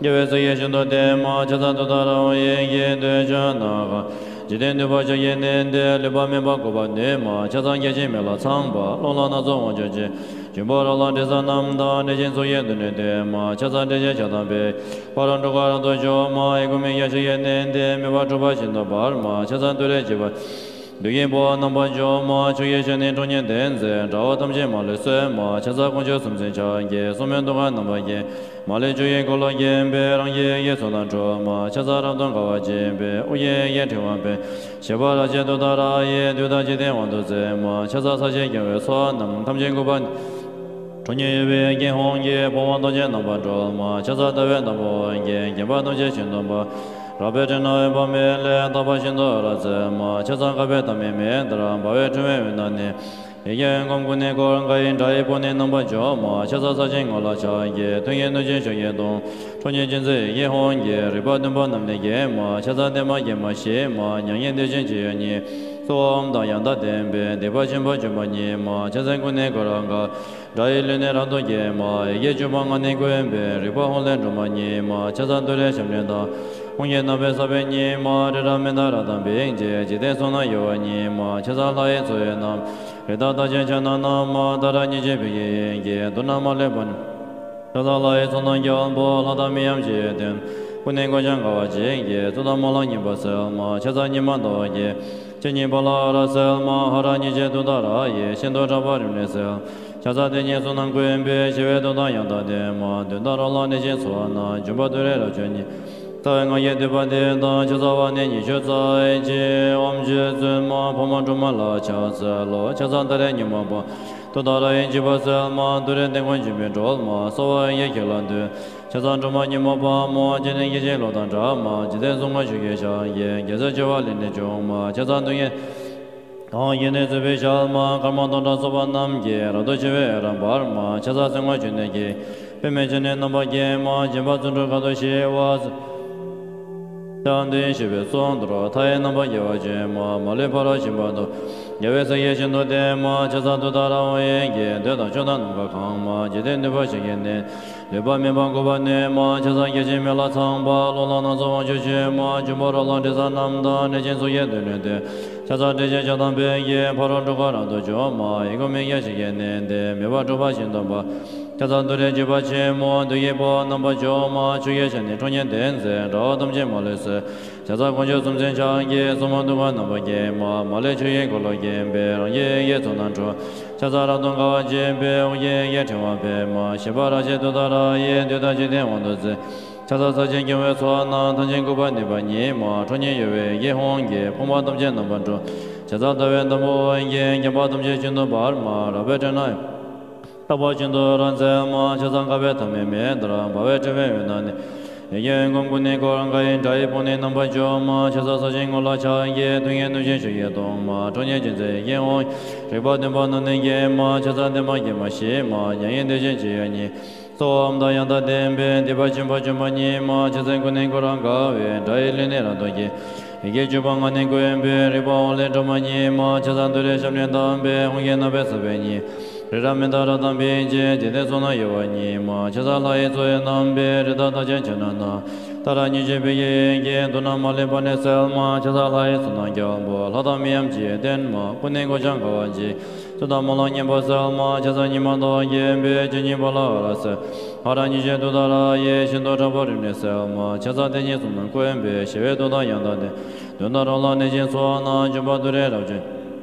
རྒྱལ་བའི་སྲས་ཀྱིས་ཤིན་ཏུ་བསྟེན་མ། ཕྱག་འཚལ་ཏུཏྟཱ་ར་ཧཱུྃ་ཡི་གེས། འདོད་ཆགས་སྣང་གང་། འཇིག་རྟེན་འདུས་པ་ཕྱག་གིས་མནན་ཏེ། ལུས་པ་མེད་པར་འགུགས་པར་ནུས་མ། ཕྱག་འཚལ་སྐད་ཅིག་མེ་ལྷ་ཚངས་པ། རླུང་ལྷ་སྣ་ཚོགས་དབང་ཕྱུག་ཆེ། འབྱུང་པོ་རབ་ལ་དྲི་ཟ་རྣམས་དང་། འབྲས་ཆན་ཚོགས་ཀྱིས་མདུན་ནས་བསྟོད་མ། ཕྱག་འཚལ་ཏྲཊ་ཅེས་བྱ་དང་བཅས། ཕ་རོལ་འཁྲུལ་འཁོར་རབ་ཏུ་འཇོམས་མ། ཡི་གུ་མིག་གི་ཕྱག་གིས་མནན་ཏེ། མེ་འབར་འཁྲུགས་པ་ཤིན་ཏུ་འབར་མ། ཕྱག་འཚལ་ཏུ་རེ་འཇིགས་པ། བདུད་ཀྱི་དཔུང་རྣམ་པར་འཇོམས་མ། ཕྱོགས་ཀྱི་ཕྱོགས་ནས་ཁྲོ་གཉེར་ལྡན་མཛད། དགྲ་བོ་ཐམས་ཅད་མ་ལུས་གསོད་མ། ཕྱག་འཚལ་དཀོན་མཆོག་གསུམ་མཚོན་ཕྱག་རྒྱའི། སྲུང་མའི་ཐུགས་ཀར་རྣམ་པར་བརྒྱན། མ་ལུས་ཆོས་ཀྱི་འཁོར་ལོས་བརྒྱན་པའི། རང་བཞིན་ཡི་གེ་ཚོགས་རྣམས་འཁྲུགས་མ། ཕྱག་འཚལ་རབ་ཏུ་དགའ་བ་བརྗིད་པའི། དབུ་རྒྱན་ཡི་གེ་ཕྲེང་བ་སྤེལ། བཞད་པ་རབ་བརྗིད་ཏུཏྟཱ་ར་ཡིས། བདུད་དང་འཇིག་རྟེན་དབང་དུ་མཛད་མ། ཕྱག་འཚལ་ས་གཞིའི་རྒྱལ་བའི་ཚོགས་རྣམས། ཐམས་ཅད་འགུགས་པ། ཁྲོ་གཉེར་གཡོ་བའི་ཀྱེ་ཧཱུྃ་གིས། ཕོངས་པ་ཐམས་ཅད་རྣམ་པར་སྒྲོལ་མ། ཕྱག་འཚལ་ཟླ་བའི་དཔལ་མོ་དབང་གིས། བརྒྱན་པ་ཐམས་ཅད་ཤིན་ཏུ་འབར། རལ་པའི་སྤྲིན་ནག་འོད་དཔག་མེད་ལས། རྟག་པར་ཤིན་ཏུ་འོད་རབ་མཛད་མ། ཕྱག་འཚལ་བསྐལ་པའི་ཐ་མའི་མེ་ལྟར། འབར་བའི་ཕྲེང་བའི་དབུས་ན་གནས། ཡི་གེ་ཧོན་སྒོམ་ཀུན་ནས་བསྐོར། འགའ་ཡིས་དགྲ་ཡི་དཔུང་ནི་རྣམ་པར་འཇོམས་མ། ཕྱག་འཚལ་ས་གཞིའི་ངོས་ལ་ཕྱག་གི། མཐུ་ཡིས་གནོད་སྦྱིན་ཕྱོགས་ཀྱི་གདུང་། ཁྲོ་གཉེར་ཅན་མཛད་ཡི་གེ་ཧཱུྃ་གིས། རིག་པ་བདུན་པོ་རྣམས་ནི་འགེམས་མ། ཕྱག་འཚལ་བརྟན་མ་དགྱེས་མ་ཞི་མ། མྱ་ངན་འདས་ཞི་སྤྱི་ཡི་ཉིད། གསོལ་བ་འོ་མ་དང་ཡང་དག་ལྡན་པས། སྡིག་པ་ཆེན་པོ་འཇོམས་པ་ཉིད་མ། ཕྱག་འཚལ་ཀུན་ནས་བསྐོར་རབ་དགའ། དགྲ་ཡི་ལུས་ནི་རབ་ཏུ་འགེམས་མ། ཡི་གེ་བཅུ་པ་ལྔ་ནི་བཀོད་པའི། རིག་པ་ཧཱུྃ་ལས་སྒྲོལ་མ་ཉིད་མ། ཕྱག་འཚལ་ཏུ་རེའི་ཞབས་ནི་བརྡབས། ཧཱུྃ་གི་རྣམ་པའི་ས་བོན་ཉིད་མ། རི་རབ་མནྡ་ར་དང་འབིགས་བྱེད། འཇིག་རྟེན་གསུམ་རྣམས་གཡོ་བ་ཉིད་མ། ཕྱག་འཚལ་ལྷ་ཡི་མཚོ་ཡི་རྣམས། རི་དྭགས་རྟགས་ཅན་ཕྱག་ན་བསྣམས་མ། ཏཱ་ར་གཉིས་བརྗོད་བོད་ཀྱི་ཡི་གེས། མདུན་ན་མ་ལུས་པ། ཕྱག་འཚལ་ལྷ་ཡི་ཚོགས་རྣམས་རྒྱལ་པོ། ལྷ་དང་མིའམ་ཅི་ཡིས་བསྟེན། ཀུན་ནས་བསྐོར་ཞིང་དགའ་བ་བརྗིད་ཀྱིས། གཙུག་ཏོར་མ་ལ་སྙིམ་པ་གསལ་མ། ཕྱག་འཚལ་སྙིགས་མ་ཟླ་བ་ཡི། སྤྱན་གཉིས་པ་ལ་འོད་རབ་གསལ་མ། ཧ་ར་གཉིས་བརྗོད་ཏུཏྟཱ་ར་ཡིས། ཤིན་ཏུ་ཕྲ་བ་རིམས་ནད་སེལ། ཕྱག་འཚལ་དེ་ཉིད་གསུམ་རྣམས་བཀོད་པའི། ཞི་བའི་མཐུ་དང་ཡང་དག་ལྡན་མ། གདོན་དང་རོ་ལངས་གནོད་སྦྱིན་ཚོགས་རྣམས། འཇོམས་པ་ཏུ་རེ་རབ་མཆོག་ཉིད། རྩ་བའི་སྔགས་ཀྱི་བསྡུས་པ་འདི་དང་། ཕྱག་འཚལ་བ་ནི་ཉི་ཤུ་རྩ་གཅིག་ཨོཾ་རྗེ་བཙུན་མ་ཕག་མོ་གྲུ་མ་ལ་ཕྱག་འཚལ་ལོ། ཕྱག་འཚལ་ཏཱ་རེ་སྙིང་པོ་དཔལ། ཏུཏྟཱ་ར་ཡི་བྱིན་པ་གསེར་མ། ཏུ་རེ་ཏེ་མགོན་འཇིགས་མེད་སྒྲོལ་མ། གསོལ་བ་ཡི་ཡི་གེ་ལ་འདུད། ཕྱག་འཚལ་སྒྲོལ་མ་སྙིང་པོ་དཔལ་མོ། སྤྱན་ནི་སྐད་ཅིག་གློག་དང་འདྲ་མ། འཇིག་རྟེན་གསུམ་མགོན་ཆུ་སྐྱེས་ཞལ་གྱི། རྒྱལ་སྲས་བྱེ་བ་ལས་ནི་བྱུང་མ། ཕྱག་འཚལ་གདོན་བགེགས་གང་ཞི་ནས་བརྩིགས་པའི་ཞལ་མ། ཀརྨ་ཏོག་བྲག་ཚུགས་པ་རྣམས་ཀྱིས། རབ་ཏུ་ཕྱེ་བའི་འོད་རབ་འབར་མ། ཕྱག་འཚལ་སེར་སྔོ་ཆུ་ནས་སྐྱེས། པདྨས་སྤྱན་ནི་རྣམ་པར་བརྒྱན་མ། འཇིགས་པ་རྩུབ་འགྲོ་གང་དུ་ཞི་བ། ཕྱག་འདི་ཞི་བའི་གཙུག་ཏོར། མཐའ་ཡས་རྣམ་པར་རྒྱལ་བ་ཆེན་པོ། མ་ལུས་ཕ་རོལ་ཕྱིན་པ་དང་། རྒྱལ་བའི་སྲས་ཀྱིས་ཤིན་ཏུ་བསྟེན་མ། ཕྱག་འཚལ་ཏུཏྟཱ་ར་ཧཱུྃ་ཡི་གེས། གདོན་དང་ཕྱོགས་དང་ནམ་མཁའ་གང་མ། འཇིག་རྟེན་འདུས་པ་ཕྱག་གིས་མནན། ལུས་པ་མེད་པར་འགུགས་པར་ནུས་མ། ཕྱག་འཚལ་སྐད་ཅིག་མེ་ལྷ་ཚངས་པ། རླུང་ལྷ་སྣ་ཚོགས་དབང་ཕྱུག་ཆེན་མོ། འབྱུང་པོ་རོ་ལངས་དྲི་ཟ་རྣམས་དང་། གནོད་སྦྱིན་ཚོགས་ཀྱིས་མདུན་ནས་བསྟོད། ཕྱག་འཚལ་ཏྲཊ་ཅེས་བྱ་དང་ཕཊ་ཀྱིས། ཕ་རོལ་འཁྲུལ་འཁོར་རབ་ཏུ་འཇོམས་མ། ཡི་གུ་མིག་གི་ཕྱག་གིས་མནན་ཏེ། མེ་འབར་འཁྲུགས་པ་ཤིན་ཏུ་འབར། ཕྱག་འཚལ་ཏུ་རེ་འཇིགས་པ་ཆེན་མོ། བདུད་ཀྱི་དཔུང་རྣམ་པར་འཇོམས་མ། ཆུ་སྐྱེས་ཞལ་ནི་ཁྲོ་གཉེར་ལྡན་མཛད། དགྲ་བོ་ཐམས་ཅད་མ་ལུས་གསོད། ཕྱག་འཚལ་དཀོན་མཆོག་གསུམ་མཚོན་ཕྱག་རྒྱའི། སྲུང་མ་ཐུགས་ཀར་རྣམ་པར་བརྒྱན་མ། མ་ལུས་ཆོས་ཀྱི་འཁོར་ལོས་བརྒྱན་པའི། རང་བཞིན་ཡི་གེ་ཚོགས་རྣམས་འཁྲུགས། ཕྱག་འཚལ་རབ་ཏུ་དགའ་བ་བརྗིད་པའི། དབུ་རྒྱན་ཡི་གེ་ཕྲེང་བ་སྤེལ་མ། བཞད་པ་རབ་བརྗིད་ཏུཏྟཱ་ར་ཡིས། བདུད་དང་འཇིག་རྟེན་དབང་དུ་མཛད། ཕྱག་འཚལ་ས་གཞིའི་རྒྱལ་བའི་ཚོགས་རྣམས། ཐམས་ཅད་འགུགས་པར་ནུས་པ་ཉིད་མ། ཁྲོ་གཉེར་གཡོ་བའི་ཡི་གེ་ཧཱུྃ་གིས། ཕོངས་པ་ཐམས་ཅད་རྣམ་པར་འཁྲུགས། ཕྱག་འཚལ་ཟླ་བའི་དཔལ་མོ་དབང་གིས། བརྒྱན་པ་ཐམས་ཅད་ཤིན་ཏུ་འབར་མ། རལ་པའི་སྤྲིན་ནག་རྟག་པར་ཤིན་ཏུ་རབ་མཛད་མ། ཕྱག་འཚལ་བསྐལ་པའི་ཐ་མའི་མེ་ལྟར། འབར་བའི་ཕྲེང་བའི་དབུས་ན་གནས། ཡི་གེ་ཧོན་སྒོམ་ཀུན་ནས་བསྐོར། འགའ་ཡིས་དགྲ་ཡི་དཔུང་ནི་རྣམ་པར་འཇོམས་མ། ཕྱག་འཚལ་ས་གཞིའི་ངོས་ལ་ཕྱག་གི། མཐུ་ཡིས་གནོད་སྦྱིན་ཕྱོགས་ཀྱི་གདུང་མ། ཁྲོ་གཉེར་ཅན་མཛད་ཡི་གེ་ཧོན། རིག་པ་བདུན་པོ་རྣམས་ནི་འགེམས་མ། ཕྱག་འཚལ་བདེ་མ་དགྱེས་མ་ཞི་མ། མྱ་ངན་འདས་ཞི་སྤྱི་ཡི་ཉིད། གསོལ་བ་འོ་མ་དང་ཡང་དག་ལྡན་པས། སྡིག་པ་ཆེན་པོ་འཇོམས་པ་ཉིད་མ། ཕྱག་འཚལ་ཀུན་ནས་བསྐོར་རབ་དགའ་བའི། དགྲ་ཡི་ལུས་ནི་རབ་ཏུ་འགེམས། ཡི་གེ་བཅུ་པ་ལྔ་ནི་བཀོད་པའི། རིག་པ་ཧཱུྃ་ལས་སྒྲོལ་མ་ཉིད་མ། ཕྱག་འཚལ་ཏུ་རེའི་ཞབས་ནི་བརྡབས་པས། ཧཱུྃ་གི་རྣམ་པའི་ས་བོན་ཉིད། རི་རབ་མནྡ་ར་དང་འབིགས་བྱེད། འཇིག་རྟེན་གསུམ་རྣམས་གཡོ་བ་ཉིད་མ། ཕྱག་འཚལ་ལྷ་ཡི་མཚོ་ཡི་རྣམ་པའི། རི་དྭགས་རྟགས་ཅན་ཕྱག་ན་བསྣམས། ཏཱ་ར་གཉིས་བརྗོད་བོད་ཀྱི་ཡི་གེས། མདུན་ན་མ་ལུས་པ་ནི་གསལ་མ། ཕྱག་འཚལ་ལྷ་ཡི་ཚོགས་རྣམས་རྒྱལ་པོ། ལྷ་དང་མིའམ་ཅི་ཡིས་བསྟེན་མ། ཀུན་ནས་བསྐོར་ཞིང་དགའ་བ་བརྗིད། ཏུཏྟཱ་མ་ལ་སྙན་པ་གསལ་མ། ཕྱག་འཚལ་ཉི་མ་ཟླ་བ་རྒྱས་པའི་སྤྱན་གཉིས་པ་ལ་ཧ་ར་གསལ། ཧ་ར་གཉིས་བྱས་ཏུཏྟཱ་ར་ཡེ་ཤིན་ཏུ་གྲགས་པ་རིམས་ནད་སེལ་མ། ཕྱག་འཚལ་དེ་ཉིད་གསུམ་རྣམས་བཀོད་པའི་ཞི་བའི་མཐུ་དང་ཡང་དག་ལྡན། གདོན་དང་རོ་ལངས་ནད་གཞི་སོགས་རྣམས་འཇོམས་པ་ཏུ་རེ་རབ་འབྱམས།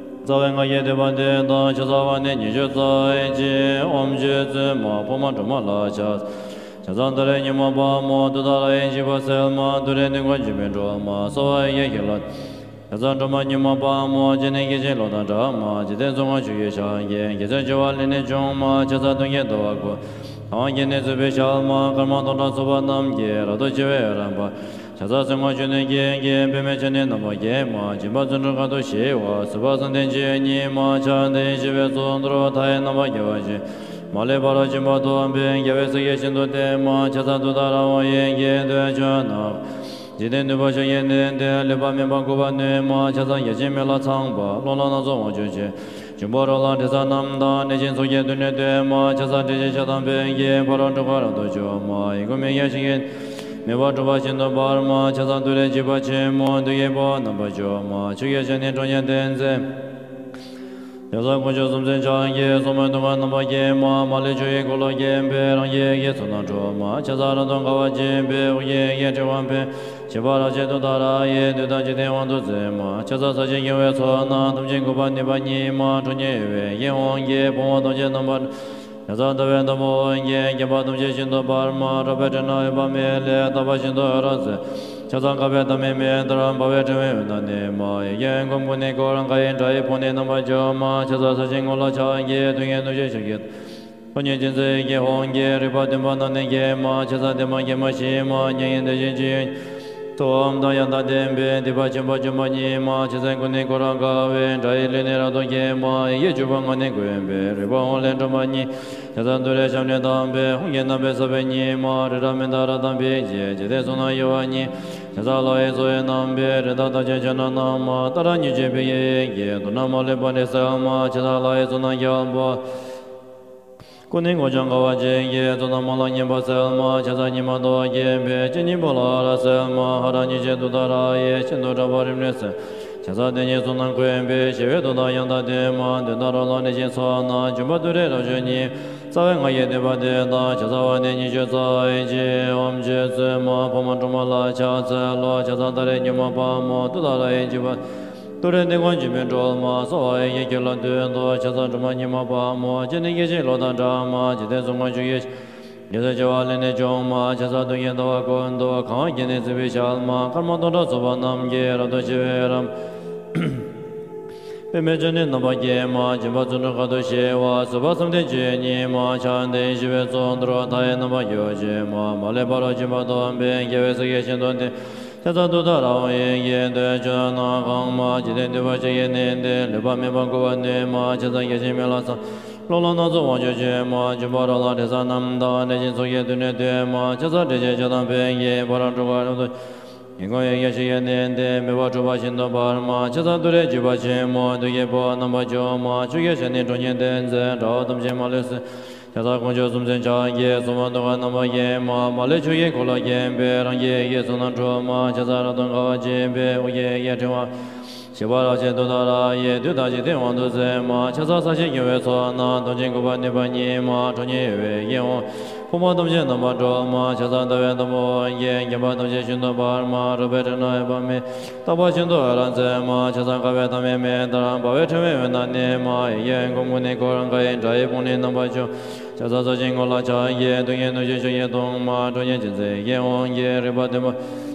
རྩ་བའི་སྔགས་ཀྱི་བསྟོད་པ་འདི་དང་ཕྱག་འཚལ་བ་ནི་ཉི་ཤུ་རྩ་གཅིག་ཨོཾ་རྗེ་བཙུན་མ་ཕག་མོ་སྒྲོལ་མ་ལ་ཕྱག་འཚལ། ཕྱག་འཚལ་ཏུ་རེ་ཉོན་མོངས་པ་མོ་ཏུཏྟཱ་ར་ཡེ་ཤེས་པ་སེལ་མ། ཏུ་རེ་འདོད་དགུ་འཇོམས་པའི་སྒྲོལ་མ་གསོལ་བ་ཡི་གེ་ལ། ཕྱག་འཚལ་སྒྲོལ་མ་ཉོན་མོངས་པ་མོ། སྤྱན་ནི་སྐད་ཅིག་གློག་དང་འདྲ་མ། འཇིག་རྟེན་གསུམ་མགོན་ཆུ་སྐྱེས་ཞལ་གྱི། རྒྱལ་སྲས་བྱེ་བ་ལས་ནི་བྱུང་མ། ཕྱག་འཚལ་གདོན་བགེགས་འདུལ་བ་ཀུན། གང་བགེགས་ནད་མཛད་པའི་ཞལ་མ། སྐར་མ་སྟོང་ཕྲག་ཚོགས་པ་རྣམས་ཀྱིས། རབ་ཏུ་ཕྱེ་བའི་འོད་རབ་འབར། ཕྱག་འཚལ་སེམས་དཔའ་བཅུ་གཉིས་ཀྱི་དཀྱིལ། པདྨས་སྤྱན་ནི་རྣམ་པར་བརྒྱན་མ། འཇིགས་པ་བརྩོན་འགྲུས་དཀའ་ཐུབ་ཞི་བ། སྲིད་པ་མཚོན་ལྡན་བཅུ་གཉིས་མ། ཕྱག་འདི་ཞི་བའི་གཙུག་ཏོར། མཐའ་ཡས་རྣམ་པར་རྒྱལ་བ་ཆེན། མ་ལུས་ཕ་རོལ་ཕྱིན་པ་ཐོབ་པའི། རྒྱལ་བའི་སྲས་ཀྱིས་ཤིན་ཏུ་བསྟེན་མ། ཕྱག་འཚལ་ཏུཏྟཱ་ར་ཧཱུྃ་ཡི་གེས་འདོད་ཆོས་རྣམས། འཇིག་རྟེན་འདུས་པ་ཕྱོགས་ཀྱི་ནད་འདི། ལུས་པ་སྨེ་བ་འགུགས་པར་ནུས་མ། ཕྱག་འཚལ་བརྒྱ་བྱིན་མེ་ལྷ་ཚངས་པ། གློ་ལངས་སྣ་ཚོགས་དབང་ཕྱུག་ཆེ། འབྱུང་པོ་རོ་ལངས་དྲི་ཟ་རྣམས་དང་། ནད་གཞི་ཚོགས་ཀྱི་གདོན་ནི་འདོད་མ། ཕྱག་འཚལ་དྲི་ཞིམ་ཞལ་དང་ཕན་བདེ། ཕ་རོལ་འཁྲུལ་འཁོར་རབ་ཏུ་འཇོམས་མ། ཡི་གུ་མིག་གཡས་ཞིག་གི། མེ་བ་དྲུག་པ་ཤིན་ཏུ་འབར་མ། ཕྱག་འཚལ་ཏུ་རེ་འཇིགས་པ་ཆེན་མོ། བདུད་ཀྱི་དཔུང་རྣམ་པར་འཇོམས་མ། ཆུ་སྐྱེས་ཞལ་ནི་ཁྲོ་གཉེར་ལྡན་མཛད། ཕྱག་འཚལ་དཀོན་མཆོག་གསུམ་མཚོན་ཕྱག་རྒྱའི། སོར་མོས་བརྡུང་བ་རྣམ་པར་བརྒྱན་མ། མ་ལུས་ཆུ་ཡི་འཁོར་ལོས་བརྒྱན་པའི། རང་བཞིན་ཡི་གེ་ཚོགས་རྣམས་འགྲུབ་མ། ཕྱག་འཚལ་རབ་ཏུ་དགའ་བ་བརྗིད་པའི། དབུ་སྐྱེས་ཡི་གེ་ཕྲེང་བ་འཕེན། བཞད་པ་རབ་བྱེད་ཏུཏྟཱ་ར་ཡིས། བདུད་དང་འཇིག་རྟེན་དབང་དུ་མཛད་མ། ཕྱག་འཚལ་ས་གཞི་སྙིང་པོའི་ཚོགས་རྣམས། ཐམས་ཅད་འགུགས་པར་ནུས་པ་ཉིད་མ། ཁྲོ་གཉེར་གཡོ་བའི་ཡི་གེ་ཧཱུྃ་གིས། ཕུང་པོ་ཐམས་ཅད་རྣམ་པར། ཕྱག་འཚལ་ཟླ་བའི་ཟླ་བ་ཧཱུྃ་གིས། བརྒྱན་པ་ཐམས་ཅད་ཤིན་ཏུ་འབར་མ། རོལ་པའི་སྤྲིན་རྣམས་འོད་དཔག་མེད་ལས། རྟག་པར་ཤིན་ཏུ་འོད་རབ་མཛད། ཕྱག་འཚལ་བསྐལ་པའི་ཟླ་མེད་མེ་ལྟར། འབར་བའི་ཕྲེང་བའི་འོད་རྣམས་ནི་མ། ཡི་གེ་ཧཱུྃ་ཀུན་ནི་འཁོར། གང་ཡིན་དགྲ་ཡི་དཔུང་ནི་རྣམ་པར་འཇོམས་མ། ཕྱག་འཚལ་ས་གཞིའི་ངོས་ལ་ཕྱག་རྒྱའི། དོན་གཉིས་སྣོད་བཅུད་ཕྱག་རྒྱའི། ཐོག་གཉིས་སྤྱན་གཟིགས་ཡི་གེ་ཧཱུྃ་གིས། རིག་པ་བདུན་པ་རྣམས་ནི་བརྒྱན་མ། ཕྱག་འཚལ་བདེ་མ་དགེ་མ་ཞི་མ། མྱ་ངན་འདས་ཞི་སྤྱོད་ཡུལ། ཐུབ་དབང་དང་ཡང་དག་ལྡན་པའི། སྡིག་པ་ཆེན་པོ་འཇོམས་པ་ཉིད་མ། ཕྱག་འཚལ་ཀུན་ནས་བསྐོར་རབ་དགའ་བའི། དགྲ་ཡི་ལུས་ནི་རབ་ཏུ་བརྒྱན་མ། ཡི་གེ་བཅུ་པ་ལྔ་ནི་བཀོད་པའི། རིག་པ་ཧཱུྃ་ལས་འཁྲུངས་པ་ཉིད། ཕྱག་འཚལ་ཏུ་རེ་ཞབས་ནི་བརྡབས་པའི། ཧཱུྃ་གི་རྣམ་པའི་ས་བོན་ཉིད་མ། རི་རབ་མནྡ་ར་དང་འབིགས་བྱེད། འཇིག་རྟེན་གསུམ་རྣམས་གཡོ་བ་ཉིད། ཕྱག་འཚལ་ལྷ་ཡི་གཙོ་བོའི་རྣམ་པའི། རི་དྭགས་ཐམས་ཅད་ཁྱེར་ནས་རྣམ་པར། ཏཱ་ར་གཉིས་བྱས་ཕཊ་ཀྱི་ཡི་གེས། དུག་རྣམས་མ་ལུས་པ་ནི་སེལ་མ། ཕྱག་འཚལ་ལྷ་ཡི་ཚོགས་རྣམས་རྒྱལ་པོ། ཀུན་ནས་གོ་ཆ་དགའ་བ་བརྗིད་ཀྱིས། ཏུཏྟཱ་མ་ལ་སྙན་པ་གསལ་མ། ཕྱག་འཚལ་ཉི་མ་ཟླ་བ་རྒྱས་པའི། སྤྱན་གཉིས་པ་ལ་ཧ་ར་གསལ་མ། ཧ་ར་གཉིས་བྱས་ཏུཏྟཱ་ར་ཡིས། ཤིན་ཏུ་གྲགས་པ་རིམས་ནད་སེལ། ཕྱག་འཚལ་དེ་ཉིད་གསུམ་རྣམས་བཀོད་པའི། ཞི་བའི་མཐུ་དང་ཡང་དག་ལྡན་མ། གདོན་དང་རོ་ལངས་ནད་གཞི་སོགས་རྣམས། འཇོམས་པ་ཏུ་རེ་རབ་འབྱམས་ཉིད། རྩ་བའི་སྔགས་ཀྱི་བསྟོད་པ་འདི་དང་། ཕྱག་འཚལ་བ་ནི་ཉི་ཤུ་རྩ་གཅིག་ཨོཾ་རྗེ་བཙུན་མ་ཕག་མོ་སྒྲོལ་མ་ལ་ཕྱག་འཚལ་ལོ། ཕྱག་འཚལ་ཏུ་རེ་ཉོན་མོངས་པ་མོ། ཏུཏྟཱ་ར་ཡིས་འཇིགས་པ། ཏུ་རེ་འདོད་དགུ་འཇོམས་པའི་སྒྲོལ་མ། གསོལ་བ་ཡི་གེ་ཁྱོད་ལ་འདུད་དོ། ཕྱག་འཚལ་སྒྲོལ་མ་ཉོན་མོངས་པ་མོ། སྤྱན་ནི་སྐད་ཅིག་གློག་དང་འདྲ་མ། འཇིག་རྟེན་གསུམ་མགོན་ཆུ་སྐྱེས། རྒྱལ་སྲས་བྱེ་བ་ལས་ནི་བྱུང་མ། ཕྱག་འཚལ་བདུད་ཀྱི་བདུད་བ་ཀུན་ཏུ། གང་བགེགས་ནད་མཛད་པའི་ཞལ་མ། སྐར་མ་སྟོང་ཕྲག་ཚོགས་པ་རྣམས་ཀྱིས། རབ་ཏུ་ཕྱེ་བའི་རབ། པདྨས་སྤྱན་ནི་རྣམ་པར་བརྒྱན་མ། འཇིགས་པ་བརྩོན་འགྲུས་དཀའ་ཐུབ་ཞི་བ། སྲིད་པ་མཚོན་ལྡན་བཅུ་གཉིས་མ། ཕྱག་འདི་ཞི་བའི་གཙུག་ཏོར། མཐའ་ཡས་རྣམ་པར་རྒྱལ་བ་ཆེན་མ། མ་ལུས་ཕ་རོལ་ཕྱིན་པ་ཐོབ་པའི། རྒྱལ་བའི་སྲས་ཀྱིས་ཤིན་ཏུ་བསྟེན། ཕྱག་འཚལ་ཏུཏྟཱ་ར་ཧཱུྃ་ཡི་གེས། འདོད་ཆོས་རྣམས་གང་མ། འཇིག་རྟེན་འདུས་པ་ཕྱོགས་ཀྱི་ནད་འདི། ལུས་པ་སྨེ་བ་འགུགས་པར་ནུས་མ། ཕྱག་འཚལ་བརྒྱ་བྱིན་མེ་ལྷ་ཚངས། གློག་ལངས་སྣ་ཚོགས་དབང་ཕྱུག་ཆེན་མ། འབྱུང་པོ་རོ་ལངས་དྲི་ཟ་རྣམས་དང་། ནད་གཞི་ཚོགས་ཀྱི་གདོན་ནི་འདོད་མ། ཕྱག་འཚལ་དྲི་ཞིམ་ཞལ་དང་ཕན་བདེ། ཕ་རོལ་འཁྲུལ་འཁོར་རབ་ཏུ། ཡི་གེ་ཧཱུྃ་ཡི་གེས་ཞི་བའི་ནད་འདི། སྨེ་བ་དྲུག་པ་ཤིན་ཏུ་འབར་མ། ཕྱག་འཚལ་ཏུ་རེ་འཇིགས་པ་ཆེན་མོ། བདུད་ཀྱི་དཔུང་རྣམ་པར་འཇོམས་མ། ཆུ་སྐྱེས་ཞལ་ནི་ཁྲོ་གཉེར་ལྡན་མཛད། དགྲ་བོ་ཐམས་ཅད་མ་ལུས་སེལ། ཕྱག་འཚལ་དཀོན་མཆོག་གསུམ་མཚོན་ཕྱག་རྒྱའི། སོར་མོས་བརྡུང་བ་རྣམ་པར་བརྒྱན་མ། མ་ལུས་ཆུ་སྐྱེས་འཁོར་ལོས་བརྒྱན་པའི། རང་བཞིན་ཡི་གེ་ཚོགས་རྣམས་འགྲུབ་མ། ཕྱག་འཚལ་རབ་ཏུ་དགའ་བ་བརྗིད་པའི། དབུ་སྐྱེས་ཡི་གེ་ཕྲེང་བ། བཞད་པ་རབ་བྱེད་ཏུཏྟཱ་ར་ཡིས། བདུད་དང་འཇིག་རྟེན་དབང་དུ་མཛད་མ། ཕྱག་འཚལ་ས་གཞིའི་སྙིང་པོའི་ཚོགས་རྣམས། ཐམས་ཅད་འགུགས་པར་ནུས་པ་ཉིད་མ། ཁྲོ་གཉེར་གཡོ་བའི་ཡི་གེ་ཧཱུྃ། ཕུང་པོ་ཐམས་ཅད་རྣམ་པར་སྒྲོལ་མ། ཕྱག་འཚལ་ཟླ་བའི་ཟླ་བ་ཧཱུྃ་ཡིས། བརྒྱན་པ་ཐམས་ཅད་ཤིན་ཏུ་འབར་མ། རོལ་པའི་སྤྲིན་རྣམས་འོད་དཔག་མེད། རྟག་པར་ཤིན་ཏུ་འོད་རབ་མཛད་མ། ཕྱག་འཚལ་དཀར་པོའི་ཟླ་མེད་མེ་ལྟར། འབར་བའི་ཕྲེང་བའི་འོད་རྣམས་ནི་མ། ཡི་གེ་ཧཱུྃ་ཀུན་ནས་འཁོར། གང་ཡིན་དགྲ་ཡི་དཔུང་ནི་རྣམ་པར་འཇོམས། ཕྱག་འཚལ་ས་གཞིའི་ངོས་ལ་ཕྱག་རྒྱའི། དོན་གཉིས་སྣོད་བཅུད་ཕྱག་རྒྱའི་དུང་མ། ཁྲོ་གཉེར་ཅན་མཛད་ཡི་གེ་ཧཱུྃ་ཡིས། རིག་པ་བདུན་པ། ཕྱག་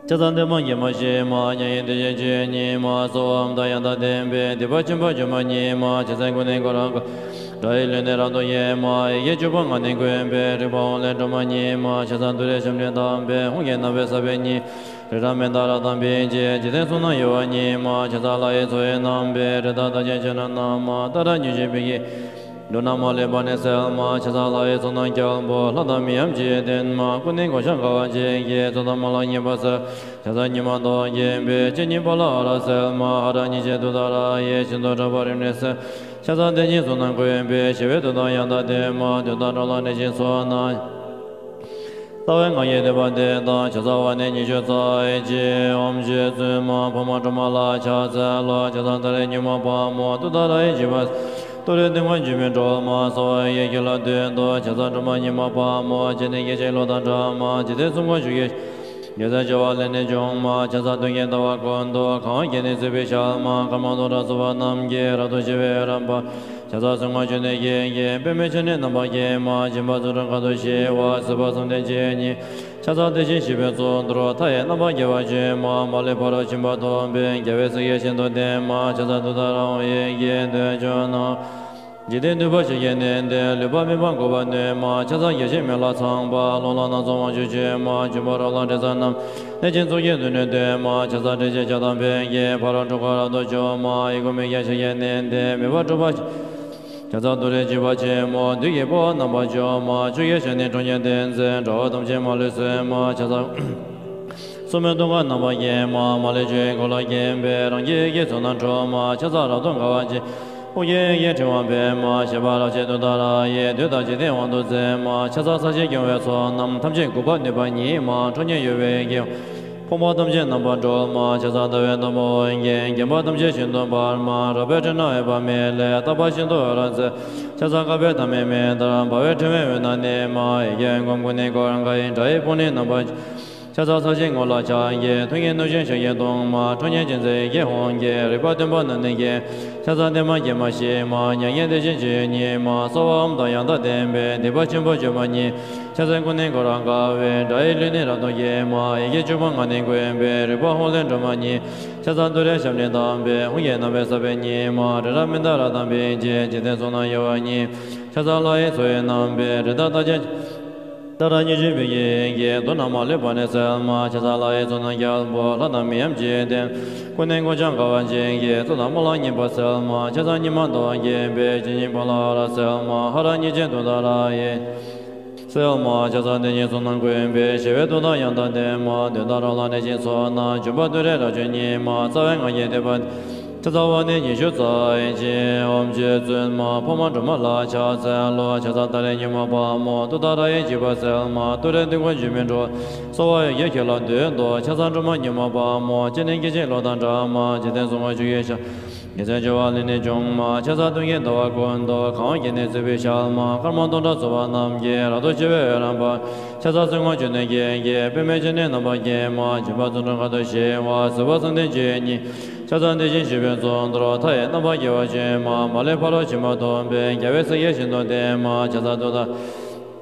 འཚལ་བདེ་མ་དགེ་མ་ཞི་མ། མྱ་ངན་འདས་ཞི་བཅུ་གཉིས་མ། གསོལ་བ་དང་ཡང་དག་ལྡན་པའི། སྡིག་པ་ཆེན་པོ་འཇོམས་པ་ཉིད་མ། ཕྱག་འཚལ་ཀུན་ནས་འཁོར་རབ་དགའ། དགྲ་ཡི་ལུས་ནི་རབ་ཏུ་ཡལ་མ། ཡི་གེ་བཅུ་པ་ལྔ་ནི་བཀོད་པའི། རིག་པ་ཧཱུྃ་ལས་འཁྲུངས་པ་ཉིད་མ། ཕྱག་འཚལ་ཏུ་རེ་ཞབས་ནི་བརྡབས་པའི། ཧཱུྃ་གི་རྣམ་པའི་ས་བོན་ཉིད། རི་རབ་མནྡ་ར་དང་འབིགས་བྱེད། འཇིག་རྟེན་གསུམ་རྣམས་གཡོ་བ་ཉིད་མ། ཕྱག་འཚལ་ལྷ་ཡི་ཚོགས་ཀྱི་རྣམ་པའི། རི་དྭགས་ཐམས་ཅད་ཁྱེར་ནས་རྣམ་པར། ཏཱ་ར་གཉིས་བྱས་ཕཊ་ཀྱི་ཡི་གེས། དུག་རྣམས་མ་ལུས་པ་ནི་སེལ་མ། ཕྱག་འཚལ་ལྷ་ཡི་ཚོགས་རྣམས་རྒྱལ་པོ། ལྷ་དང་མིའམ་ཅི་ཡིས་བསྟེན་མ། ཀུན་ནས་གོ་ཆ་དགའ་བ་བརྗིད་ཀྱིས། ཏུཏྟཱ་མ་ལ་སྙན་པ་གསལ། ཕྱག་འཚལ་ཉི་མ་ཟླ་བ་རྒྱས་པའི། སྤྱན་གཉིས་པ་ལ་ཧ་ར་གསལ་མ། ཧ་ར་གཉིས་བྱས་ཏུཏྟཱ་ར་ཡིས། ཤིན་ཏུ་གྲགས་པ་རིམས་ནད་སེལ། ཕྱག་འཚལ་དེ་ཉིད་གསུམ་རྣམས་བཀོད་པའི། ཞི་བའི་མཐུ་དང་ཡང་དག་ལྡན་མ། གདོན་དང་རོ་ལངས་ནད་གཞི་སོགས་རྣམས། རྩ་བའི་སྔགས་ཀྱི་བསྟོད་པ་འདི་དང་། ཕྱག་འཚལ་བ་ནི་ཉི་ཤུ་རྩ་གཅིག་ཨོཾ་རྗེ་བཙུན་མ་ཕག་མོ་སྒྲོལ་མ་ལ་ཕྱག་འཚལ་ལོ། ཕྱག་འཚལ་ཏུ་རེ་ཉོན་མོངས་པ་མོ། ཏུཏྟཱ་ར་ཡིས་འཇིགས་པ། ཏུ་རེ་སྟོན་ཀ་འཇིགས་མེད་སྒྲོལ་མ། གསོལ་བ་ཡི་ཁྱེད་ལ་འདུད་དོ། ཕྱག་འཚལ་སྒྲོལ་མ་མྱུར་མ་དཔའ་མོ། སྤྱན་ནི་སྐད་ཅིག་གློག་དང་འདྲ་མ། འཇིག་རྟེན་གསུམ་མགོན་ཆུ་སྐྱེས། རྒྱལ་སྲས་བྱེ་བ་ལས་ནི་བྱུང་མ། ཕྱག་འཚལ་མཐུན་རྐྱེན་ཟླ་བ་ཀུན་ཏུ། གང་བ་བརྒྱད་ནི་བརྩེགས་པའི་ཞལ་མ། སྐར་མ་སྟོང་ཕྲག་བསུ་བ་རྣམས་ཀྱིས། རབ་ཏུ་ཕྱེ་བའི་འོད་རབ་འབར། ཕྱག་འཚལ་གསེར་སྔོ་ཆུ་ནས་སྐྱེས་ཀྱི། པདྨས་ཕྱག་ནི་རྣམ་པར་བརྒྱན་མ། སྦྱིན་པ་བརྩོན་འགྲུས་དཀའ་ཐུབ་ཞི་བ། སྲིད་པ་གསུམ་དོན་ཆེན་ཉིད། ཕྱག་འཚལ་བདེ་ཆེན་བཞི་པའི་གཙུག་ཏོར། མཐའ་ཡས་རྣམ་པར་རྒྱལ་བ་ཆེན་མོ། མ་ལུས་ཕ་རོལ་ཕྱིན་པ་ཐོབ་པའི། རྒྱལ་བའི་སྲས་ཀྱིས་ཤིན་ཏུ་བསྟེན་མ། ཕྱག་འཚལ་ཏུཏྟཱ་ར་ཧཱུྃ་ཡི་གེས་དོན་བྱོན་ནོ། འཇིག་རྟེན་འདུས་པ་ཕྱི་ཁྱིམ་ནས་འདས། ལུས་པ་མི་ཕམ་གོ་འཕང་ནུས་མ། ཕྱག་འཚལ་རྒྱལ་ཆེན་མི་ལ་ཚངས་པ། ཀློང་ལ་སྣ་ཚོགས་དབང་ཕྱུག་ཆེན་མོ། འབྱུང་པོ་རོ་ལངས་དྲི་ཟ་རྣམས། གནོད་སྦྱིན་ཚོགས་ཀྱིས་མདུན་ནས་བསྟོད་མ། ཕྱག་འཚལ་ཏྲཊ་ཅེས་བྱ་དང་ཕཊ་ཀྱིས། ཕ་རོལ་འཁྲུལ་འཁོར་རབ་ཏུ་འཇོམས་མ། ཡི་གེ་མུ་ཁྱུད་ཕྱི་ཁྱིམ་ནས་འདས། མོས་པ་སྒྲུབ་པ། ཕྱག་འཚལ་ཏུ་རེ་འཇིགས་པ་ཆེན་མོ། བདུད་ཀྱི་དཔའ་བོ་རྣམ་པར་འཇོམས་མ། ཆུ་སྐྱེས་ཞལ་ནི་ཁྲོ་གཉེར་ལྡན་མཛད། དགྲ་བོ་ཐམས་ཅད་མ་ལུས་གསོད་མ། ཕྱག་འཚལ། སྲུང་མའི་གདུང་དཀར་རྣམ་པར་བརྒྱན་མ། མ་ལུས་ཆོས་ཀྱི་འཁོར་ལོས་བརྒྱན་པའི། རང་རྒྱལ་གྱི་ཚོགས་རྣམས་འཁྲུགས་མ། ཕྱག་འཚལ་རབ་ཏུ་དགའ་བ་ཅན། ཨོ་རྒྱན་ཡེ་ཤེས་ཕྲེང་བ་འབེབས་མ། བཞད་པ་རབ་བཞད་ཏུཏྟཱ་ར་ཡིས། བདུད་དང་འཇིག་རྟེན་དབང་དུ་མཛད་མ། ཕྱག་འཚལ་ས་གཞིའི་སྐྱོང་བའི་ཚོགས་རྣམས། ཐམས་ཅད་འགུགས་པར་ནུས་པ་ཉིད་མ། ཁྲོ་གཉེར་གཡོ་བའི་རྒྱལ། ཕོངས་པ་ཐམས་ཅད་རྣམ་པར་སྒྲོལ་མ། ཕྱག་འཚལ་ཟླ་བའི་དམ་པ་ཨོ་རྒྱན། བརྒྱན་པ་ཐམས་ཅད་ཤིན་ཏུ་འབར་མ། རལ་པའི་སྤྲིན་རྣམས་འོད་དཔག་མེད་ལས། རྟག་པར་ཤིན་ཏུ་འོད་རབ་མཛད། ཕྱག་འཚལ་ཀ་པའི་ཐ་མའི་མེ་ལྟར། འབར་བའི་ཕྲེང་བའི་འོད་རྣམས་གནས་མ། ཡི་གེ་ཀུན་ཀུན་ནས་བསྐོར་དགའ་ཡི། སྒྲ་ཡི་དཔུང་ནི་རྣམ་པར། ཕྱག་འཚལ་ས་གཞིའི་ངོས་ལ་ཕྱག་གི། ཐུགས་ཀྱི་གནུབས་ཤིང་ཞབས་ཀྱིས་བརྡུང་མ། ཁྲོ་གཉེར་ཅན་མཛད་ཡི་གེ་ཧཱུྃ་གིས། རིག་པ་སྟོན་པ་རྣམས་ནི་བརྒྱན། ཕྱག་འཚལ་བདེ་མ་དགེ་མ་ཞི་མ། མྱ་ངན་འདས་ཞི་སྤྱོད་ཡུལ་ཉིད་མ། གསོལ་བ་འོ་མ་དང་ཡང་དག་ལྡན་པས། སྡིག་པ་ཆེན་པོ་སྤྱོད་པ་ཉིད། ཕྱག་འཚལ་ཀུན་ནས་བསྐོར་རབ་དགའ་བའི། དགྲ་ཡི་ལུས་ནི་རབ་ཏུ་འགེམས་མ། ཡི་གེ་བཅུ་པོ་ངག་ནི་ཀུན་པས། རིག་པ་ཧཱུྃ་ལས་འགྲོ་མ་ཉིད། ཕྱག་འཚལ་ཏུ་རེ་ཞབས་ནི་བསྣམས་པས། ཧཱུྃ་གི་རྣམ་པའི་ས་བོན་ཉིད་མ། རི་རབ་མནྡ་ར་དང་འབིགས་བྱེད། འཇིག་རྟེན་གསུམ་རྣམས་གཡོ་བ་ཉིད། ཕྱག་འཚལ་ལྷ་ཡི་མཚོ་ཡི་རྣམ་པའི། རི་དྭགས་རྟགས་ཅན། ཏཱ་ར་གཉིས་བྱེད་འབིགས་བྱེད་ཀྱིས། དུག་རྣམས་མ་ལུས་པ་ནི་སེལ་མ། ཕྱག་འཚལ་ལྷ་ཡི་ཚོགས་རྣམས་རྒྱལ་པོ། ལྷ་དང་མི་འམ་ཅི་ཡིས་བསྟེན། ཀུན་ནས་བསྐོར་ཕྱག་དགའ་བ་ཅན་གྱིས། རྩོད་དང་རྨོངས་ལ་ཉེས་པ་སེལ་མ། ཕྱག་འཚལ་ཉི་མ་ཟླ་བ་རྒྱས་པའི། སྤྱན་གཉིས་པོ་ལ་འོད་རབ་གསལ་མ། ཧ་ར་གཉིས་བྱེད་ཏུཏྟཱ་ར་ཡིས། སེལ་མ། ཕྱག་འཚལ་དེ་ཉིད་གསུམ་རྣམས་ཀུན་པས། ཞི་བའི་མཐུ་དང་ཡང་དག་ལྡན་མ། གདོན་དང་རོ་ལངས་གནོད་སྦྱིན་ཚོགས་རྣམས། འཇོམས་པ་ཏུ་རེ་རབ་བྱུང་ཉིད་མ། རྩ་བའི་སྔགས་ཀྱི་བསྟོད་པ། ཕྱག་འཚལ་བ་ནི་ཉི་ཤུ་རྩ་གཅིག་ཨོཾ་རྗེ་བཙུན་མ་འཕགས་མ་སྒྲོལ་མ་ལ་ཕྱག་འཚལ་ལོ། ཕྱག་འཚལ་ཏཱ་རེ་མྱུར་མ་དཔའ་མོ། ཏུཏྟཱ་ར་ཡི་འཇིགས་པ་སེལ་མ། ཏུ་རེ་སྟོན་ཀ་འཇིགས་མེད་སྒྲོལ། གསོལ་བ་ཡི་གེས་ཁྱེད་ལ་འདུད་དོ། ཕྱག་འཚལ་སྒྲོལ་མ་མྱུར་མ་དཔའ་མོ། སྤྱན་ནི་སྐད་ཅིག་གློག་དང་འདྲ་མ། འཇིག་རྟེན་གསུམ་མགོན་ཆུ་སྐྱེས་ཞལ། རྒྱལ་སྲས་བྱེ་བ་ལས་ནི་བྱུང་མ། ཕྱག་འཚལ་མཐུན་རྐྱེན་ཟླ་བ་ཀུན་ཏུ། གང་བ་བརྒྱད་ནི་བརྩེགས་པའི་ཞལ་མ། སྐར་མ་སྟོང་ཕྲག་བསུ་བ་རྣམས་ཀྱིས། རབ་ཏུ་ཕྱེ་བའི་འོད་རབ་འབར། ཕྱག་འཚལ་གསེར་སྔོ་ཆུ་ནས་སྐྱེས་ཀྱི། པདྨས་ཕྱག་ནི་རྣམ་པར་བརྒྱན་མ། སྦྱིན་པ་བརྩོན་འགྲུས་དཀའ་ཐུབ་ཞི་བ། སྲིད་པ་གསུམ་དོན་ཆེན་ཉིད། ཕྱག་འཚལ་བདེ་ཆེན་བཞི་པའི་གཙུག་ཏོར། མཐའ་ཡས་རྣམ་པར་རྒྱལ་བ་ཆེན་མ། མ་ལུས་ཕ་རོལ་ཕྱིན་པ་ཐོབ་པའི། རྒྱལ་བའི་སྲས་ཀྱིས་ཤིན་ཏུ་བསྟེན་མ། ཕྱག་འཚལ་ཏུཏྟཱ།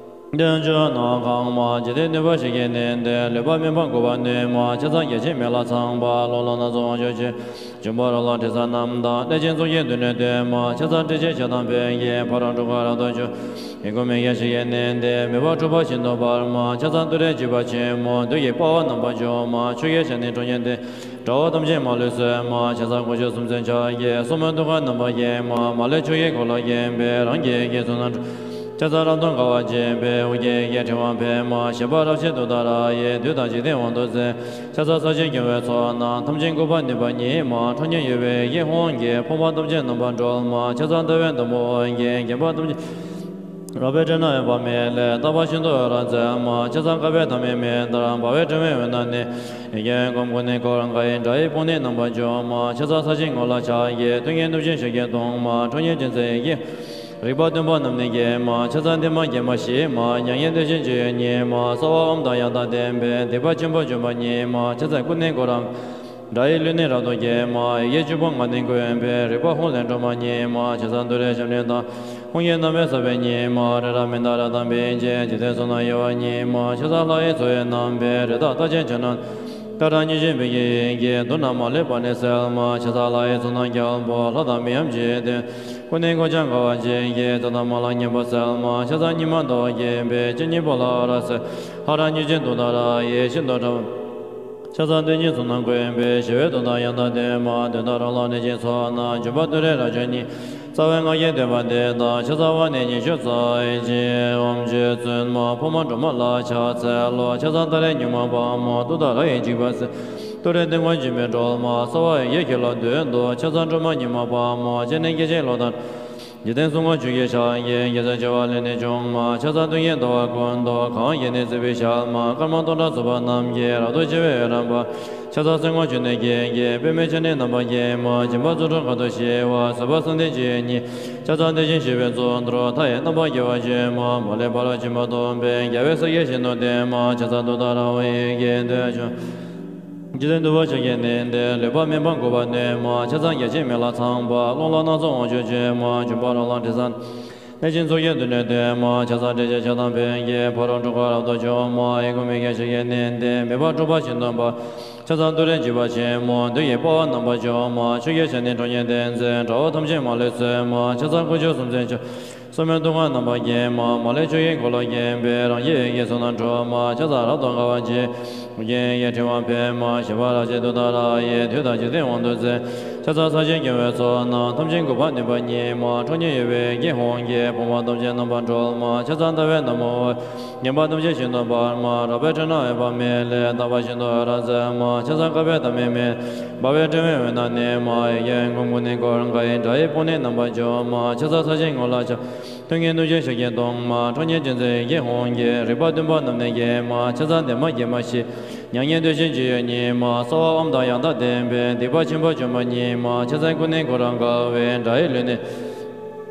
དོན་བྱོན་ནོ། གང་མ་འཇིག་རྟེན་འདུས་པ་ཕྱི་ཁྱིམ་ནས་འདས། ལུས་པ་མི་ཕམ་གོ་འཕང་ནུས་མ། ཕྱག་འཚལ་རྒྱལ་ཆེན་མི་ལ་ཚངས་པ། ཀློང་ལ་སྣ་ཚོགས་དབང་ཕྱུག་ཆེན། འབྱུང་པོ་རོ་ལངས་དྲི་ཟ་རྣམས་དང་། གནོད་སྦྱིན་ཚོགས་ཀྱིས་མདུན་ནས་བསྟོད་མ། ཕྱག་འཚལ་ཏྲཊ་ཅེས་བྱ་དང་ཕཊ་ཀྱིས། ཕ་རོལ་འཁྲུལ་འཁོར་རབ་ཏུ་འཇོམས། ཡི་གེ་མུ་ཁྱུད་ཕྱི་ཁྱིམ་ནས་འདས། མོས་པ་སྒྲུབ་པ་ཤིན་ཏུ་འབར་མ། ཕྱག་འཚལ་ཏུ་རེ་འཇིགས་པ་ཆེན་མོ། བདུད་ཀྱི་དཔའ་བོ་རྣམ་པར་འཇོམས་མ། ཆུ་སྐྱེས་ཞལ་ནི་ཁྲོ་གཉེར་ལྡན། དགྲ་བོ་ཐམས་ཅད་མ་ལུས་གསོད་མ། ཕྱག་འཚལ་དཀོན་མཆོག་གསུམ་མཚོན་ཕྱག་རྒྱའི། སྲུང་མའི་གདུང་དཀར་རྣམ་པར་བརྒྱན་མ། མ་ལུས་ཕྱོགས་ཀྱི་འཁོར་ལོས་བརྒྱན་པའི། རང་རྒྱལ་གྱི་ཚོགས་རྣམས། ཕྱག་འཚལ་རབ་ཏུ་དགའ་བ་ཅན་དཔལ། ཨོ་རྒྱན་ཡི་གེ་ཕྲེང་བ་འབེབས་མ། བཞད་པ་རབ་བཞད་ཏུཏྟཱ་ར་ཡིས། བདུད་དང་འཇིག་རྟེན་དབང་དུ་མཛད། ཕྱག་འཚལ་ས་གཞིའི་སྐྱོང་བའི་ཚོགས་རྣམས། ཐམས་ཅད་འགུགས་པར་ནུས་པ་ཉིད་མ། ཁྲོ་གཉེར་གཡོ་བའི་ཡི་གེ་ཧཱུྃ་གིས། ཕོངས་པ་ཐམས་ཅད་རྣམ་པར་སྒྲོལ་མ། ཕྱག་འཚལ་ཟླ་བའི་དམ་པ་ཨོ་རྒྱན། བརྒྱན་པ་ཐམས་ཅད། རལ་པའི་སྤྲིན་རྣམས་འོད་དཔག་མེད་ལས། རྟག་པར་ཤིན་ཏུ་འོད་རབ་མཛད་མ། ཕྱག་འཚལ་ཀ་པའི་ཐ་མའི་མེ་ལྟར། འབར་བའི་ཕྲེང་བའི་འོད་རྣམས་གནས། ཡི་གེ་ཀུན་ཀུན་ནས་བསྐོར་དགའ་ཡི། སྒྲ་ཡི་དཔུང་ནི་རྣམ་པར་འཇོམས་མ། ཕྱག་འཚལ་ས་གཞིའི་ངོས་ལ་ཕྱག་གི། ཐུགས་ཀྱི་གནུབས་ཤིང་ཞབས་ཀྱིས་བརྡུང་མ། ཁྲོ་གཉེར་ཅན་མཛད་ཡི་གེ། རིག་པ་སྟོན་པ་རྣམས་ནི་བརྒྱན་མ། ཕྱག་འཚལ་བདེ་མ་དགེ་མ་ཞི་མ། མྱ་ངན་འདས་ཞི་སྤྱོད་ཡུལ་ཉིད་མ། གསོལ་བ་འོ་མ་དང་ཡང་དག་ལྡན་པས། སྡིག་པ་ཆེན་པོ་འཇོམས་པ་ཉིད་མ། ཕྱག་འཚལ་ཀུན་ནས་བསྐོར་རབ། སྒྲ་ཡི་གླུ་ནི་རབ་ཏུ་གྱེར་མ། ཡི་གེ་བཅུ་པོ་ངག་ནི་ཀུན་པས། རིག་པ་ཧཱུྃ་ལས་འཕྲོས་མ་ཉིད་མ། ཕྱག་འཚལ་ཏུ་རེ་ཞབས་ནི་བསྣམས། ཧཱུྃ་གི་རྣམ་པའི་ས་བོན་ཉིད་མ། རི་རབ་མནྡ་ར་དང་འབིགས་བྱེད། འཇིག་རྟེན་གསུམ་རྣམས་གཡོ་བ་ཉིད་མ། ཕྱག་འཚལ་ལྷ་ཡི་མཚོ་ཡི་རྣམ་པའི། རི་དྭགས་རྟགས་ཅན་ཁྱེའུ་རྣམས། ཏཱ་ར་གཉིས་བྱེད་འབིགས་བྱེད་ཡི་གེས། དུག་རྣམས་མ་ལུས་པ་ནི་སེལ་མ། ཕྱག་འཚལ་ལྷ་ཡི་ཚོགས་རྣམས་རྒྱལ་པོ། ལྷ་དང་མི་འམ་ཅི་ཡིས་བསྟེན། ཀུན་ནས་བསྐོར་ཕྱག་དགའ་བ་ཅན་གྱིས། རྩོད་དང་རྨོངས་ལ་ཉེས་པ་སེལ་མ། ཕྱག་འཚལ་ཉི་མ་ཟླ་བ་རྒྱས་པའི། སྤྱན་གཉིས་པོ་ལ་འོད་རབ་གསལ། ཧ་ར་གཉིས་བྱེད་ཏུཏྟཱ་ར་ཡིས། ཤིན་ཏུ་ཕྲ་བ། ཕྱག་འཚལ་དེ་ཉིད་གསུམ་རྣམས་ཀུན་པས། ཞི་བའི་མཐུ་དང་ཡང་དག་ལྡན་མ། གདོན་དང་རོ་ལངས་གནོད་སྦྱིན་ཚོགས་རྣམས། འཇོམས་པ་ཏུ་རེ་རབ་བྱུང་ཉིད། རྩ་བའི་སྔགས་ཀྱི་བསྟོད་པ་འདི་དང་། ཕྱག་འཚལ་བ་ནི་ཉི་ཤུ་རྩ་གཅིག་ཨོཾ་རྗེ་བཙུན་མ་འཕགས་མ་སྒྲོལ་མ་ལ་ཕྱག་འཚལ་ལོ། ཕྱག་འཚལ་ཏཱ་རེ་མྱུར་མ་དཔའ་མོ། ཏུཏྟཱ་ར་ཡི་འཇིགས་པ་སེལ། ཏུ་རེ་སྟོན་ཀ་འཇིགས་མེད་སྒྲོལ་མ། གསོལ་བ་ཡི་གེས་ཁྱེད་ལ་འདུད་དོ། ཕྱག་འཚལ་སྒྲོལ་མ་མྱུར་མ་དཔའ་མོ། སྤྱན་ནི་སྐད་ཅིག་གློག་དང་། འཇིག་རྟེན་གསུམ་མགོན་ཆུ་སྐྱེས་ཞལ་གྱི། རྒྱལ་སྲས་བྱེ་བ་ལས་ནི་བྱུང་མ། ཕྱག་འཚལ་གདུལ་བྱའི་འདུལ་བ་ཀུན་ཏུ། གང་བཞེད་ནས་གཟིགས་པའི་ཞལ་མ། ཀརྨ་སྟོང་ཕྲག་ཚོགས་པ་རྣམས་ཀྱིས། རབ་ཏུ་ཕྱེ་བའི་འོད་རབ་འབར། ཕྱག་འཚལ་སེམས་དངོས་ཆུ་ནས་སྐྱེས་ཀྱི། པདྨའི་ཆ་ནས་རྣམ་པར་བརྒྱན་མ། སྦྱིན་པ་ཚོགས་དྲུག་དཀའ་ཐུབ་ཞི་བ། བཟོད་པ་གསང་བདེ་སྤྱོད་ཡུལ་ཉིད། ཕྱག་འཚལ་བདེ་ཆེན་ཞི་བའི་གཙུག་ཏོར། མཐའ་ཡས་རྣམ་པར་རྒྱལ་བ་སྤྱོད་མ། མ་ལུས་ཕ་རོལ་ཕྱིན་པ་ཐོབ་པའི། རྒྱལ་བའི་སྲས་ཀྱིས་ཞིང་དུ་བསྟེན་མ། ཕྱག་འཚལ་ཏུཏྟཱ་ར་ཧཱུྃ་ཡི་གེས་འདོད་ཆོས། འཇིག་རྟེན་འདུལ་བ་ཕྱག་རྒྱའི་གནས་འདིར། ལུས་པ་དམན་པ་མགུ་བ་བསྣོལ་མ། ཕྱག་འཚལ་རྒྱ་ཆེན་མི་ལ་ཚངས་པ། རླུང་ལྷ་སྣ་ཚོགས་དབང་ཕྱུག་མཆོད་མ། འབྱུང་པོ་རོ་ལངས་དྲི་ཟ། གནས་ཆེན་མཚོ་སྐྱེས་མདུན་ནས་བསྟོད་མ། ཕྱག་འཚལ་ཏྲཊ་ཅེས་བྱ་དང་ཕཊ་ཀྱིས། ཕ་རོལ་འཁྲུལ་འཁོར་རབ་ཏུ་འཇོམས་མ། ཨེ་ཀོ་མི་ཀའི་ཕྱག་རྒྱའི་གནས་འདིར། མོས་པ་འཁྲུལ་པ་ཤིན་ཏུ་འབར། ཕྱག་འཚལ་ཏུ་རེའི་འཇིགས་པ་ཆེན་མོ། བདུད་ཀྱི་དཔའ་བོ་རྣམ་པར་འཇོམས་མ། ཆུ་སྐྱེས་བྱ་ནི་ཁྲོ་གཉེར་ལྡན་མཛད། དགྲ་བོ་ཐམས་ཅད་མ་ལུས་གསོད་མ། ཕྱག་འཚལ་དཀོན་མཆོག་གསུམ་མཚོན་ཆ། སྲུང་མའི་ཐུགས་ཀར་རྣམ་པར་བརྒྱན་མ། མ་ལུས་ཆུ་སྐྱེས་འཁོར་ལོས་བརྒྱན་པའི། རང་བཞིན་ཡི་གེ་གསུང་རྣམས་འཁྲུག་མ། ཕྱག་འཚལ་རབ་ཏུ་དགའ་བ་ཆེ། ཨོ་རྒྱན་ཡི་གེས་ཕྲེང་བ་འཕེན་མ། ཞི་བ་ར་ཅེ་ཏུཏྟཱ་ར་ཡིས། བདུད་དང་འཇིག་རྟེན་དབང་དུ་མཛད། ཕྱག་འཚལ་ས་གཞིའི་རྒྱལ་བའི་ཚོགས་རྣམས། ཐམས་ཅད་མགུ་བར་གནོན་པ་ཉིད་མ། ཁྲོ་གཉེར་གཡོ་བའི་ཡི་གེས་ཧཱུྃ་གིས། ཕོངས་པ་ཐམས་ཅད་རྣམ་པར་སྒྲོལ་མ། ཕྱག་འཚལ་ཟླ་བའི་ནུབ་མོ། ཉི་མ་ཐམས་ཅད་ཤིན་ཏུ་འབར་མ། རལ་པའི་ཁྲོད་ན་འོད་དཔག་མེད་ལས། དག་པ་ཤིན་ཏུ་འོད་རབ་མཛད་མ། ཕྱག་འཚལ་བསྐལ་པའི་ཟླ་མེད་མེར། འབར་བའི་ཕྲེང་བའི་འོད་རྣམས་གནོན་མ། ཡི་གེ་ཧཱུྃ་ཀུན་ནས་བསྐོར། གང་གིས་དགྲ་ཡི་དཔུང་ནི་རྣམ་པར་འཇོམས་མ། ཕྱག་འཚལ་ས་གཞིའི་ངོས་ལ་ཕྱག་ཐུགས་ངེས་གནོད་སྦྱིན་ཞལ་གྱིས་བརྡུང་མ། ཁྲོ་གཉེར་ཅན་མཛད་ཡི་གེ་ཧཱུྃ་གིས། རིག་པ་བདུན་པ་རྣམས་ནི་འགེམས་མ། ཕྱག་འཚལ་བདེ་མ་དགེ་མ་བཞི། མྱ་ངན་འདོད་ཆེན་སྤྱོད་ཡུལ་ཉིད་མ། སྲ་བ་ཨོཾ་དང་ཡང་དག་ལྡན་པས། སྡིག་པ་ཆེན་པོ་འཇོམས་པ་ཉིད་མ། ཕྱག་འཚལ་ཀུན་ནས་བསྐོར་རབ་དགའ་བའི། དགྲ་ཡི་ལུས་ནི།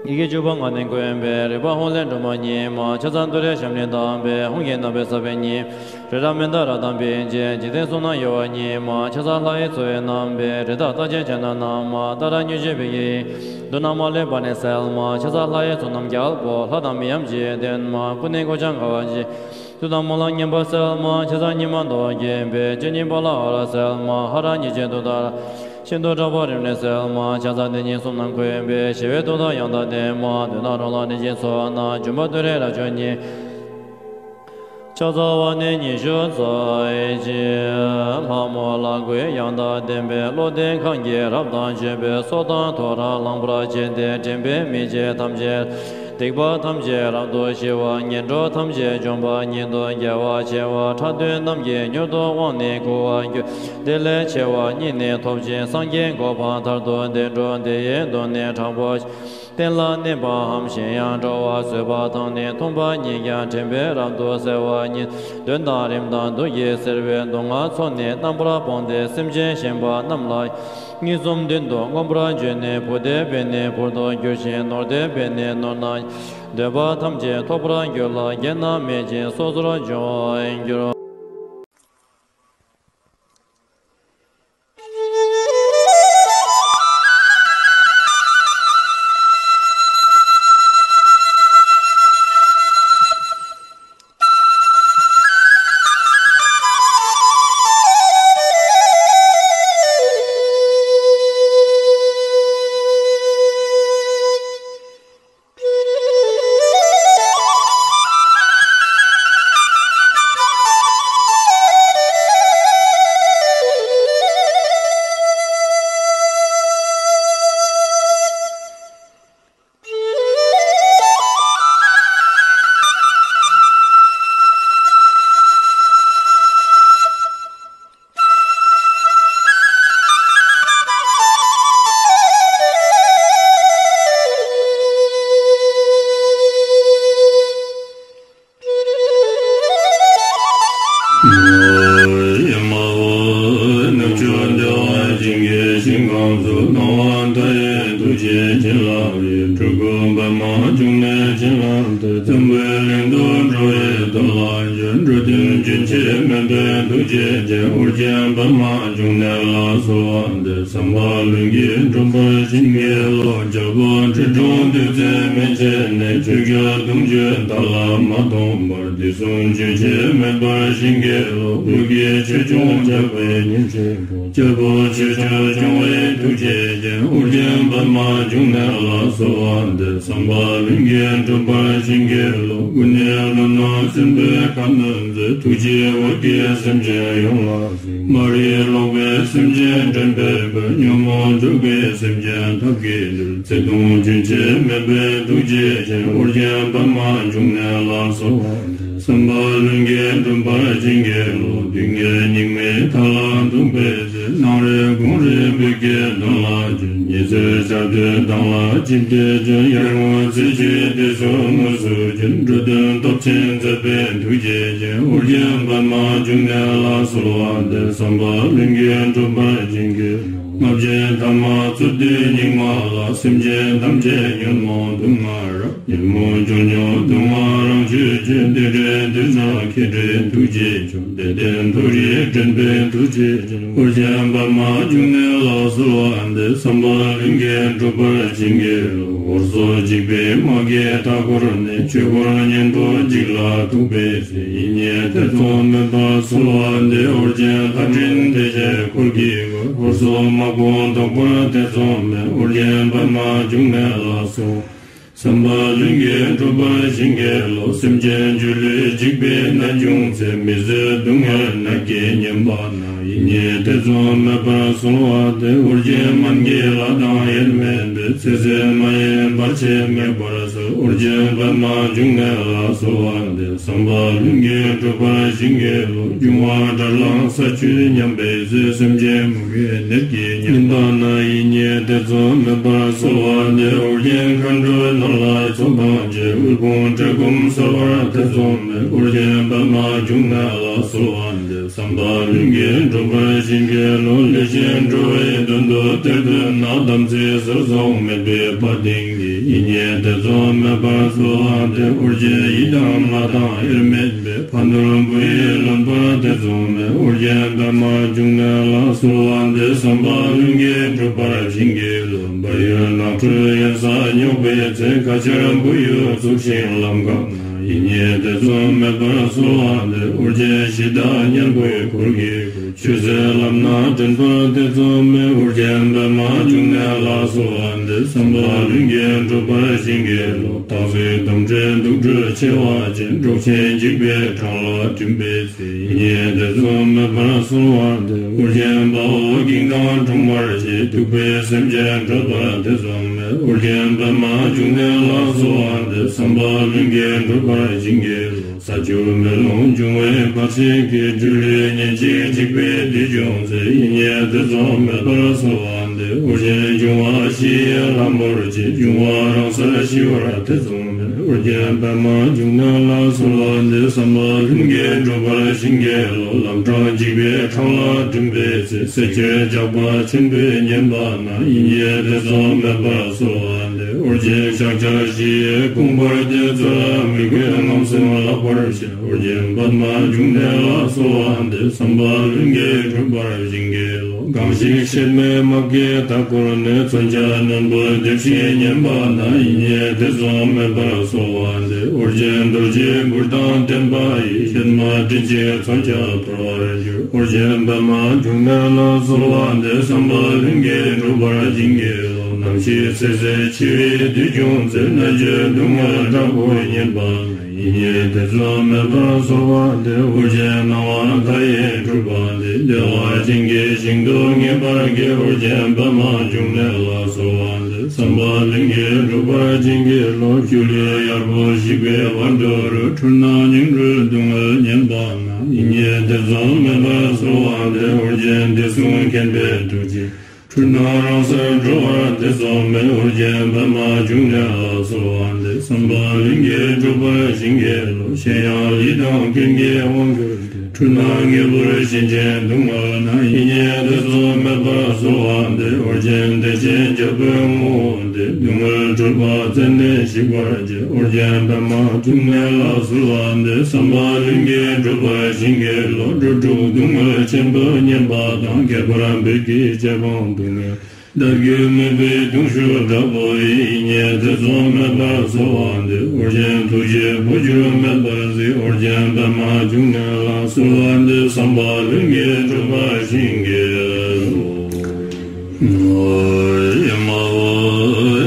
ཡི་གེ་བཅུ་པ་ངག་ནི་མགོན་པོས། རིག་པ་ཧཱུྃ་ལས་འགྲོལ་མ་ཉིད་མ། ཕྱག་འཚལ་ཏུ་རེའི་ཞབས་ནི་བརྡབས་པས། ཧཱུྃ་གི་རྣམ་པའི་ས་བོན་ཉིད། རི་རབ་མནྡ་ར་དང་བིང་ཅན། འཇིག་རྟེན་གསུམ་རྣམས་གཡོ་བ་ཉིད་མ། ཕྱག་འཚལ་ལྷ་ཡི་ཚོགས་ཡི་རྣམ་པའི། རི་དྭགས་རྟགས་ཅན་བྱ་རྣམས་རྣམ་མ། ཏཱ་ར་མྱོས་བྱེད་བི་ཀའི། དུག་རྣམས་མ་ལུས་པ་ནི་སེལ་མ། ཕྱག་འཚལ་ལྷ་ཡི་ཚོགས་རྣམས་རྒྱལ་པོ། ལྷ་དང་མི་འམ་ཅི་ཡིས་བསྟེན་མ། ཀུན་ནས་བསྐོར་ཀྱང་དགའ་བ་ཆེ། བདུད་དང་སྨོན་ལམ་ངན་པ་སེལ་མ། ཕྱག་འཚལ་སྙིགས་མ་འདོར་བར་མཁྱེན་པའི། སྤྱན་གཉིས་པ་ལ་འོད་རབ་གསལ་མ། ཧ་ར་མྱོས་བྱེད་ཏུཏྟཱ་ར། ཤིན་ཏུ་དྲག་པོ་རིམས་ནད་སེལ་མ། ཕྱག་འཚལ་དེ་ཉིད་གསུམ་རྣམས་མཁྱེན་པའི། ཞི་བའི་ཏུཏྟཱ་ཡང་དག་ལྡན་མ། འདོད་ན་རང་ལ་ནི་ཅི་ཚོགས་ན། འབྱོན་པ་ཏུ་རེའི་རབ་མཆོག་ཉིད། ཕྱག་འཚལ་བ་ནི་ཉི་ཤུ་རྩ་གཅིག་ལྷ་མོ་ལ་གུས་ཡང་དག་ལྡན་པའི། བློ་ལྡན་གང་གིས་རབ་དང་བརྗོད་པའི། སྲོག་དང་ཐོ་རངས་བླང་བར་བྱས་ཏེ། འདྲེན་པའི་མི་མཇེད་ཐམས་ཅད། སྡིག་པ་ཐམས་ཅད་རབ་ཏུ་ཞི་བ། ངན་འགྲོ་ཐམས་ཅད་འཇོམས་པ་ཉིད་དོ། དགེ་བ་ཆེ་བ་ཕྲག་བདུན་རྣམས་ཀྱིས། མྱུར་དུ་དབང་ནི་བསྐུར་བར་འགྱུར། དེ་ལས་ཆེ་བ་གཉིས་ནི་ཐོབ་ཅིང་། སངས་རྒྱས་གོ་འཕང་མཐར་ཐུག་དེར་འགྲོ། དེ་ཡི་དོན་ནི་དྲག་པོ་ཞིང་། བསྟན་ལ་གནས་པའམ་གཞན་ཡང་འགྲོ་བ། བཟོད་པ་དང་ནི་མཐུན་པ་ཉིད་ཀྱང་། འདྲེན་པས་རབ་ཏུ་གསལ་བ་ཉིད། གདོན་དང་རིམས་དང་དུག་གིས་གཟིར་བའི། སྡུག་བསྔལ་ཚོགས་ནི་རྣམ་པར་སྤངས་ཏེ། སེམས་ཅན་གཞན་པ་རྣམས་ལ། གཉིས་གསུམ་བདུན་དུ་མངོན་པར་བརྗོད་ནས། བུ་སྡེ་པས་ནི་བུར་དུ་འགྱུར་ཞིང་། ནོར་སྡེ་པས་ནི་ནོར་ན། འདོད་པ་ཐམས་ཅད་ཐོབ་པར་འགྱུར་ལ། བརྒྱལ་ན་མེད་ཅིང་སོ་སོར་འབྱུང་བར་འགྱུར། ཡ་མ་ཧོ། ནུབ་ཕྱོགས་བདེ་བ་ཅན་གྱི་ཞིང་ཁམས་སུ། སྣང་བ་མཐའ་ཡས་ཐུགས་རྗེ་བྱིན་རླབས་ཀྱིས། སྤྲུལ་སྐུ་པདྨ་འབྱུང་གནས་བྱིན་བརླབས་ཏེ། འཛམ་བུའི་གླིང་དུ་འགྲོ་བའི་དོན་ལ་འགྱུར། འགྲོ་དོན་རྒྱུན་ཆད་མེད་པའི་ཐུགས་རྗེ་ཅན། ཨོ་རྒྱན་པདྨ་འབྱུང་གནས་ལ་གསོལ་བ་འདེབས། བསམ་པ་ལྷུན་གྱིས་འགྲུབ་པར་བྱིན་གྱིས་རློབས། རྒྱལ་པོ་ཁྲི་སྲོང་ལྡེ་བཙན་མན་ཆད་ནས། ཆོས་རྒྱལ་གདུང་བརྒྱུད་བདག་ལ་མ་སྟོངས་བར། དུས་གསུམ་རྒྱུན་ཆད་མེད་པར་བྱིན་གྱིས་རློབས། བོད་ཀྱི་ཆོས་སྐྱོང་རྒྱལ་པོའི་གཉེན་གཅིག་པུ། རྒྱལ་པོ་ཆོས་སྐྱོང་སྐྱོང་བའི་ཐུགས་རྗེ་ཅན། ཨོ་རྒྱན་པདྨ་འབྱུང་གནས་ལ་གསོལ་བ་འདེབས། བསམ་པ་ལྷུན་གྱིས་འགྲུབ་པར་བྱིན་གྱིས་རློབས། ཀུན་ནས་རབ་གནས་སྲིན་པོའི་ཁ་གནོན་མཛད། ཐུགས་རྗེས་འོད་ཀྱིས་སེམས་ཅན་ཡོངས་ལ་གཟིགས། མ་རིག་ལོག་པའི་སེམས་ཅན་འདྲེན་པའི་དཔལ། ཉོན་མོངས་འཇུག་པའི་སེམས་ཅན་ཐབས་ཀྱིས་འདུལ། བརྩེ་གདུང་རྒྱུན་ཆད་མེད་པའི་ཐུགས་རྗེ་ཅན། ཨོ་རྒྱན་པདྨ་འབྱུང་གནས་ལ་གསོལ་བ་འདེབས། བསམ་པ་ལྷུན་གྱིས་འགྲུབ་པར་བྱིན་གྱིས་རློབས། སྡུག་བསྔལ་སྙིགས་མའི་མཐའ་ལ་ཐུག་པའི་ཚེ། སྣང་རེ་དགོངས་རེ་བོད་ཀྱི་དོན་ལ་བྱོན། ཉི་ཚེ་ དུས་དང་ལ་ཅིག་དེ་ཅན་ཡར་ངོ་ཚེ་ཆོས་དེ་སོགས་དངོས་སུ་བྱོན། འགྲོ་དོན་སྟོབས་ཆེན་མཛད་པའི་ཐུགས་རྗེ་ཅན། ཨོ་རྒྱན་པདྨ་འབྱུང་གནས་ལ་གསོལ་བ་འདེབས། བསམ་པ་ལྷུན་གྱིས་འགྲུབ་པར་བྱིན་གྱིས་རློབས། ལྔ་བརྒྱའི་ཐ་མ་ཚུར་འདུས་སྙིགས་མ་ལ། སེམས་ཅན་ཐམས་ཅད་ཉོན་མོངས་དུག་ལྔ་རབ། ཉོན་མོངས་ཆོས་ཉིད་དུག་ལྔ་རང་ཆོས་ཅན། དེ་འདྲའི་དུས་ན་མཁྱེན་དྲིན་ཐུགས་རྗེ་ཆེ། དད་ལྡན་མཐོ་རིས་འདྲེན་པའི་ཐུགས་རྗེ་ཅན། ཨོ་རྒྱན་པདྨ་འབྱུང་གནས་ལ་གསོལ་བ་འདེབས། བསམ་པ་ལྷུན་གྱིས་འགྲུབ་པར་བྱིན་གྱིས་རློབས། འོད་ཟེར་འཇིགས་པའི་དམག་གིས་མཐའ་བསྐོར་ནས། ཆོས་འཁོར་གཉན་པོ་འཇིག་ལ་ཐུག་པའི་ཚེ། ཡིད་གཉིས་ཐེ་ཚོམ་མེད་པར་གསོལ་བ་འདེབས། ཨོ་རྒྱན་ལྷ་འདྲེ་སྡེ་བརྒྱད་འཁོར་གྱིས་བསྐོར། འོད་ཟེར་དམག་དཔུང་བཟློག་པར་ཐེ་ཚོམ་མེད། ཨོ་རྒྱན་པདྨ་འབྱུང་གནས་ལ་གསོལ། བསམ་པ་ལྷུན་གྱིས་འགྲུབ་པར་བྱིན་གྱིས་རློབས། སེམས་ཅན་སྒྱུ་ལུས་འཇིག་པའི་ནད་བྱུང་ཚེ། མི་བཟོད་སྡུག་བསྔལ་ནད་ཀྱིས་ཉེན་པ་ན། ཡིད་གཉིས་ཐེ་ཚོམ་མེད་པར་གསོལ་བ་འདེབས། ཨོ་རྒྱན་སྨན་གྱི་བླ་དང་དབྱེར་མེད་པའི། ཚེ་ཟད་མ་ཡིན་བར་ཆད་ངེས་པར་སེལ། ཨོ་རྒྱན་པདྨ་འབྱུང་གནས་ལ་གསོལ་བ་འདེབས། བསམ་པ་ལྷུན་གྱིས་འགྲུབ་པར་བྱིན་གྱིས་རློབས། འབྱུང་བ་དགྲར་ལངས་ས་བཅུད་ཉམས་པའི་ཚེ། སེམས་ཅན་མུ་གེའི་ནད་ཀྱིས་ཉེན་པ་ན། ཡིད་གཉིས་ཐེ་ཚོམ་མེད་པར་གསོལ་བ་འདེབས། ཨོ་རྒྱན་མཁའ་འགྲོའི་ནོར་ལྷ་ཚོགས་དང་བཅས། དབུལ་ཕོངས་བཀྲེས་སྐོམ་སེལ་བར་ཐེ་ཚོམ་མེད། ཨོ་རྒྱན་པདྨ་འབྱུང་གནས་ལ་གསོལ་བ་འདེབས། བསམ་པ་ལྷུན་གྱིས་འགྲུབ་པར་བྱིན་གྱིས་རློབས། ལས་ཅན་འགྲོ་བའི་དོན་དུ་གཏེར་འདོན་ན། དམ་ཚིག་ཟུར་གསོག་མེད་པའི་དཔའ་གདིང་གིས། ཡིད་གཉིས་ཐེ་ཚོམ་མེད་པར་གསོལ་བ་འདེབས། ཨོ་རྒྱན་ཡི་དམ་ལྷ་དང་དབྱེར་མེད་པའི། ཕ་ནོར་བུ་ཡིས་ལོན་པར་ཐེ་ཚོམ་མེད། ཨོ་རྒྱན་པདྨ་འབྱུང་གནས་ལ་གསོལ་བ་འདེབས། བསམ་པ་ལྷུན་གྱིས་འགྲུབ་པར་བྱིན་གྱིས་རློབས། བལ་ཡུལ་ནགས་ཁྲོད་གཡན་ས་སྙོགས་པའི་ཚེ། ཁ་ཆར་བུ་ཡུག་འཚུབས་ཤིང་ལམ་འགགས་ན། ཡིད་གཉིས་ཐེ་ཚོམ་མེད་པར་གསོལ་བ་འདེབས། ཨོ་རྒྱན་གཞི་བདག་གཉན་པོའི་འཁོར་གྱིས་བསྐོར། ཆོས་ཟེར་ལམ་སྣ་འདྲེན་པར་ཐེ་ཚོམ་མེད། ཨོ་རྒྱན་པདྨ་འབྱུང་གནས་ལ་གསོལ་བ་འདེབས། བསམ་པ་ལྷུན་གྱིས་འགྲུབ་པར་བྱིན་གྱིས་རློབས། སྟག་གཟིག་དོམ་དྲེད་དུག་སྦྲུལ་མཆེ་བ་ཅན། འབྲོག་ཆེན་འཇིགས་པའི་འཕྲང་ལ་འགྲིམ་པའི་ཚེ། ཡིད་གཉིས་ཐེ་ཚོམ་མེད་པར་གསོལ་བ་འདེབས། ཨོ་རྒྱན་དཔའ་བོ་གིང་དང་འཁྲུག་པར་བྱེད། གདུག་པའི་སེམས་ཅན་སྐྲོད་པར་ཐེ་ཚོམ་མེད། ཨོ་རྒྱན་པདྨ་འབྱུང་གནས་ལ་གསོལ་བ་འདེབས། བསམ་པ་ལྷུན་གྱིས་འགྲུབ་པར་བྱིན་གྱིས་རློབས། ས་ཆུ་མེ་རླུང་འབྱུང་བའི་བར་ཆད་ཀྱིས། སྒྱུ་ལུས་ཉེན་ཅིང་འཇིག་པའི་དུས་བྱུང་ཚེ། ཡིད་གཉིས་ཐེ་ཚོམ་མེད་པར་གསོལ་བ་འདེབས། ཨོ་རྒྱན་འབྱུང་བ་ཞི་ཡི་ལྷ་མོར་བཅས། འབྱུང་བ་རང་སར་ཞི་བར་ཐེ་ཚོམ་མེད། ཨོ་རྒྱན་པདྨ་འབྱུང་གནས་ལ་གསོལ་བ་འདེབས། བསམ་པ་ལྷུན་གྱིས་འགྲུབ་པར་བྱིན་གྱིས་རློབས། ལམ་འཕྲང་འཇིགས་པའི་འཕྲང་ལ་འགྲིམ་པའི་ཚེ། བསད་རྒྱུའི་ཇག་པ་ཆེན་པོས་ཉེན་པ་ན། ཡིད་གཉིས་ཐེ་ཚོམ་མེད་པར་གསོལ་བ་འདེབས། ཨོ་རྒྱན་ཕྱག་རྒྱ་བཞི་ཡི་དགོངས་པར་ལྡན། ཚུལ་ལ་མི་གུས་རྔམ་སེམས་བརླག་པར་བྱེད། ཨོ་རྒྱན་པདྨ་འབྱུང་གནས་ལ་གསོལ་བ་འདེབས། བསམ་པ་ལྷུན་གྱིས་འགྲུབ་པར་བྱིན་གྱིས་རློབས། གང་ཞིག་གཤེད་མའི་དམག་གིས་མཐའ་བསྐོར་ནས། མཚོན་ཆ་རྣོན་པོས་འདེབས་ཤིང་ཉེན་པ་ན། ཡིད་གཉིས་ཐེ་ཚོམ་མེད་པར་གསོལ་བ་འདེབས། ཨོ་རྒྱན་རྡོ་རྗེའི་གུར་དང་ལྡན་པ་ཡིས། གཤེད་མ་འདྲེན་ཅིང་མཚོན་ཆ་འཕོར་བར་འགྱུར། ཨོ་རྒྱན་པདྨ་འབྱུང་གནས་ལ་གསོལ་བ་འདེབས། བསམ་པ་ལྷུན་གྱིས་འགྲུབ་པར་བྱིན་གྱིས་རློབས། ནམ་ཞིག་ཚེ་ཟད་འཆི་བའི་དུས་བྱུང་ཚེ། ན་གཞོན་སྡུག་བསྔལ་དྲག་པོས་ཉེན་པ་ན། ཡིད་གཉིས་ཐེ་ཚོམ་མེད་པར་གསོལ་བ་འདེབས། ཨོ་རྒྱན་སྣང་བ་མཐའ་ཡས་སྤྲུལ་པ་འདི། བདེ་བ་ཅན་གྱི་ཞིང་དུ་ངེས་པར་སྐྱེ། ཨོ་རྒྱན་པདྨ་འབྱུང་གནས་ལ་གསོལ་བ་འདེབས། བསམ་པ་ལྷུན་གྱིས་འགྲུབ་པར་བྱིན་གྱིས་རློབས། སྒྱུ་ལུས་གཡར་པོ་ཞིག་པའི་བར་དོ་རུ། འཁྲུལ་སྣང་ཉིང་འཁྲུལ་སྡུག་བསྔལ་ཉེན་པ་ན། ཡིད་གཉིས་ཐེ་ཚོམ་མེད་པར་གསོལ་བ་འདེབས། ཨོ་རྒྱན་བདེ་སྲུང་མཁྱེན་པའི་ཐུགས་རྗེ། འཁྲུལ་སྣང་རང་སར་གྲོལ་བར་ཐེ་ཚོམ་མེད། ཨོ་རྒྱན་པདྨ་འབྱུང་གནས་ལ་གསོལ་བ་འདེབས། བསམ་པ་ལྷུན་གྱིས་འགྲུབ་པར་བྱིན་གྱིས་རློབས། གཞན་ཡང་ཡིད་དང་རྐྱེན་གྱིས་དབང་གྱུར་ཏེ། འཁྲུལ་སྣང་ངེས་པར་ཞེན་ཅིང་སྡུག་བསྔལ་ན། ཡིད་གཉིས་ཐེ་ཚོམ་མེད་པར་གསོལ་བ་འདེབས། ཨོ་རྒྱན་བདེ་ཆེན་རྒྱལ་པོའི་ངོ་བོ་འདི། སྡུག་བསྔལ་འཁྲུལ་པ་རྩད་ནས་ཞིག་པར་བྱེད། ཨོ་རྒྱན་པདྨ་འབྱུང་གནས་ལ་གསོལ་བ་འདེབས། བསམ་པ་ལྷུན་གྱིས་འགྲུབ་པར་བྱིན་གྱིས་རློབས། འགྲོ་དྲུག་སྡུག་བསྔལ་ཆེན་པོས་ཉེན་པ་དང་། ཁྱད་པར་བོད་ཀྱི་རྗེ་འབངས་སྡུག་བསྔལ། བདག་རྒྱུད་མོས་པའི་གདུང་ཤུགས་དྲག་པོ་ཡིས། ཡིད་གཉིས་ཐེ་ཚོམ་མེད་པར་གསོལ་བ་འདེབས། ཨོ་རྒྱན་ཐུགས་རྗེས་འཕོ་འགྱུར་མེད་པར་གཟིགས། ཨོ་རྒྱན་པདྨ་འབྱུང་གནས་ལ་གསོལ་བ་འདེབས། བསམ་པ་ལྷུན་གྱིས་འགྲུབ་པར་བྱིན་གྱིས་རློབས། ཨེ་མ་ཧོ།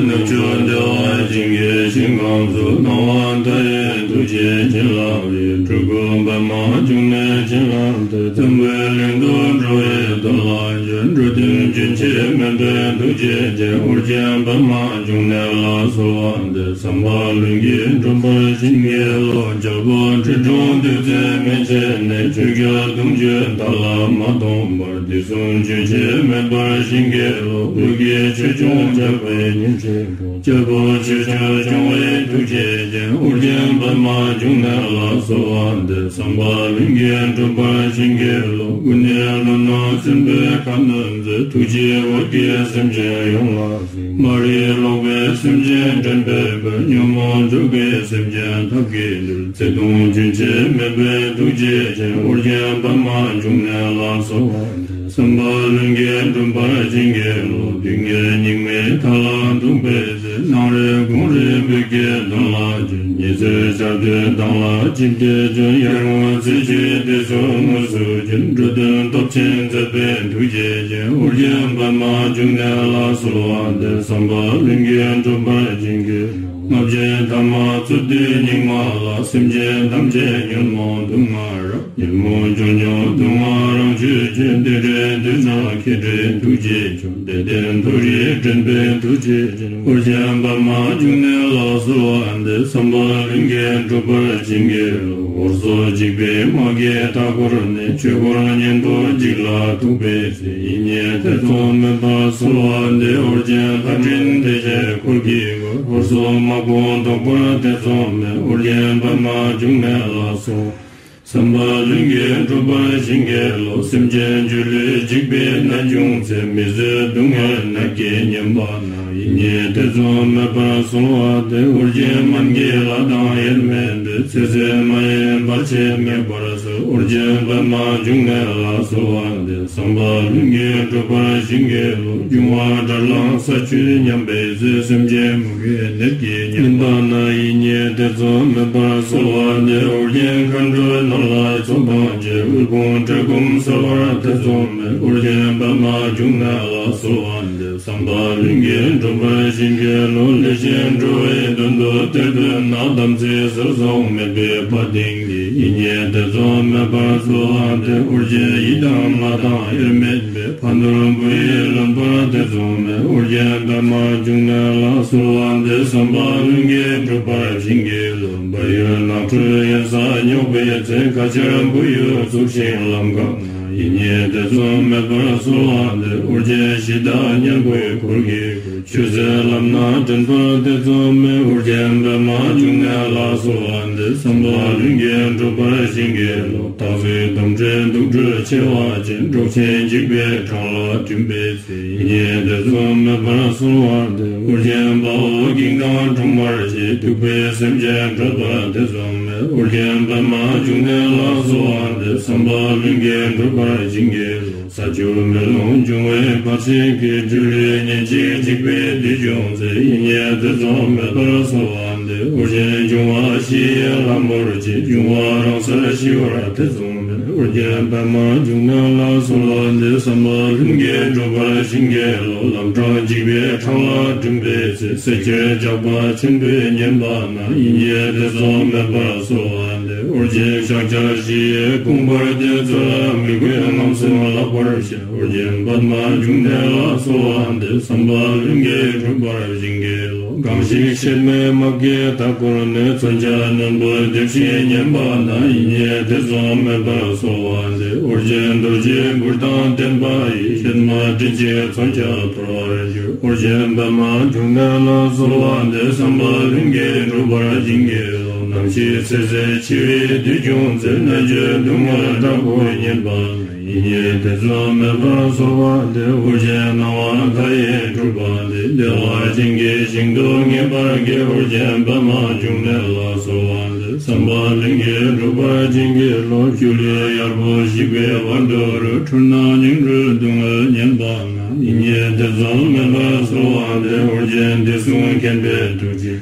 ནུབ་ཕྱོགས་བདེ་བ་ཅན་གྱི་ཞིང་ཁམས་སུ། སྣང་བ་མཐའ་ཡས་ཐུགས་ ཞེས་བྱིན་བརླབས་པའི་སྤྲུལ་སྐུ་པདྨ་འབྱུང་གནས་བྱིན་བརླབས་ཏེ། འཛམ་བུའི་གླིང་དུ་འགྲོ་བའི་དོན་ལ་འབྱོན། འགྲོ་དོན་རྒྱུན་ཆད་མེད་པའི་ཐུགས་རྗེ་ཅན། ཨོ་རྒྱན་པདྨ་འབྱུང་གནས་ལ་གསོལ་བ་འདེབས། བསམ་པ་ལྷུན་གྱིས་འགྲུབ་པར་བྱིན་གྱིས་རློབས། རྒྱལ་པོ་ཁྲི་སྲོང་ལྡེ་བཙན་མན་ཆད་ནས། ཆོས་རྒྱལ་གདུང་བརྒྱུད་བདག་ལ་མ་སྟོངས་བར། དུས་གསུམ་རྒྱུན་ཆད་མེད་པར་བྱིན་གྱིས་རློབས། འགོག་བྱེད་ཆོས་སྐྱོང་ཇག་པའི་གཉེན་གཅིག་པུ། རྒྱལ་པོ་ཆོས་སྐྱོང་སྐྱོང་བའི་ཐུགས་རྗེ་ཅན། ཨོ་རྒྱན་པདྨ་འབྱུང་གནས་ལ་གསོལ་བ་འདེབས། བསམ་པ་ལྷུན་གྱིས་འགྲུབ་པར་བྱིན་གྱིས་རློབས། ཀུན་ནས་བློ་རྣོ་སྲིན་པོའི་ཁ་གནོན་མཛད། ཐུགས་རྗེས་འོད་ཀྱིས་སེམས་ཅན་ཡོངས་ལ་གཟིགས། མ་རིག་ལོག་པའི་སེམས་ཅན་འདྲེན་པའི་དཔལ། ཉོན་མོངས་འཇུག་པའི་སེམས་ཅན་ཐབས་ཀྱིས་འདུལ། བརྩེ་གདུང་རྒྱུན་ཆད་མེད་པའི་ཐུགས་རྗེ་ཅན། ཨོ་རྒྱན་པདྨ་འབྱུང་གནས་ལ་གསོལ་བ་འདེབས། བསམ་པ་ལྷུན་གྱིས་འགྲུབ་པར་བྱིན་གྱིས་རློབས། སྡུག་བསྔལ་སྙིགས་མའི་མཐའ་ལ་ཐུག་པའི་ཚེ། ནམ་རེ་གུང་རེ་བོད་ཀྱི་དོན་ལ་བྱོན། ཉི་ཚེ་ཆར་དུས་དང་ལ་ཅིག་དེ་བྱོན། ཡར་ངོ་ཚེས་བཅུའི་དུས་སུ་དངོས་སུ་བྱོན། འགྲོ་དོན་སྟོབས་ཆེན་མཛད་པའི་ཐུགས་རྗེ་ཅན། ཨོ་རྒྱན་པདྨ་འབྱུང་གནས་ལ་གསོལ་བ་འདེབས། བསམ་པ་ལྷུན་གྱིས་འགྲུབ་པར་བྱིན་གྱིས་རློབས། ལྔ་བརྒྱའི་ཐ་མ་རྩོད་དུས་སྙིགས་མ་ལ། སེམས་ཅན་ཐམས་ཅད་ཉོན་མོངས་དུག་ལྔ་རབ། ཉོན་མོངས་ཆོས་ཉིད་དུག་ལྔ་རང་ཆོས་ཅན། དེ་འདྲའི་དུས་ན་མཁྱེན་བརྩེའི་ཐུགས་རྗེ་ཆུང་། དད་ལྡན་མཐོ་རིས་འདྲེན་པའི་ཐུགས་རྗེ་ཅན། ཨོ་རྒྱན་པདྨ་འབྱུང་གནས་ལ་གསོལ་བ་འདེབས། བསམ་པ་ལྷུན་གྱིས་འགྲུབ་པར་བྱིན་གྱིས་རློབས། འོལ་ཚོད་འཇིགས་པའི་དམག་གིས་མཐའ་བསྐོར་ནས། ཆོས་འཁོར་གཉན་པོ་འཇིག་ལ་ཐུག་པའི་ཚེ། ཡིད་གཉིས་ཐེ་ཚོམ་མེད་པར་གསོལ་བ་འདེབས། ཨོ་རྒྱན་མཁའ་འགྲོ་སྡེ་བརྒྱད་འཁོར་གྱིས་བསྐོར། འོལ་ཚོད་དམག་དཔུང་བཟློག་པར་ཐེ་ཚོམ་མེད། ཨོ་རྒྱན་པདྨ་འབྱུང་གནས་ལ་གསོལ། བསམ་པ་ལྷུན་གྱིས་འགྲུབ་པར་བྱིན་གྱིས་རློབས། སེམས་ཅན་སྒྱུ་ལུས་འཇིག་པའི་ནད་བྱུང་ཚེ། མི་བཟོད་སྡུག་བསྔལ་ནད་ཀྱིས་ཉེན་པ་ན། ཡིད་གཉིས་ཐེ་ཚོམ་མེད་པར་གསོལ་བ་འདེབས། ཨོ་རྒྱན་སྨན་གྱི་བླ་དང་དབྱེར་མེད་པའི། ཚེ་ཟད་མ་ཡིན་བར་ཆད་མེད་པར་གསོལ། ཨོ་རྒྱན་པདྨ་འབྱུང་གནས་ལ་གསོལ་བ་འདེབས། བསམ་པ་ལྷུན་གྱིས་འགྲུབ་པར་བྱིན་གྱིས་རློབས། འབྱུང་བ་དགྲར་ལངས་ས་བཅུད་ཉམས་པའི་ཚེ། སེམས་ཅན་མུ་གེའི་ནད་ཀྱིས་ཉེན་པ་ན། ཡིད་གཉིས་ཐེ་ཚོམ་མེད་པར་གསོལ་བ་འདེབས། ཨོ་རྒྱན་མཁའ་འགྲོའི་ནོར་ལྷ་ཚོགས་དང་བཅས། དབུལ་ཕོངས་བཀྲེས་སྐོམ་སེལ་བར་ཐེ་ཚོམ་མེད། ཨོ་རྒྱན་པདྨ་འབྱུང་གནས་ལ་གསོལ་བ་འདེབས། བསམ་པ་ལྷུན་གྱིས་འགྲུབ་པར་བྱིན་གྱིས་རློབས། ལས་ཅན་འགྲོ་བའི་དོན་དུ་གཏེར་འདོན་ན། དམ་ཚིག་ཟེར་སོགས་མེད་པའི་དཔའ་གདེང་གིས། ཡིད་གཉིས་ཐེ་ཚོམ་མེད་པར་གསོལ་བ་འདེབས། ཨོ་རྒྱན་ཡི་དམ་ལྷ་དང་དབྱེར་མེད་པའི། ཕ་ནོར་བུ་ཡིས་ལོན་པར་ཐེ་ཚོམ་མེད། ཨོ་རྒྱན་པདྨ་འབྱུང་གནས་ལ་གསོལ་བ་འདེབས། བསམ་པ་ལྷུན་གྱིས་འགྲུབ་པར་བྱིན་གྱིས་རློབས། བལ་ཡུལ་ནགས་ཁྲོད་གཡན་ས་སྙོགས་པའི་ཚེ། ཁ་ཆར་བུ་ཡུག་འཚུབས་ཤིང་ལམ་འགགས་ན། ཡིད་གཉིས་ཐེ་ཚོམ་མེད་པར་གསོལ་བ་འདེབས། ཨོ་རྒྱན་གཞི་བདག་གཉན་པོའི་འཁོར་གྱིས་བསྐོར། ཆོས་ཟེར་ལམ་སྣ་འདྲེན་པར་ཐེ་ཚོམ་མེད། ཨོ་རྒྱན་པདྨ་འབྱུང་གནས་ལ་གསོལ་བ་འདེབས། བསམ་པ་ལྷུན་གྱིས་འགྲུབ་པར་བྱིན་གྱིས་རློབས། སྟག་གཟིག་དོམ་དྲེད་དུག་སྦྲུལ་མཆེ་བ་ཅན། འབྲོག་ཆེན་འཇིགས་པའི་འཕྲང་ལ་འགྲིམ་པའི་ཚེ། ཡིད་གཉིས་ཐེ་ཚོམ་མེད་པར་གསོལ་བ་འདེབས། ཨོ་རྒྱན་དཔའ་བོ་བགེགས་དང་འཁྲུག་མར་བྱེད། གདུག་པའི་སེམས་ཅན་སྐྲོད་པར་ཐེ་ཚོམ་མེད། ཨོ་རྒྱན་པདྨ་འབྱུང་གནས་ལ་གསོལ་བ་འདེབས། བསམ་པ་ལྷུན་གྱིས་འགྲུབ་པར་བྱིན་གྱིས་རློབས། ས་ཆུ་མེ་རླུང་འབྱུང་བའི་བར་ཆད་ཀྱིས། སྒྱུ་ལུས་ཉེན་ཅིང་འཇིགས་པའི་དུས་བྱུང་ཚེ། ཡིད་གཉིས་ཐེ་ཚོམ་མེད་པར་གསོལ་བ་འདེབས། ཨོ་རྒྱན་འབྱུང་བ་བཞི་ཡི་ལྷ་མོར་བཅས། འབྱུང་བ་རང་སར་ཞི་བར་ཐེ་ཚོམ་མེད། ཨོ་རྒྱན་པདྨ་འབྱུང་གནས་ལ་གསོལ་བ་འདེབས། བསམ་པ་ལྷུན་གྱིས་འགྲུབ་པར་བྱིན་གྱིས་རློབས། ལམ་འཕྲང་འཇིགས་པའི་འཕྲང་ལ་འགྲིམ་པའི་ཚེ། བསད་ཁྱེར་ཇག་པ་ཆེན་པོས་ཉེན་པ་ན། ཡིད་གཉིས་ཐེ་ཚོམ་མེད་པར་གསོལ་བ་འདེབས། ཨོ་རྒྱན་ཕྱག་རྒྱ་བཞི་ཡི་དགོངས་པར་ལྡན། ཚུལ་ལ་མི་གུས་ངན་སེམས་ལག་པར་བྱས། ཨོ་རྒྱན་པདྨ་འབྱུང་གནས་ལ་གསོལ་བ་འདེབས། བསམ་པ་ལྷུན་གྱིས་འགྲུབ་པར་བྱིན་གྱིས་རློབས། གང་ཞིག་གཤེད་མའི་དམག་གིས་མཐའ་བསྐོར་ནས། མཚོན་ཆ་རྣོན་པོས་འདེབས་ཤིང་ཉེན་པ་ན། ཡིད་གཉིས་ཐེ་ཚོམ་མེད་པར་གསོལ་བ་འདེབས། ཨོ་རྒྱན་རྡོ་རྗེའི་གུར་དང་ལྡན་པ་ཡིས། གཤེད་མ་མགྲིན་གཅིག་མཚོན་ཆ་འཐོར་བར་འགྱུར། ཨོ་རྒྱན་པདྨ་འབྱུང་གནས་ལ་གསོལ་བ་འདེབས། བསམ་པ་ལྷུན་གྱིས་འགྲུབ་པར་བྱིན་གྱིས་རློབས། ནམ་ཞིག་ཚེ་ཟད་འཆི་བའི་དུས་བྱུང་ཚེ། ནད་གཅོད་སྡུག་བསྔལ་དྲག་པོས་ཉེན་པ་ན། ཡིད་གཉིས་ཐེ་ཚོམ་མེད་པར་གསོལ་བ་འདེབས། ཨོ་རྒྱན་སྣང་བ་མཐའ་ཡས་སྤྲུལ་པ་འདི། བདེ་བ་ཅན་གྱི་ཞིང་དུ་ངེས་པར་སྐྱེ། ཨོ་རྒྱན་པདྨ་འབྱུང་གནས་ལ་གསོལ་བ་འདེབས། བསམ་པ་ལྷུན་གྱིས་འགྲུབ་པར་བྱིན་གྱིས་རློབས། སྒྱུ་ལུས་གཡར་པོ་ཞིག་པའི་བར་དོ་རུ། འཁྲུལ་སྣང་ཉིང་འཁྲུལ་སྡུག་བསྔལ་ཉེན་པ་ན། ཡིད་གཉིས་ཐེ་ཚོམ་མེད་པར་གསོལ་བ་འདེབས། ཨོ་རྒྱན་བདེ་སྲུང་མཁྱེན་པའི་ཐུགས་རྗེ།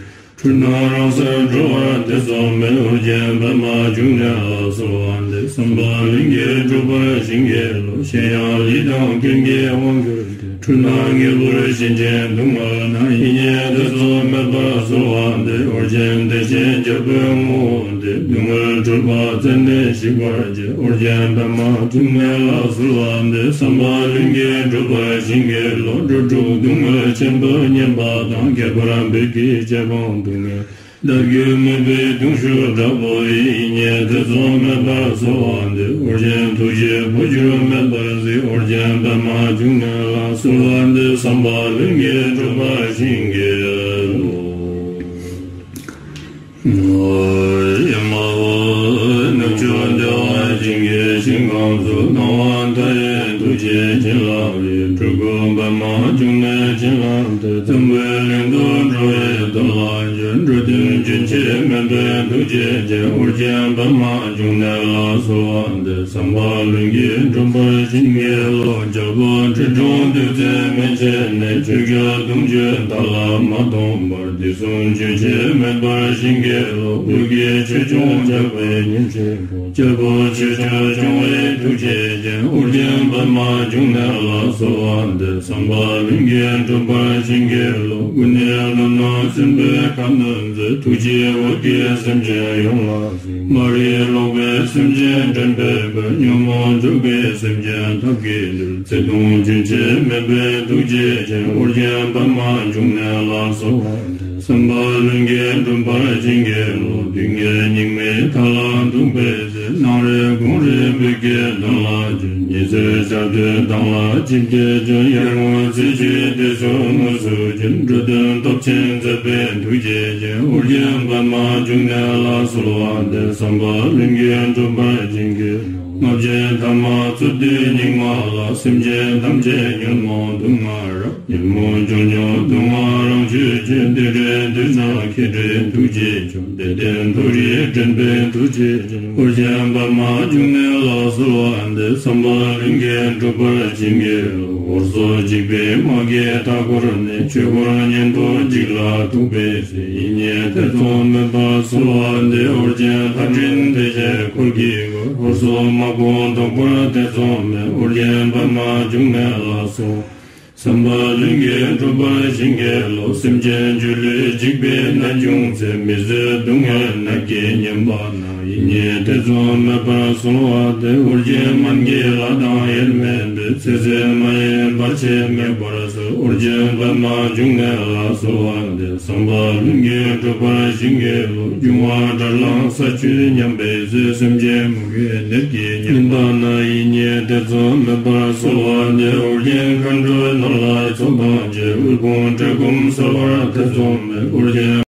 འཁྲུལ་སྣང་རང་སར་གྲོལ་བ་ཐེ་ཚོམ་མེད། ཨོ་རྒྱན་པདྨ་འབྱུང་གནས་ལ་གསོལ་བ་འདེབས། བསམ་པ་ལྷུན་གྱིས་འགྲུབ་པར་བྱིན་གྱིས་རློབས། གཞན་ཡང་ཡིད་དང་རྐྱེན་གྱིས་དབང་གྱུར་ཏེ། འཁྲུལ་སྣང་ངེས་པར་ཞེན་ཅིང་སྡུག་བསྔལ་ན། ཡིད་གཉིས་ཐེ་ཚོམ་མེད་པར་གསོལ་བ་འདེབས། ཨོ་རྒྱན་བདེ་ཆེན་རྒྱལ་པོའི་ངོ་བོ་སྟེ། སྡུག་བསྔལ་འཁྲུལ་པ་རྩད་ནས་ཞིག་པར་བྱེད། ཨོ་རྒྱན་པདྨ་འབྱུང་གནས་ལ་གསོལ་བ་འདེབས། བསམ་པ་ལྷུན་གྱིས་འགྲུབ་པར་བྱིན་གྱིས་རློབས། འགྲོ་དྲུག་སྡུག་བསྔལ་ཆེན་པོ་ཉམས་པ་དང་། ཁྱད་པར་བོད་ཀྱི་རྗེ་འབངས་སྡུག་བསྔལ་བརྡ་བརྒྱུད་མུན་པའི་གདུང་ཤུགས་དྲག་པོ་ཡིས། ཡིད་གཉིས་ཐེ་ཚོམ་མེད་པར་གསོལ་བ་འདེབས། ཨོ་རྒྱན་ཐུགས་རྗེས་འཕོ་འགྱུར་མེད་པར་གཟིགས། ཨོ་རྒྱན་པདྨ་འབྱུང་གནས་ལ་གསོལ་བ་འདེབས། བསམ་པ་ལྷུན་གྱིས་འགྲུབ་པར་བྱིན་གྱིས་རློབས། ཡ་མ་ཧོ། ནུབ་ཕྱོགས་བདེ་བ་ཅན་གྱི་ཞིང་ཁམས་སུ། སྣང་བ་མཐའ་ཡས་ཐུགས་རྗེའི་བྱིན་རླབས་ཀྱིས། སྤྲུལ་སྐུ་པདྨ་འབྱུང་གནས་བྱིན་རླབས་ཏེ། འཛམ་བུའི་གླིང་དུ་འགྲོ་བའི་དོན་ལ་འགོད། འགྲོ་དོན་རྒྱུན་ཆད་མེད་པའི་ཐུགས་རྗེ་ཅན། ཨོ་རྒྱན་པདྨ་འབྱུང་གནས་ལ་གསོལ་བ་འདེབས། བསམ་པ་ལྷུན་གྱིས་འགྲུབ་པར་བྱིན་གྱིས་རློབས། རྒྱལ་པོ་ཁྲི་སྲོང་ལྡེ་བཙན་མན་ཆད་ནས། ཆོས་རྒྱལ་གདུང་བརྒྱུད་མཐའ་ལ་མ་སྟོངས་བར། དུས་གསུམ་རྒྱུན་ཆད་མེད་པར་བྱིན་གྱིས་རློབས། བོད་ཀྱི་ཆོས་སྐྱོང་ཇག་པའི་ཉིན་བྱེད་པོ། རྒྱལ་པོ་ཆོས་སྐྱོང་སྐྱོང་བའི་ཐུགས་རྗེ་ཅན། ཨོ་རྒྱན་པདྨ་འབྱུང་གནས་ལ་གསོལ་བ་འདེབས། བསམ་པ་ལྷུན་གྱིས་འགྲུབ་པར་བྱིན་གྱིས་རློབས། ཀུན་ནས་ཀུན་སློང་སྲིན་པོའི་ཁ་གནོན་མཛད། ཐུགས་རྗེས་འོད་ཀྱིས་སེམས་ཅན་ཡོངས་ལ་གཟིགས། མ་རིག་ལོག་པའི་སེམས་ཅན་འདྲེན་པའི་དཔལ། ཉོན་མོངས་འཇུག་པའི་སེམས་ཅན་ཐབས་ཀྱིས་འདུལ། བརྩེ་གདུང་རྒྱུན་ཆད་མེད་པའི་ཐུགས་རྗེ་ཅན། ཨོ་རྒྱན་པདྨ་འབྱུང་གནས་ལ་གསོལ་བ་འདེབས། བསམ་པ་ལྷུན་གྱིས་འགྲུབ་པར་བྱིན་གྱིས་རློབས། སྡུག་བསྔལ་སྙིགས་མའི་མཐའ་ལ་ཐུག་པའི་ཚེ། ནམ་རེ་དགོང་རེ་བོད་ཀྱི་དོན་ལ་བྱོན། ཉི་ཚེ་ཆར་དུས་མདངས་ལ་ཅི་བདེ་བྱོན། ཡར་ངོ་ཚེས་བཅུའི་དུས་སུ་དངོས་སུ་བྱོན། འགྲོ་དོན་སྟོབས་ཆེན་མཛད་པའི་ཐུགས་རྗེ་ཅན། ཨོ་རྒྱན་པདྨ་འབྱུང་གནས་ལ་གསོལ་བ་འདེབས། བསམ་པ་ལྷུན་གྱིས་འགྲུབ་པར་བྱིན་གྱིས་རློབས། ལྔ་བརྒྱའི་ཐ་མ་ཚུར་འདུས་སྙིགས་མ་ལ། སེམས་ཅན་ཐམས་ཅད་ཉོན་མོངས་དུག་ལྔ་རབ། ཉོན་མོངས་འཇོམས་མྱུར་དུག་ལྔ་རང་ཆོས་ཅན། དེ་འདྲའི་དུས་ན་མཁྱེན་བརྩེ་ཐུགས་རྗེ་ཆུང་། དད་ལྡན་མཐོ་རིས་འདྲེན་པའི་ཐུགས་རྗེ་ཅན། ཨོ་རྒྱན་པདྨ་འབྱུང་གནས་ལ་གསོལ་བ་འདེབས། བསམ་པ་ལྷུན་གྱིས་འགྲུབ་པར་བྱིན་གྱིས་རློབས། ཧོར་སོག་འཇིགས་པའི་དམག་གིས་མཐའ་བསྐོར་ནས། ཆོས་འཁོར་ཉན་ཐོས་འཇིག་ལ་ཐུག་པའི་ཚེ། ཡིད་གཉིས་ཐེ་ཚོམ་མེད་པར་གསོལ་བ་འདེབས། ཨོ་རྒྱན་ལྷ་འདྲེ་འདོད་ཆེན་འཁོར་གྱིས་བསྐོར། ཧོར་སོག་དམག་དཔུང་བཟློག་པར་ཐེ་ཚོམ་མེད། ཨོ་རྒྱན་པདྨ་འབྱུང་གནས་ལ་གསོལ། བསམ་པ་ལྷུན་གྱིས་འགྲུབ་པར་བྱིན་གྱིས་རློབས། སེམས་ཅན་སྒྱུ་ལུས་འཇིག་པའི་ནད་བྱུང་ཚེ། མི་བཟོད་སྡུག་བསྔལ་ནད་ཀྱིས་ཉེན་པ་ན། ཡིད་གཉིས་ཐེ་ཚོམ་མེད་པར་གསོལ་བ་འདེབས། ཨོ་རྒྱན་སྨན་གྱི་བླ་དང་དབྱེར་མེད་པའི། ཚེ་ཟད་མ་ཡིན་བར་ཆད་མེད་པར་སེལ། ཨོ་རྒྱན་པདྨ་འབྱུང་གནས་ལ་གསོལ་བ་འདེབས། བསམ་པ་ལྷུན་གྱིས་འགྲུབ་པར་བྱིན་གྱིས་རློབས། འབྱུང་བ་དགྲར་ལངས་ས་བཅུད་ཉམས་པའི་ཚེ། སེམས་ཅན་མུ་གེའི་ནད་ཀྱིས་ཉེན་པ་ན། ཡིད་གཉིས་ཐེ་ཚོམ་མེད་པར་གསོལ་བ་འདེབས། ཨོ་རྒྱན་མཁའ་འགྲོའི་ནོར་ལྷ་ཚོགས་དང་བཅས། དབུལ་ཕོངས་བཀྲེས་སྐོམ་སེལ་བར་ཐེ་ཚོམ་མེད། ཨོ་རྒྱན།